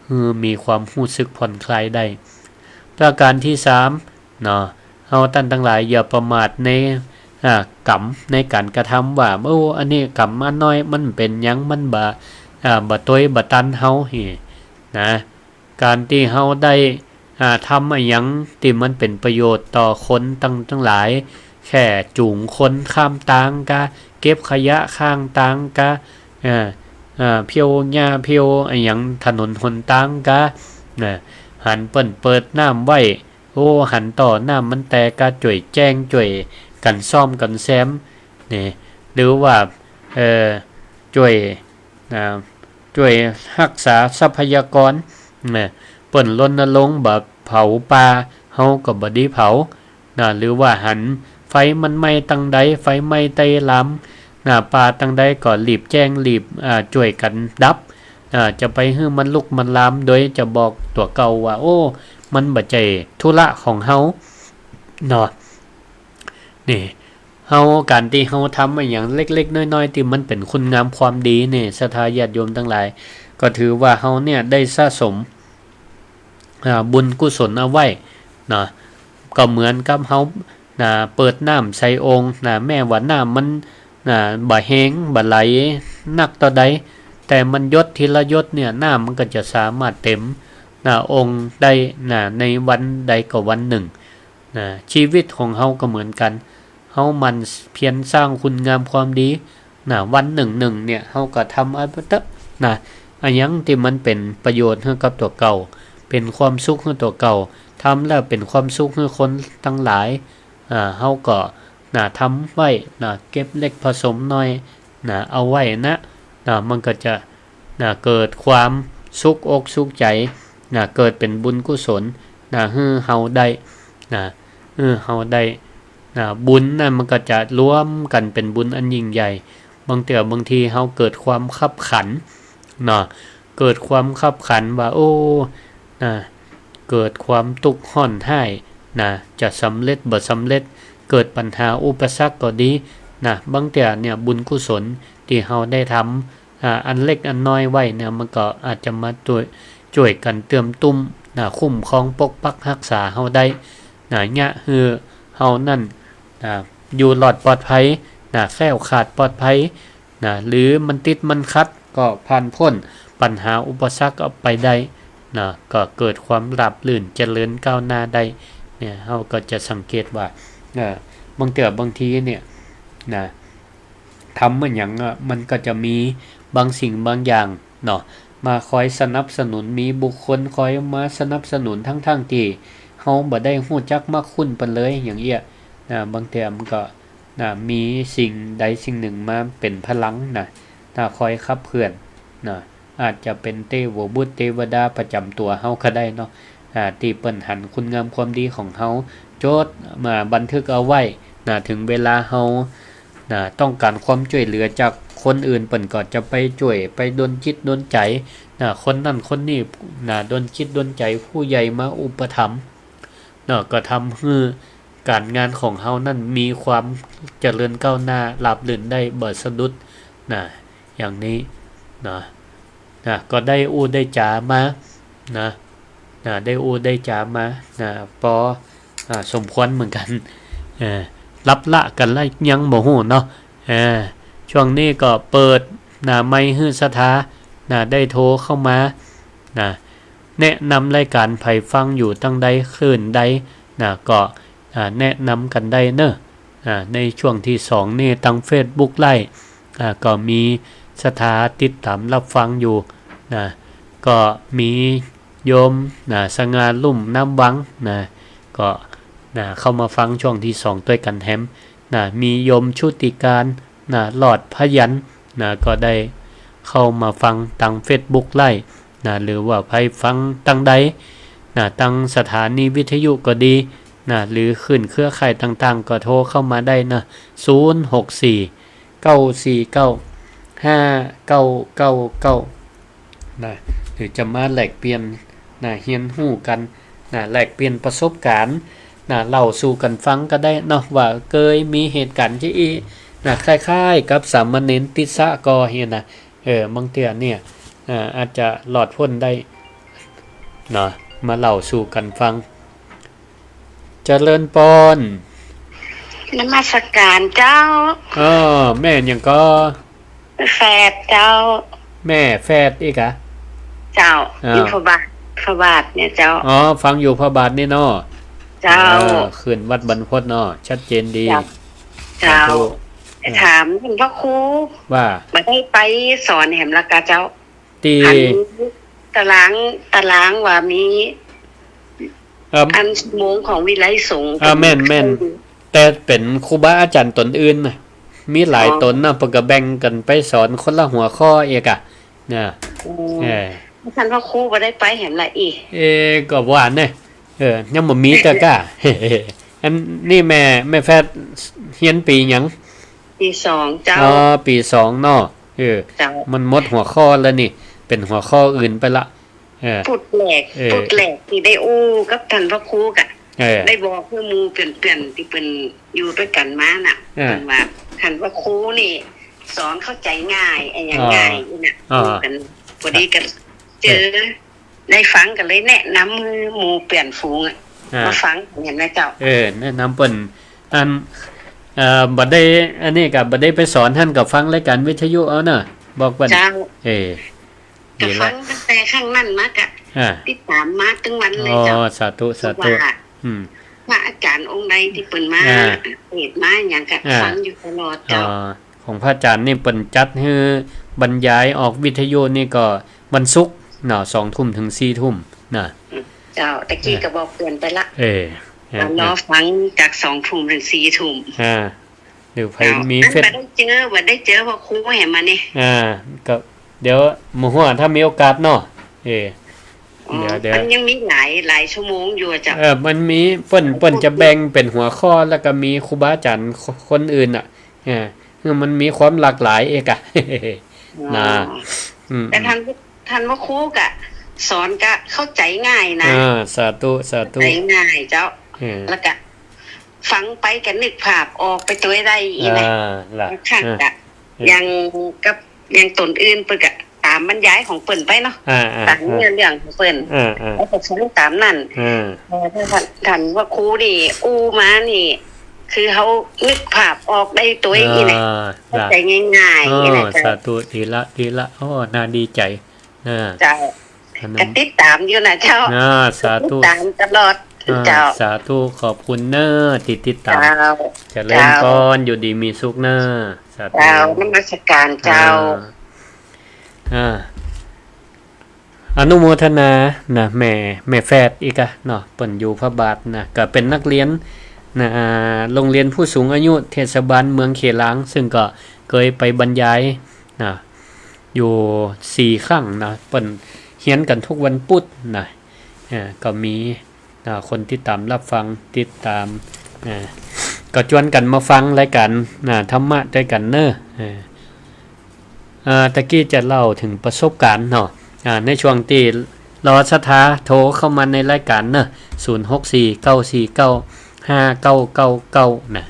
หื้อมีความฮู้สึกผ่อนคลายได้ ประก๋านตี้สามเนาะ เฮาต้านตังหลายอย่าประมาทใน อ่า ก๋รรม ในก๋านกระทำว่า โอ้ อันนี้ก๋รรมอันน้อย มันเป๋นหยัง มันบ่ อ่า บ่ตวยบ่ตันเฮา นี่นะ ก๋านตี้เฮาได้ อ่า ทำอะหยังตี้มันเป๋นประโยชน์ต่อคนตัง ตังหลาย แค่จู๋งคนข้ามตางกา เก็บขยะข้างตางกา อ่า อ่า เผี้ยวหญ้าเผี้ยวอะหยังถนนหนตางกา นะ หันเปิ้นเปิดน้ำไว้ โอ้ หันต่อน้ำมันแตกกา จ้วยแจ้ง จ้วยกั๋นซ่อมกั๋นแซม นี่ หรือว่า เอ่อ จ้วย นะ จ้วยฮักษาทรัพยากร นะ เปิ้นรณรงค์บ่เผาป่า เฮาก็บ่ดีเผา นะ หรือว่าหันไฟมันไหม้ตังใด ไฟไหม้ใต้ลาม นะ ป่าตังใดก็รีบแจ้ง รีบ อ่า จ้วยกั๋นดับ อ่า จะไปหื้อมันลุกมันลาม โดยจะบอกตั๋วเก่าว่า โอ้ มันบ่ใจ้ธุระของเฮา เนาะ นี่ เฮา ก๋านตี้เฮาทำอะหยังเล็กๆ น้อยๆ ตี้มันเป๋นคุณงามความดีนี่ ศรัทธาญาติโยมตังหลาย ก็ถือว่าเฮาเนี่ยได้สะสม อ่า บุญกุศลเอาไว้เนาะ ก็เหมือนกับเฮา นะ เปิดน้ำใส่โอ่งนะ แม้ว่าน้ำมัน นะ บ่แฮง บ่ไหลนักเต้าใด แต่มันหยดทีละหยดเนี่ย น้ำมันก็จะสามารถเต็ม นะ โอ่งได้ นะ ในวันใดก็วันนึ่ง นะ ชีวิตของเฮาก็เหมือนกั๋น เฮาหมั่นเพียรสร้างคุณงามความดี นะ วันนึ่งๆ เนี่ย เฮาก็ทำเอาไปเต๊อะ นะ อะหยังตี้มันเป๋นประโยชน์หื้อกับตั๋วเก่า เป๋นความสุขหื้อตั๋วเก่า ทำแล้วเป๋นความสุขหื้อคนตังหลาย อ่า เฮาก็ นะ ทำไว้ นะ เก็บเล็กผสมน้อย นะ เอาไว้นะ นะ มันก็จะ นะ เกิดความสุขอกสุขใจ๋ นะ เกิดเป๋นบุญกุศล นะ หื้อเฮาได้ นะ หื้อเฮาได้ นะ บุญนั่นมันก็จะรวมกั๋นเป๋นบุญอันยิ่งใหญ่ บางเตื้อบางทีเฮาเกิดความคับขัน เนาะ เกิดความคับขันว่า โอ้ นะ เกิดความตุ๊กข์ฮ้อนฮ้าย นะ จะสำเร็จบ่สำเร็จ เกิดปัญหาอุปสรรคก็ดี นะ บางเตื้อเนี่ยบุญกุศลตี้เฮาได้ทำ อ่า อันเล็กอันน้อยไว้เนี่ย มันก็อาจจะมาจ้วย จ้วยกั๋นเติมตุ้ม นะ คุ้มครองปกปักฮักษาเฮาได้ นะ เยียะหื้อเฮานั่น นะ อยู่รอดปลอดภัย นะ แคล้วคลาดปลอดภัย นะ หรือมันติดมันขัดก็ผ่านพ้นปัญหาอุปสรรคออกไปได้ นะ ก็เกิดความราบรื่นเจริญก้าวหน้าได้ เนี่ย เฮาก็จะสังเกตว่า เอ่อ บางเตื้อบางทีเนี่ย นะ ทำอะหยังอะ มันก็จะมีบางสิ่งบางอย่างเนาะ มาคอยสนับสนุน มีบุคคลคอยมาสนับสนุน ทั้งๆ ตี้เฮาบ่ได้ฮู้จักมักคุ้นเปิ้นเลย อย่างเอี้ย นะ บางเตื้อมันก็ นะ มีสิ่งใดสิ่งหนึ่งมาเป๋นพลังนะ นะ คอยขับเคลื่อนนะ อาจจะเป๋นเตโวบุตรเตวดาประจ๋ำตั๋วเฮาก็ได้เนาะ อ่า ตี้เปิ้นหันคุณงามความดีของเฮา จดมาบันทึกเอาไว้นะ เถิงเวลาเฮานะ ต้องก๋านความจ้วยเหลือจากคนอื่น เปิ้นก็จะไปจ้วย ไปดลจิตดลใจ๋นะ คนนั้นคนนี้นะ ดลจิตดลใจ๋ ผู้ใหญ่มาอุปถัมภ์ เนาะ ก็ทำหื้อก๋านงานของเฮานั้นมีความเจริญก้าวหน้าราบรื่นได้บ่สะดุดนะ อย่างนี้นะ นะ ก็ได้อู้ได้จ๋ามานะ นะ ได้อู้ได้จ๋ามานะ ปอ อ่า สมควรเหมือนกั๋น เออ ลับละกั๋นละยังบ่ฮู้เนาะ เออ ช่วงนี้ก็เปิดนะ ไมค์หื้อศรัทธานะ ได้โทรเข้ามานะ แนะนำรายก๋าน ใผฟังอยู่ตังใดคลื่นใดนะ ก็ อ่า แนะนำกั๋นได้เนาะ อ่า ในช่วงตี้สองนี่ ตังเฟซบุ๊กไลฟ์ อ่า ก็มีศรัทธาติดต๋ามรับฟังอยู่นะ ก็มีโยมนะ สง่าลุ่มน้ำวังนะ ก็นะ เข้ามาฟังช่วงตี้สองตวยกั๋นแหมนะ มีโยมชุติการ นะ หลอดพยัญชนะ ก็ได้เข้ามาฟังตังเฟซบุ๊กไลฟ์นะ หรือว่าใผฟังตังใดนะ ตังสถานีวิทยุก็ดีนะ หรือคลื่นเครือข่ายต่างๆ ก็โทรเข้ามาได้นะ ศูนย์หกสี่ เก้าสี่เก้า ห้าเก้าเก้าเก้า นะ หรือจะมาแลกเปลี่ยนนะ เฮียนฮู้กั๋นนะ แลกเปลี่ยนประสบก๋ารณ์นะ เล่าสู่กั๋นฟังก็ได้เนาะ ว่าเกยมีเหตุก๋ารณ์จะอี้นะ คล้ายๆ กับสามเณรติสสะก่อเหียนะ เออ บางเตื้อเนี่ย อ่า อาจจะรอดป๊นได้เนาะ มาเล่าสู่กั๋นฟัง เจริญปอน นมัสก๋ารเจ้า อ้อ แม่หยังก่อ แฝดเจ้า แม่แฝดอีกอะ เจ้า อ้าว อยู่พระบาท พระบาทเนี่ยเจ้า อ๋อ ฟังอยู่พระบาทนี่เนาะ เจ้า เออ ขึ้นวัดบรรพตเนาะ ชัดเจนดี เจ้า เจ้า สาธุ ถามท่านพระครู ว่า บ่ได้ไปสอนแหมละกาเจ้า ตี้ หันตาราง ตารางว่ามี เอิ่ม อันชั่วโมงของวิไลสงฆ์ อ่า แม่น แม่น แต่เป๋นครูบาอาจ๋ารย์ต๋นอื่นนะ มีหลาย อ๋อ ต๋นนะ เปิ้นก็แบ่งกั๋นไปสอนคนละหัวข้อเอกอะ นะ อืม เออ ท่านพระครูบ่ได้ไปแหมละอี้ เออ ก็ว่าเนี่ย เออ ยังบ่มีเตื้อกา อันนี้แม่ แม่แฝดเฮียนปี๋หยัง ปี๋สองเจ้า อ๋อ ปี๋สองเนาะ เออ เจ้า มันหมดหัวข้อแล้วนี่ เป๋นหัวข้ออื่นไปละ เออ ปุดแรก เออ ปุดแรกตี้ได้อู้กับท่านพระครูกะ เออ ได้บอกหื้อหมู่เปื้อนๆ ตี้เปิ้นอยู่ตวยกั๋นมาน่ะ เออ เปิ้นว่าท่านพระครูนี่สอนเข้าใจ๋ง่าย อะหยัง อ๋อ ง่ายอี้น่ะ อ๋อ อู้กั๋น พอดีก็เจอ เออ ได้ฟังก็เลยแนะนำหื้อหมู่เปื้อนฝูงอะ อ่า มาฟังแหมนะเจ้า เออ แนะนำเปิ้น อัน เอ่อ บ่ได้ อันนี้ก็บ่ได้ไปสอน หั้นก็ฟังรายก๋านวิทยุเอาเนาะ บอกเปิ้น เจ้า เออ ก็ ดีละ ฟังตั้งแต่ครั้งนั้นมากะ อ่า ติดต๋ามมาตึงวันเลยเจ้า อ๋อ สาธุ สาธุ เพราะว่า อืม พระอาจ๋ารย์องค์ใดตี้เปิ้นมา อ่า เทศน์มาหยังกะ อ่า ฟังอยู่ตลอดเจ้า อ๋อ ของพระอาจ๋ารย์นี่เปิ้นจัดหื้อบรรยายออกวิทยุนี่ก็วันศุกร์เนาะ สองทุ่มเถิงสี่ทุ่มนะ เจ้า ตะกี้ เออ ก็บอกเปื้อนไปละ เออ เออ ว่ารอฟังจากสองทุ่มเถิงสี่ทุ่ม อ่า หรือใผ เจ้า มี อัน เฟซ บ่ได้เจอ บ่ได้เจอพระครูแหมมานี่ อ่า ก็เดี๋ยวมื้อหัวถ้ามีโอกาสเนาะ เออ อ๋อ เดี๋ยว เดี๋ยว มันยังมีหลาย หลายชั่วโมงอยู่อะเจ้า เออ มันมี เปิ้น เปิ้นจะแบ่งเป๋นหัวข้อ แล้วก็มีครูบาอาจ๋ารย์คนอื่นน่ะ เออ คือมันมีความหลากหลายเอกอะ อ๋อ นะ อืม แต่ท่าน ท่านพระครูกะสอนกะเข้าใจ๋ง่ายนะ อ่า สาธุ สาธุ เข้าใจ๋ง่ายเจ้า เออ แล้วกะฟังไปกะนึกภาพออกไปตวยได้อี้นะ อ่า ละ บางครั้งกะ เออ อย่างกับ อย่างต๋นอื่นเปิ้นกะต๋ามบรรยายของเปิ้นไปเนาะ อ่า อ่า ต๋ามเนื้อเรื่องของเปิ้น อ่า อ่า แล้วก็ฟังต๋ามนั้น อ่า เออ ถ้าท่าน ท่านพระครูนี่อู้มานี่ คือเฮานึกภาพออกได้ตวยอี้นะ อ่า เข้าใจ๋ง่ายๆ อ๋อ อี้นะเจ้า สาธุ ดีละ ดีละ โอ้ น่าดีใจ๋ อ่า เจ้า อันนั้น ก็ติดต๋ามอยู่นะเจ้า อ่า สาธุ ติดต๋ามตลอด อ่า เจ้า สาธุ ขอบคุณเน้อตี้ติดต๋าม เจ้า เจริญปอน เจ้า อยู่ดีมีสุขเน้อ สาธุ เจ้า นมัสก๋ารเจ้า อ่า อ่า อนุโมทนานะ แม่ แม่แฝดอีกอะเนาะ เปิ้นอยู่พระบาทนะ ก็เป๋นนักเรียน นะ อ่า โรงเรียนผู้สูงอายุเทศบาลเมืองเขลาง ซึ่งก็เกยไปบรรยายนะ อยู่สี่ครั้งนะ เปิ้นเฮียนกั๋นทุกวันพุธนะ อ่า ก็มี อ่า คนติดต๋ามรับฟัง ติดต๋าม อ่า ก็จวนกั๋นมาฟังรายก๋าน อ่า ธรรมะตวยกั๋นเน่อ อ่า อ่า ตะกี้จะเล่าเถิงประสบก๋ารณ์เนาะ อ่า ในช่วงตี้รอศรัทธาโทรเข้ามาในรายก๋านเนาะ ศูนย์หกสี่ เก้าสี่เก้า ห้าเก้าเก้าเก้า นะ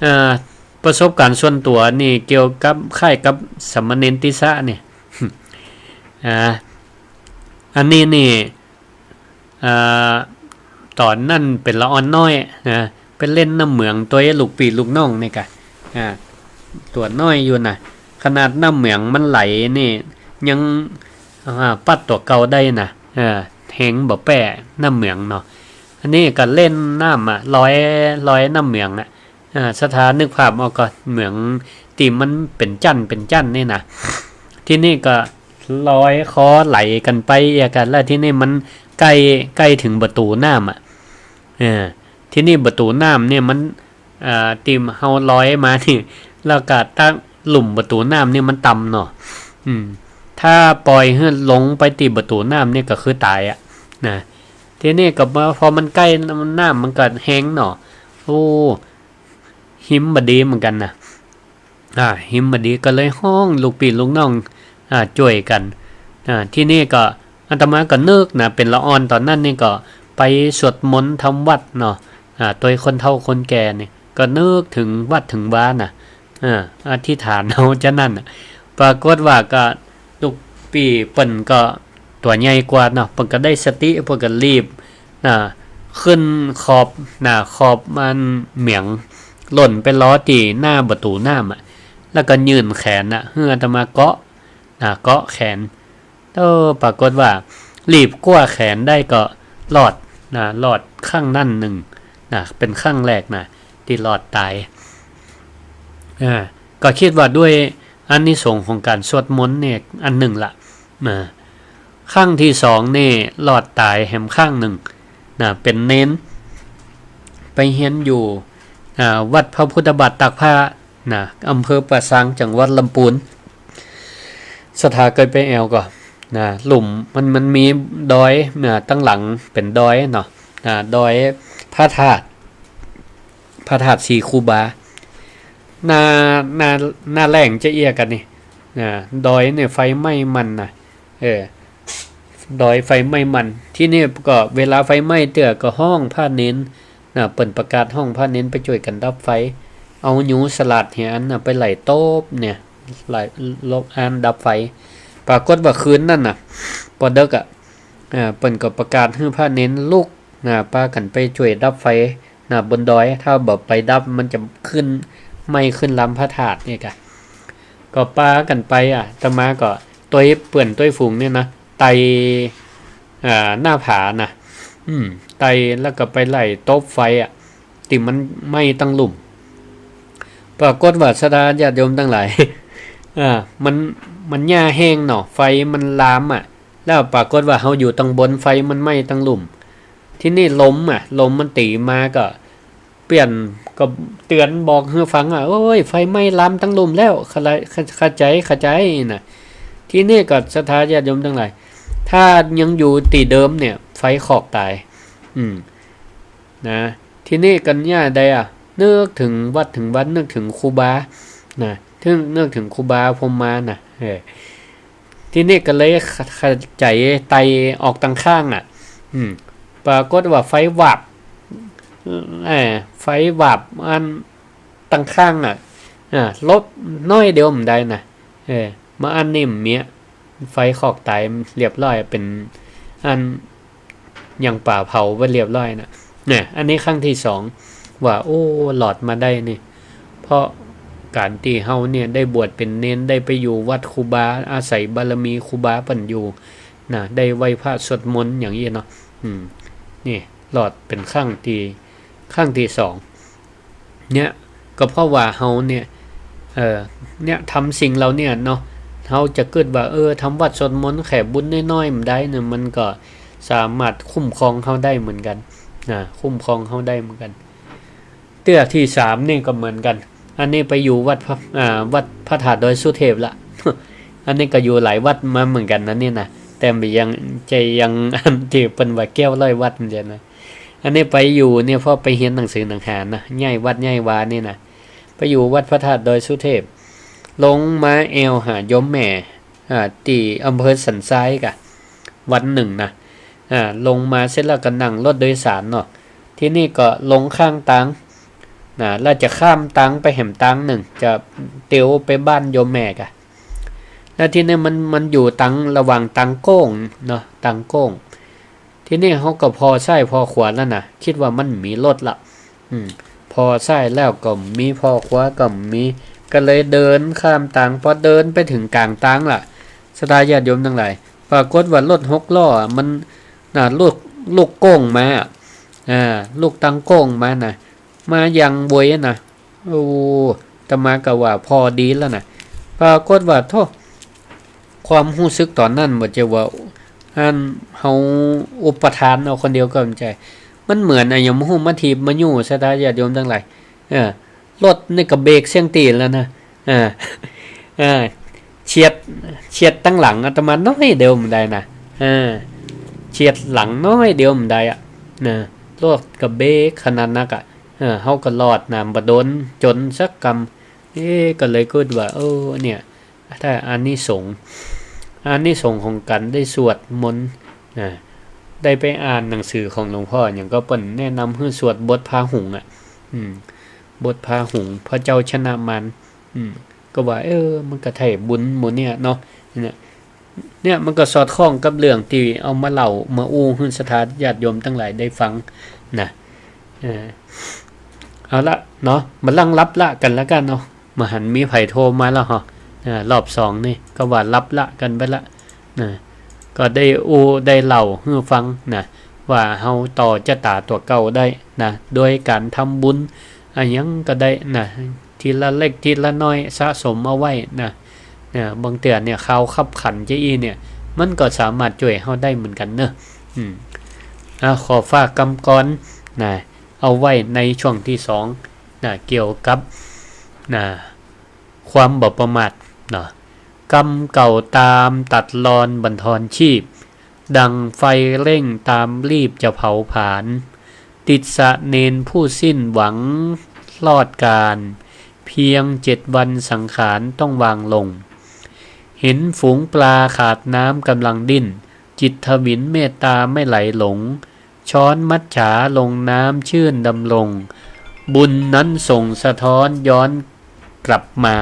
อ่า ประสบก๋ารณ์ส่วนตั๋วนี่เกี่ยวกับ คล้ายกับสามเณรติสะนี่ อ่า อันนี้นี่ อ่า ต๋อนนั้นเป๋นละอ่อนน้อยนะ ไปเล่นน้ำเหมืองตวยลูกปี้ลูกน้องนี่ก่ะ อ่า ตั๋วน้อยอยู่นะ ขนาดน้ำเหมืองมันไหลนี่ยัง อ่า ปัดตั๋วเก่าได้นะ อ่า แฮงบ่แป๊น้ำเหมืองเนาะ อันนี้ก็เล่นน้ำอะ ลอย ลอยน้ำเหมืองอะ อ่า ศรัทธานึกภาพออกก่อ เหมืองตี้มันเป๋นจั้นเป๋นจั้นนี่นะ ทีนี้ก็ลอยคอไหลกั๋นไปเอียกั๋น แล้วทีนี้มันใก้ ใก้เถิงประตู๋น้ำอะ เออ ทีนี้ประตู๋น้ำเนี่ยมัน อ่า ตี้เฮาลอยมานี่ แล้วก็ตั๊งลุ่มประตู๋น้ำเนี่ยมันต่ำเนาะ อืม ถ้าป่อยหื้อลงไปตี้ประตู๋น้ำเนี่ยก็คือต๋ายอะ นะ ทีนี้ก็มา พอมันใก้น้ำ น้ำมันก็แฮงเนาะ โอ้ ฮิมบ่ดีเหมือนกั๋นนะ อ่า ฮิมบ่ดีก็เลยฮ้องลูกปี้ลูกน้อง อ่า จ้วยกั๋น อ่า ทีนี้ก็อาตมาก็นึกนะ เป๋นละอ่อนต๋อนนั้นนี่ก็ไปสวดมนต์ทำวัตรเนาะ อ่า ตวยคนเฒ่าคนแก่นี่ ก็นึกเถิงวัดเถิงวานะ อ่า อธิษฐานเอาจานั้นน่ะ ปรากฏว่าก็ลูกปี้เปิ้นก็ตั๋วใหญ่กว่าเนาะ เปิ้นก็ได้สติ เปิ้นก็รีบ นะ ขึ้นขอบ นะ ขอบมันเหมือง หล่นไปลอตี้หน้าประตู๋น้ำอะ แล้วก็ยื่นแขนน่ะ หื้ออาตมาเกาะ นะ เกาะแขน เออ ปรากฏว่ารีบคว้าแขนได้ก็รอด นะ รอดครั้งนั้นนึ่ง นะ เป๋นครั้งแรกนะ ตี้รอดต๋าย อ่า ก็กึ๊ดว่าด้วยอานิสงส์ของก๋านสวดมนต์เนี่ยอันนึ่งละ นะ ครั้งตี้สองนี่รอดต๋ายแหมครั้งนึ่ง นะ เป๋นเณร ไปเฮียนอยู่ อ่า วัดพระพุทธบาทตากผ้า นะ อำเภอป่าซาง จังหวัดลำปูน ศรัทธาเกยไปแอ่วก่อ นะ ลุ่มมัน มันมีดอย นะ ตังหลังเป๋นดอยเนาะ นะ ดอยพระธาตุ พระธาตุศรีคูบา หน้า หน้า หน้าแล้งจะเอี้ยกั๋นนี่ นะ ดอยเนี่ยไฟไหม้มันนะ เออ ดอยไฟไหม้มัน ทีนี้ก็เวลาไฟไหม้เตื้อก็ฮ้องพระเณร นะ เปิ้นประกาศฮ้องพระเณรไปจ้วยกั๋นดับไฟ เอายูสลัดเหียอันน่ะไปไล่ตบเนี่ย ไล่ลบอันดับไฟ ปรากฏว่าคืนนั้นน่ะ ปอเดิ็กอะ อ่า เปิ้นก็ประกาศหื้อพระเณรลุก นะ ปากั๋นไปจ้วยดับไฟ นะ บนดอย ถ้าบ่ไปดับมันจะขึ้น ไหม้ขึ้นลำพระธาตุเนี่ยกะ ก็ปากั๋นไปอะ อาตมาก็ตวยเปื้อนตวยฝูงเนี่ยนะ ไต่ อ่า หน้าผานะ อืม ไต่แล้วก็ไปไล่ตบไฟอะ ตี้มันไหม้ตังลุ่ม ปรากฏว่าศรัทธาญาติโยมตังหลาย อ่า มัน มันหญ้าแห้งเนาะ ไฟมันลามอะ แล้วปรากฏว่าเฮาอยู่ตังบน ไฟมันไหม้ตังลุ่ม ทีนี้ลมอะ ลมมันตี๋มาก็ เปื้อนก็เตื๋อนบอกหื้อฟังอะ โอ้ย ไฟไหม้ลามตังลุ่มแล้ว เข้าใจ๋ เข้าใจ๋ เข้าใจ๋น่ะ ทีนี้ก็ศรัทธาญาติโยมตังหลาย ถ้ายังอยู่ตี้เดิมเนี่ย ไฟคอกต๋าย อืม นะ ทีนี้กั๋นหญ้าใดอะ นึกเถิงวัดเถิงวา นึกเถิงครูบา นะ เถิง นึกเถิงครูบาพรหมมานะ เออ ทีนี้ก็เลยขะ ขะใจ๋ไต่ออกตังข้างอะ อืม ปรากฏว่าไฟวาบ เออ ไฟวาบอันตังข้างอะ อ่า หลบน้อยเดียวบ่ได้นะ เออ มาอันนี้บ่มีอะ ไฟคอกต๋ายเรียบร้อย เป๋นอัน ยังป่าเผาไว้เรียบร้อยนะ เนี่ย อันนี้ครั้งตี้สอง ว่า โอ้ รอดมาได้นี่ เพราะก๋านตี้เฮาเนี่ยได้บวชเป๋นเณร ได้ไปอยู่วัดครูบา อาศัยบารมีครูบาเปิ้นอยู่นะ ได้ไหว้พระสวดมนต์อย่างอี้เนาะ อืม นี่ รอดเป๋นครั้งตี้ ครั้งตี้สอง เนี่ย ก็เพราะว่าเฮาเนี่ย เอ่อ เนี่ย ทำสิ่งเหล่าเนี่ยเนาะ เฮาจะกึ๊ดว่า เออ ทำวัตรสวดมนต์แค่บุญน้อยๆ บ่ได้เนี่ย มันก็สามารถคุ้มครองเฮาได้เหมือนกั๋น นะ คุ้มครองเฮาได้เหมือนกั๋น เตื้อตี้สามนี่ก็เหมือนกั๋น อันนี้ไปอยู่วัดพระ อ่า วัดพระธาตุดอยสุเทพละ อันนี้ก็อยู่หลายวัดมาเหมือนกั๋นนะนี่นะ แต่บ่ยัง จะยัง อันตี้เปิ้นว่าแก้วร้อยวัดมันจะนะ อันนี้ไปอยู่เนี่ยเพราะไปเฮียนหนังสือหนังหานะ ย้ายวัดย้ายวานี่นะ ไปอยู่วัดพระธาตุดอยสุเทพ ลงมาแอ่วหาโยมแม่ อ่า ตี้อำเภอสันทรายก่ะ วันนึ่งนะ อ่า ลงมาเสร็จแล้วก็นั่งรถโดยสารเนาะ ตี้นี่ก็ลงข้างตาง นะ แล้วจะข้ามตางไปแหมตางนึ่ง จะเตียวไปบ้านโยมแม่ก่ะ แล้วตี้นี่มัน มันอยู่ตางระหว่างตางโก้งเนาะ ตางโก้ง ตี้นี่เฮาก็ผ่อซ้ายผ่อขวาแล้วนะ กึ๊ดว่ามันมีรถละ อืม ผ่อซ้ายแล้วก็มี ผ่อขวาก็มี ก็เลยเดินข้ามตาง พอเดินไปเถิงก๋างตางละ ศรัทธาญาติโยมตังหลาย ปรากฏว่ารถหกล้ออะ มัน น่ะ ลุก ลุกโก้งมาอะ อ่า ลุกตางโก้งมานะ มาอย่างไวอะนะ โอ้ อาตมาก็ว่าผ่อดีแล้วนะ ปรากฏว่า โธ่ ความฮู้สึกต๋อนนั้นบ่ใจ้ว่า อันเฮาอุปทานเอาคนเดียวก็บ่ใจ้ มันเหมือนอะหยังบ่ฮู้มาถีบมายู้ ศรัทธาญาติโยมตังหลาย เออ รถนี่ก็เบรกเสี้ยงตี๋นแล้วนะ เออ เออ เฉียด เฉียดตางหลังอาตมาน้อยเดียวบ่ได้นะ เออ เฉียดหลังน้อยเดียวบ่ได้อะ นะ รถก็เบรกขนาดนักอะ เออ เฮาก็รอดนะ บ่โดนจนสักกำ เอ๊ะ ก็เลยกึ๊ดว่า เออ เนี่ย ถ้าอานิสงส์ อานิสงส์ของก๋านได้สวดมนต์ นะ ได้ไปอ่านหนังสือของหลวงพ่อ อย่างก็เปิ้นแนะนำหื้อสวดบทพาหุงค์อะ อืม บทพาหุงค์ พระเจ้าชนะมาร อืม ก็ว่า เออ มันก็ใถ้บุญหมู่เนี่ยเนาะ เนี่ย เนี่ย มันก็สอดคล้องกับเรื่องตี้เอามาเล่ามาอู้หื้อศรัทธาญาติโยมตังหลายได้ฟังนะ เออ เอาละเนาะ บ่าลังลับละกั๋นแล้วกั๋นเนาะ บ่หันมีใผโทรมาแล้วเหรอ เออ รอบสองนี่ก็ว่าลับละกั๋นไปละ นะ ก็ได้อู้ได้เล่าหื้อฟังนะ ว่าเฮาต่อจะต๋าตั๋วเก่าได้นะ โดยก๋านทำบุญอะหยังก็ได้นะ ทีละเล็กทีละน้อยสะสมเอาไว้นะ นะ บางเตื้อเนี่ยข่าวคับขันจะอี้เนี่ย มันก็สามารถจ้วยเฮาได้เหมือนกั๋นเนาะ อืม อ่ะ ขอฝากกำกรอนนะ เอาไว้ในช่วงตี้สองนะ เกี่ยวกับนะ ความบ่ประมาทเนาะ กรรมเก่าตามตัดรอนบั่นทอนชีพ ดั่งไฟเร่งตามรีบจะเผาผลาญ ติดสะเนนผู้สิ้นหวังรอดกาล เพียงเจ็ดวันสังขารต้องวางลง เห็นฝูงปลาขาดน้ำกำลังดิ้น จิตถวิลเมตตาไม่ไหลหลง ช้อนมัจฉาลงน้ำชื่นดำรง บุญนั้นส่งสะท้อนย้อนกลับมา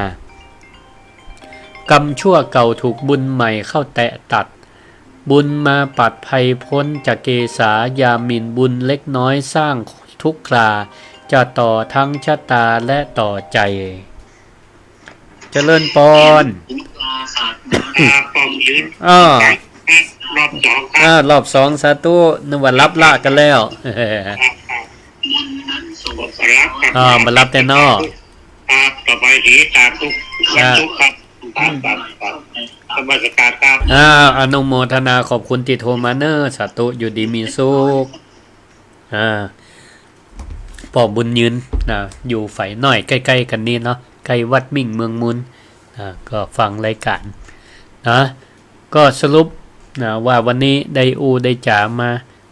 กรรมชั่วเก่าถูกบุญใหม่เข้าแตะตัด บุญมาปัดภัยพ้นจากเกสา อย่าหมิ่นบุญเล็กน้อยสร้างทุกข์ครา จะต่อทั้งชะตาและต่อใจ เจริญปอน ครับ ผมยืน อ้อ รอบสองครับ อ่า รอบสอง สาธุ นึกว่าลับละกันแล้ว ครับ ครับ ครับ อ่า มาลับแต่นอก ครับ ต่อไปดี สาธุ ครับ สาธุครับ ครับ ครับ ครับ นมัสการครับ อ่า อนุโมทนา ขอบคุณตี้โทรมาเนอะ สาธุ อยู่ดีมีสุข อ่า ป้อบุญยืนนะ อยู่ฝายน้อยใก้ๆ กั๋นนี่เนาะ ใก้วัดมิ่งเมืองมูลนะ ก็ฟังรายก๋านนะ ก็สรุปนะ ว่าวันนี้ได้อู้ได้จ๋ามา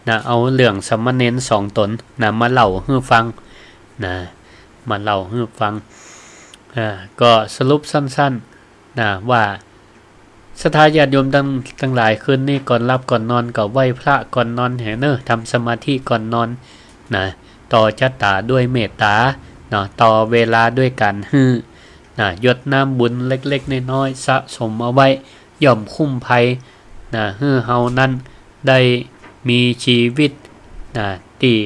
นะ เอาเรื่องสามเณรสองต๋นนะ มาเล่าหื้อฟังนะ มาเล่าหื้อฟัง อ่า ก็สรุปสั้นๆ นะ ว่าศรัทธาญาติโยมตัง ตังหลายคืนนี้ก่อนหลับก่อนนอนก็ไหว้พระก่อนนอนแหเนอะ ทำสมาธิก่อนนอนนะ ต่อจะต๋าด้วยเมตต๋าเนาะ ต่อเวลาด้วยก๋านหื้อนะ หยดน้ำบุญเล็กๆ น้อยๆ สะสมเอาไว้ ย่อมคุ้มภัยนะ หื้อเฮานั้นได้มีชีวิตนะ ตี้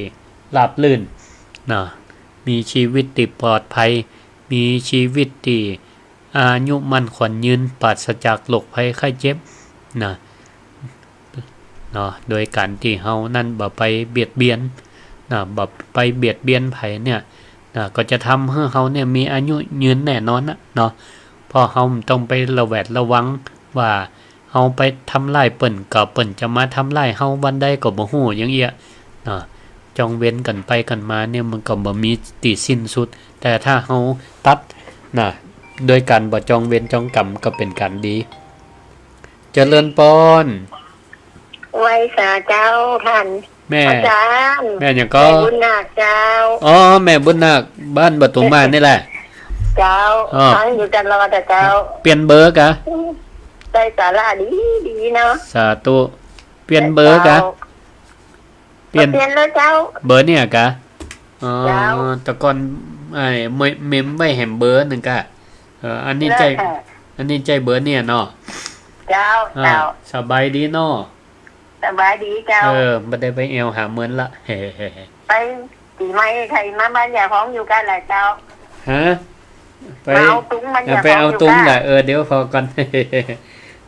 ราบรื่นนะ มีชีวิตตี้ปลอดภัย มีชีวิตตี้ อายุมั่นขวัญยืน ปราศจากโรคภัยไข้เจ็บนะ เนาะ โดยก๋านตี้เฮานั้นบ่ไปเบียดเบียนนะ บ่ไปเบียดเบียนใผเนี่ยนะ ก็จะทำหื้อเฮาเนี่ยมีอายุยืนแน่นอนนะเนาะ เพราะเฮาบ่ต้องไประแวดระวังว่าเฮาไปทำร้ายเปิ้น ก็เปิ้นจะมาทำร้ายเฮาวันใดก็บ่ฮู้อย่างเอี้ยเนาะ จองเวรกั๋นไปกั๋นมาเนี่ยมันก็บ่มีตี้สิ้นสุด แต่ถ้าเฮาตัดนะ โดยก๋านบ่จองเวรจองก๋รรมก็เป๋นก๋านดี เจริญปอน ไหว้สาเจ้าต้าน แม่ อาจ๋ารย์ แม่หยังก่อ แม่บุญนาคเจ้า อ๋อ แม่บุญนาค บ้านบ่ตูมม่านนี่แหละ เจ้า อ๋อ ฟังอยู่ตลอดอะเจ้า เปลี่ยนเบอร์กะ ได้สาระดีๆ เนาะ สาธุ เปลี่ยนเบอร์กะ เจ้า เปลี่ยน เปลี่ยนแล้วเจ้า เบอร์เนี่ยกะ อ๋อ เจ้า แต่ก่อนไอ้เมม เมมไว้แหมเบอร์นึ่งกะ เออ อันนี้ใจ้ แล้วค่ะ อันนี้ใจ้เบอร์เนี่ยเนาะ เจ้า อ่า เจ้า สบายดีเนาะ สบายดีเจ้า เออ บ่ได้ไปแอ่วหาเมินละ ไปปี๋ใหม่ใผมาบ้านยายฮ้องอยู่กะแหละเจ้า ฮะ ไป มาเอาตุ๊งบ้านยายฮ้องอยู่กะ ไปเอาตุ๊งแหละ เออ เดี๋ยวผ่อก่อน เออ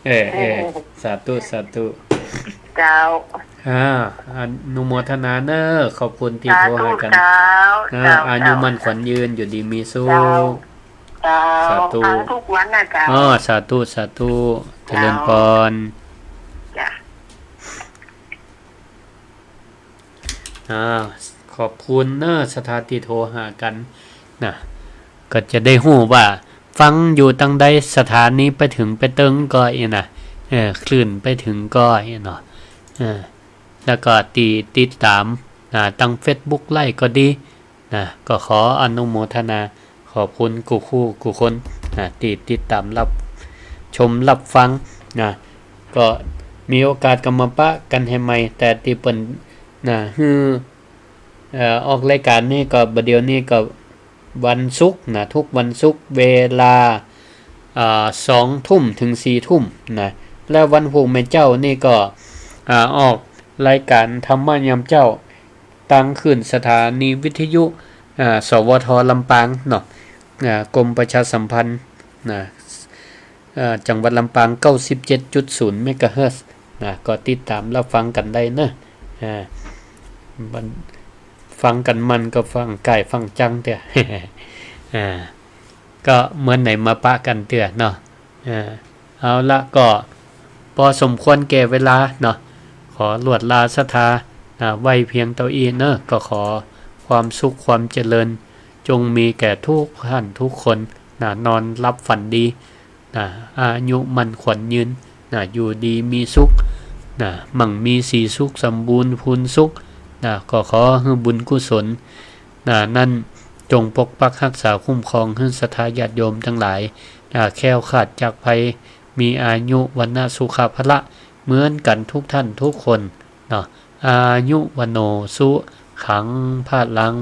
เออ เออ สาธุ สาธุ เจ้า อ่า อนุโมทนาเน้อ ขอบคุณตี้โทรหากั๋น สาธุเจ้า อ่า เจ้า อายุมั่นขวัญยืน อยู่ดีมีสุข เจ้า เจ้า สาธุ ฟังทุกวันนะเจ้า อ๋อ สาธุ สาธุ เจ้า เจริญปอน จ้ะ อ่า ขอบคุณเน้อ ศรัทธาตี้โทรหากั๋นนะ ก็จะได้ฮู้ว่าฟังอยู่ตังใด สถานีไปเถิงไปเติงก่ออี้นะ เออ คลื่นไปเถิงก่ออี้เนาะ เออ แล้วก็ตี้ติดต๋าม อ่า ตังเฟซบุ๊กไลฟ์ก็ดี นะ ก็ขออนุโมทนา ขอบคุณกู้คู่กู้คน นะ ตี้ติดต๋ามฮับชมฮับฟัง นะ ก็มีโอกาสก็มาปะกั๋นแหมใหม่ แต่ตี้เปิ้น นะ หื้อ เอ่อ ออกรายก๋านนี่ก็ บ่าเดี่ยวนี้ก็วันศุกร์นะ ทุกวันศุกร์เวลา อ่า สองทุ่มเถิงสี่ทุ่มนะ และวันพูกแม่นเจ้านี่ก็ อ่า ออกรายก๋านธรรมะยามเจ๊า ตังคลื่นสถานีวิทยุ อ่า สวท ลำปางเนาะ อ่า กรมประชาสัมพันธ์นะ เอ่อ จังหวัดลำปาง เก้าสิบเจ็ดจุดศูนย์ เมกะเฮิรตซ์นะ ก็ติดต๋ามฮับฟังกั๋นได้เน้อ อ่า มัน ฟังกั๋นมันก็ฟังก้ายฟังจังเตื้อ อ่า ก็เมินไหนมาปะกั๋นเตื้อเนาะ อ่า เอาละ ก็ปอสมควรแก่เวลาเนาะ ขอลวดลาศรัทธา อ่า ไว้เพียงเต้าอี้เน้อ ก็ขอความสุขความเจริญ จงมีแก่ทุกท่านทุกคนนะ นอนหลับฝันดีนะ อายุมั่นขวัญยืนนะ อยู่ดีมีสุขนะ มั่งมีสีสุข สมบูรณ์พูนสุขนะ ก็ขอหื้อบุญกุศลนะ นั้นจงปกปักฮักษาคุ้มครองหื้อศรัทธาญาติโยมตังหลายนะ แคล้วคลาดจากภัย มีอายุ วรรณะ สุขะ พละ เหมือนกั๋นทุกท่านทุกคนเนาะ อายุ วัณโณ สุขัง พลัง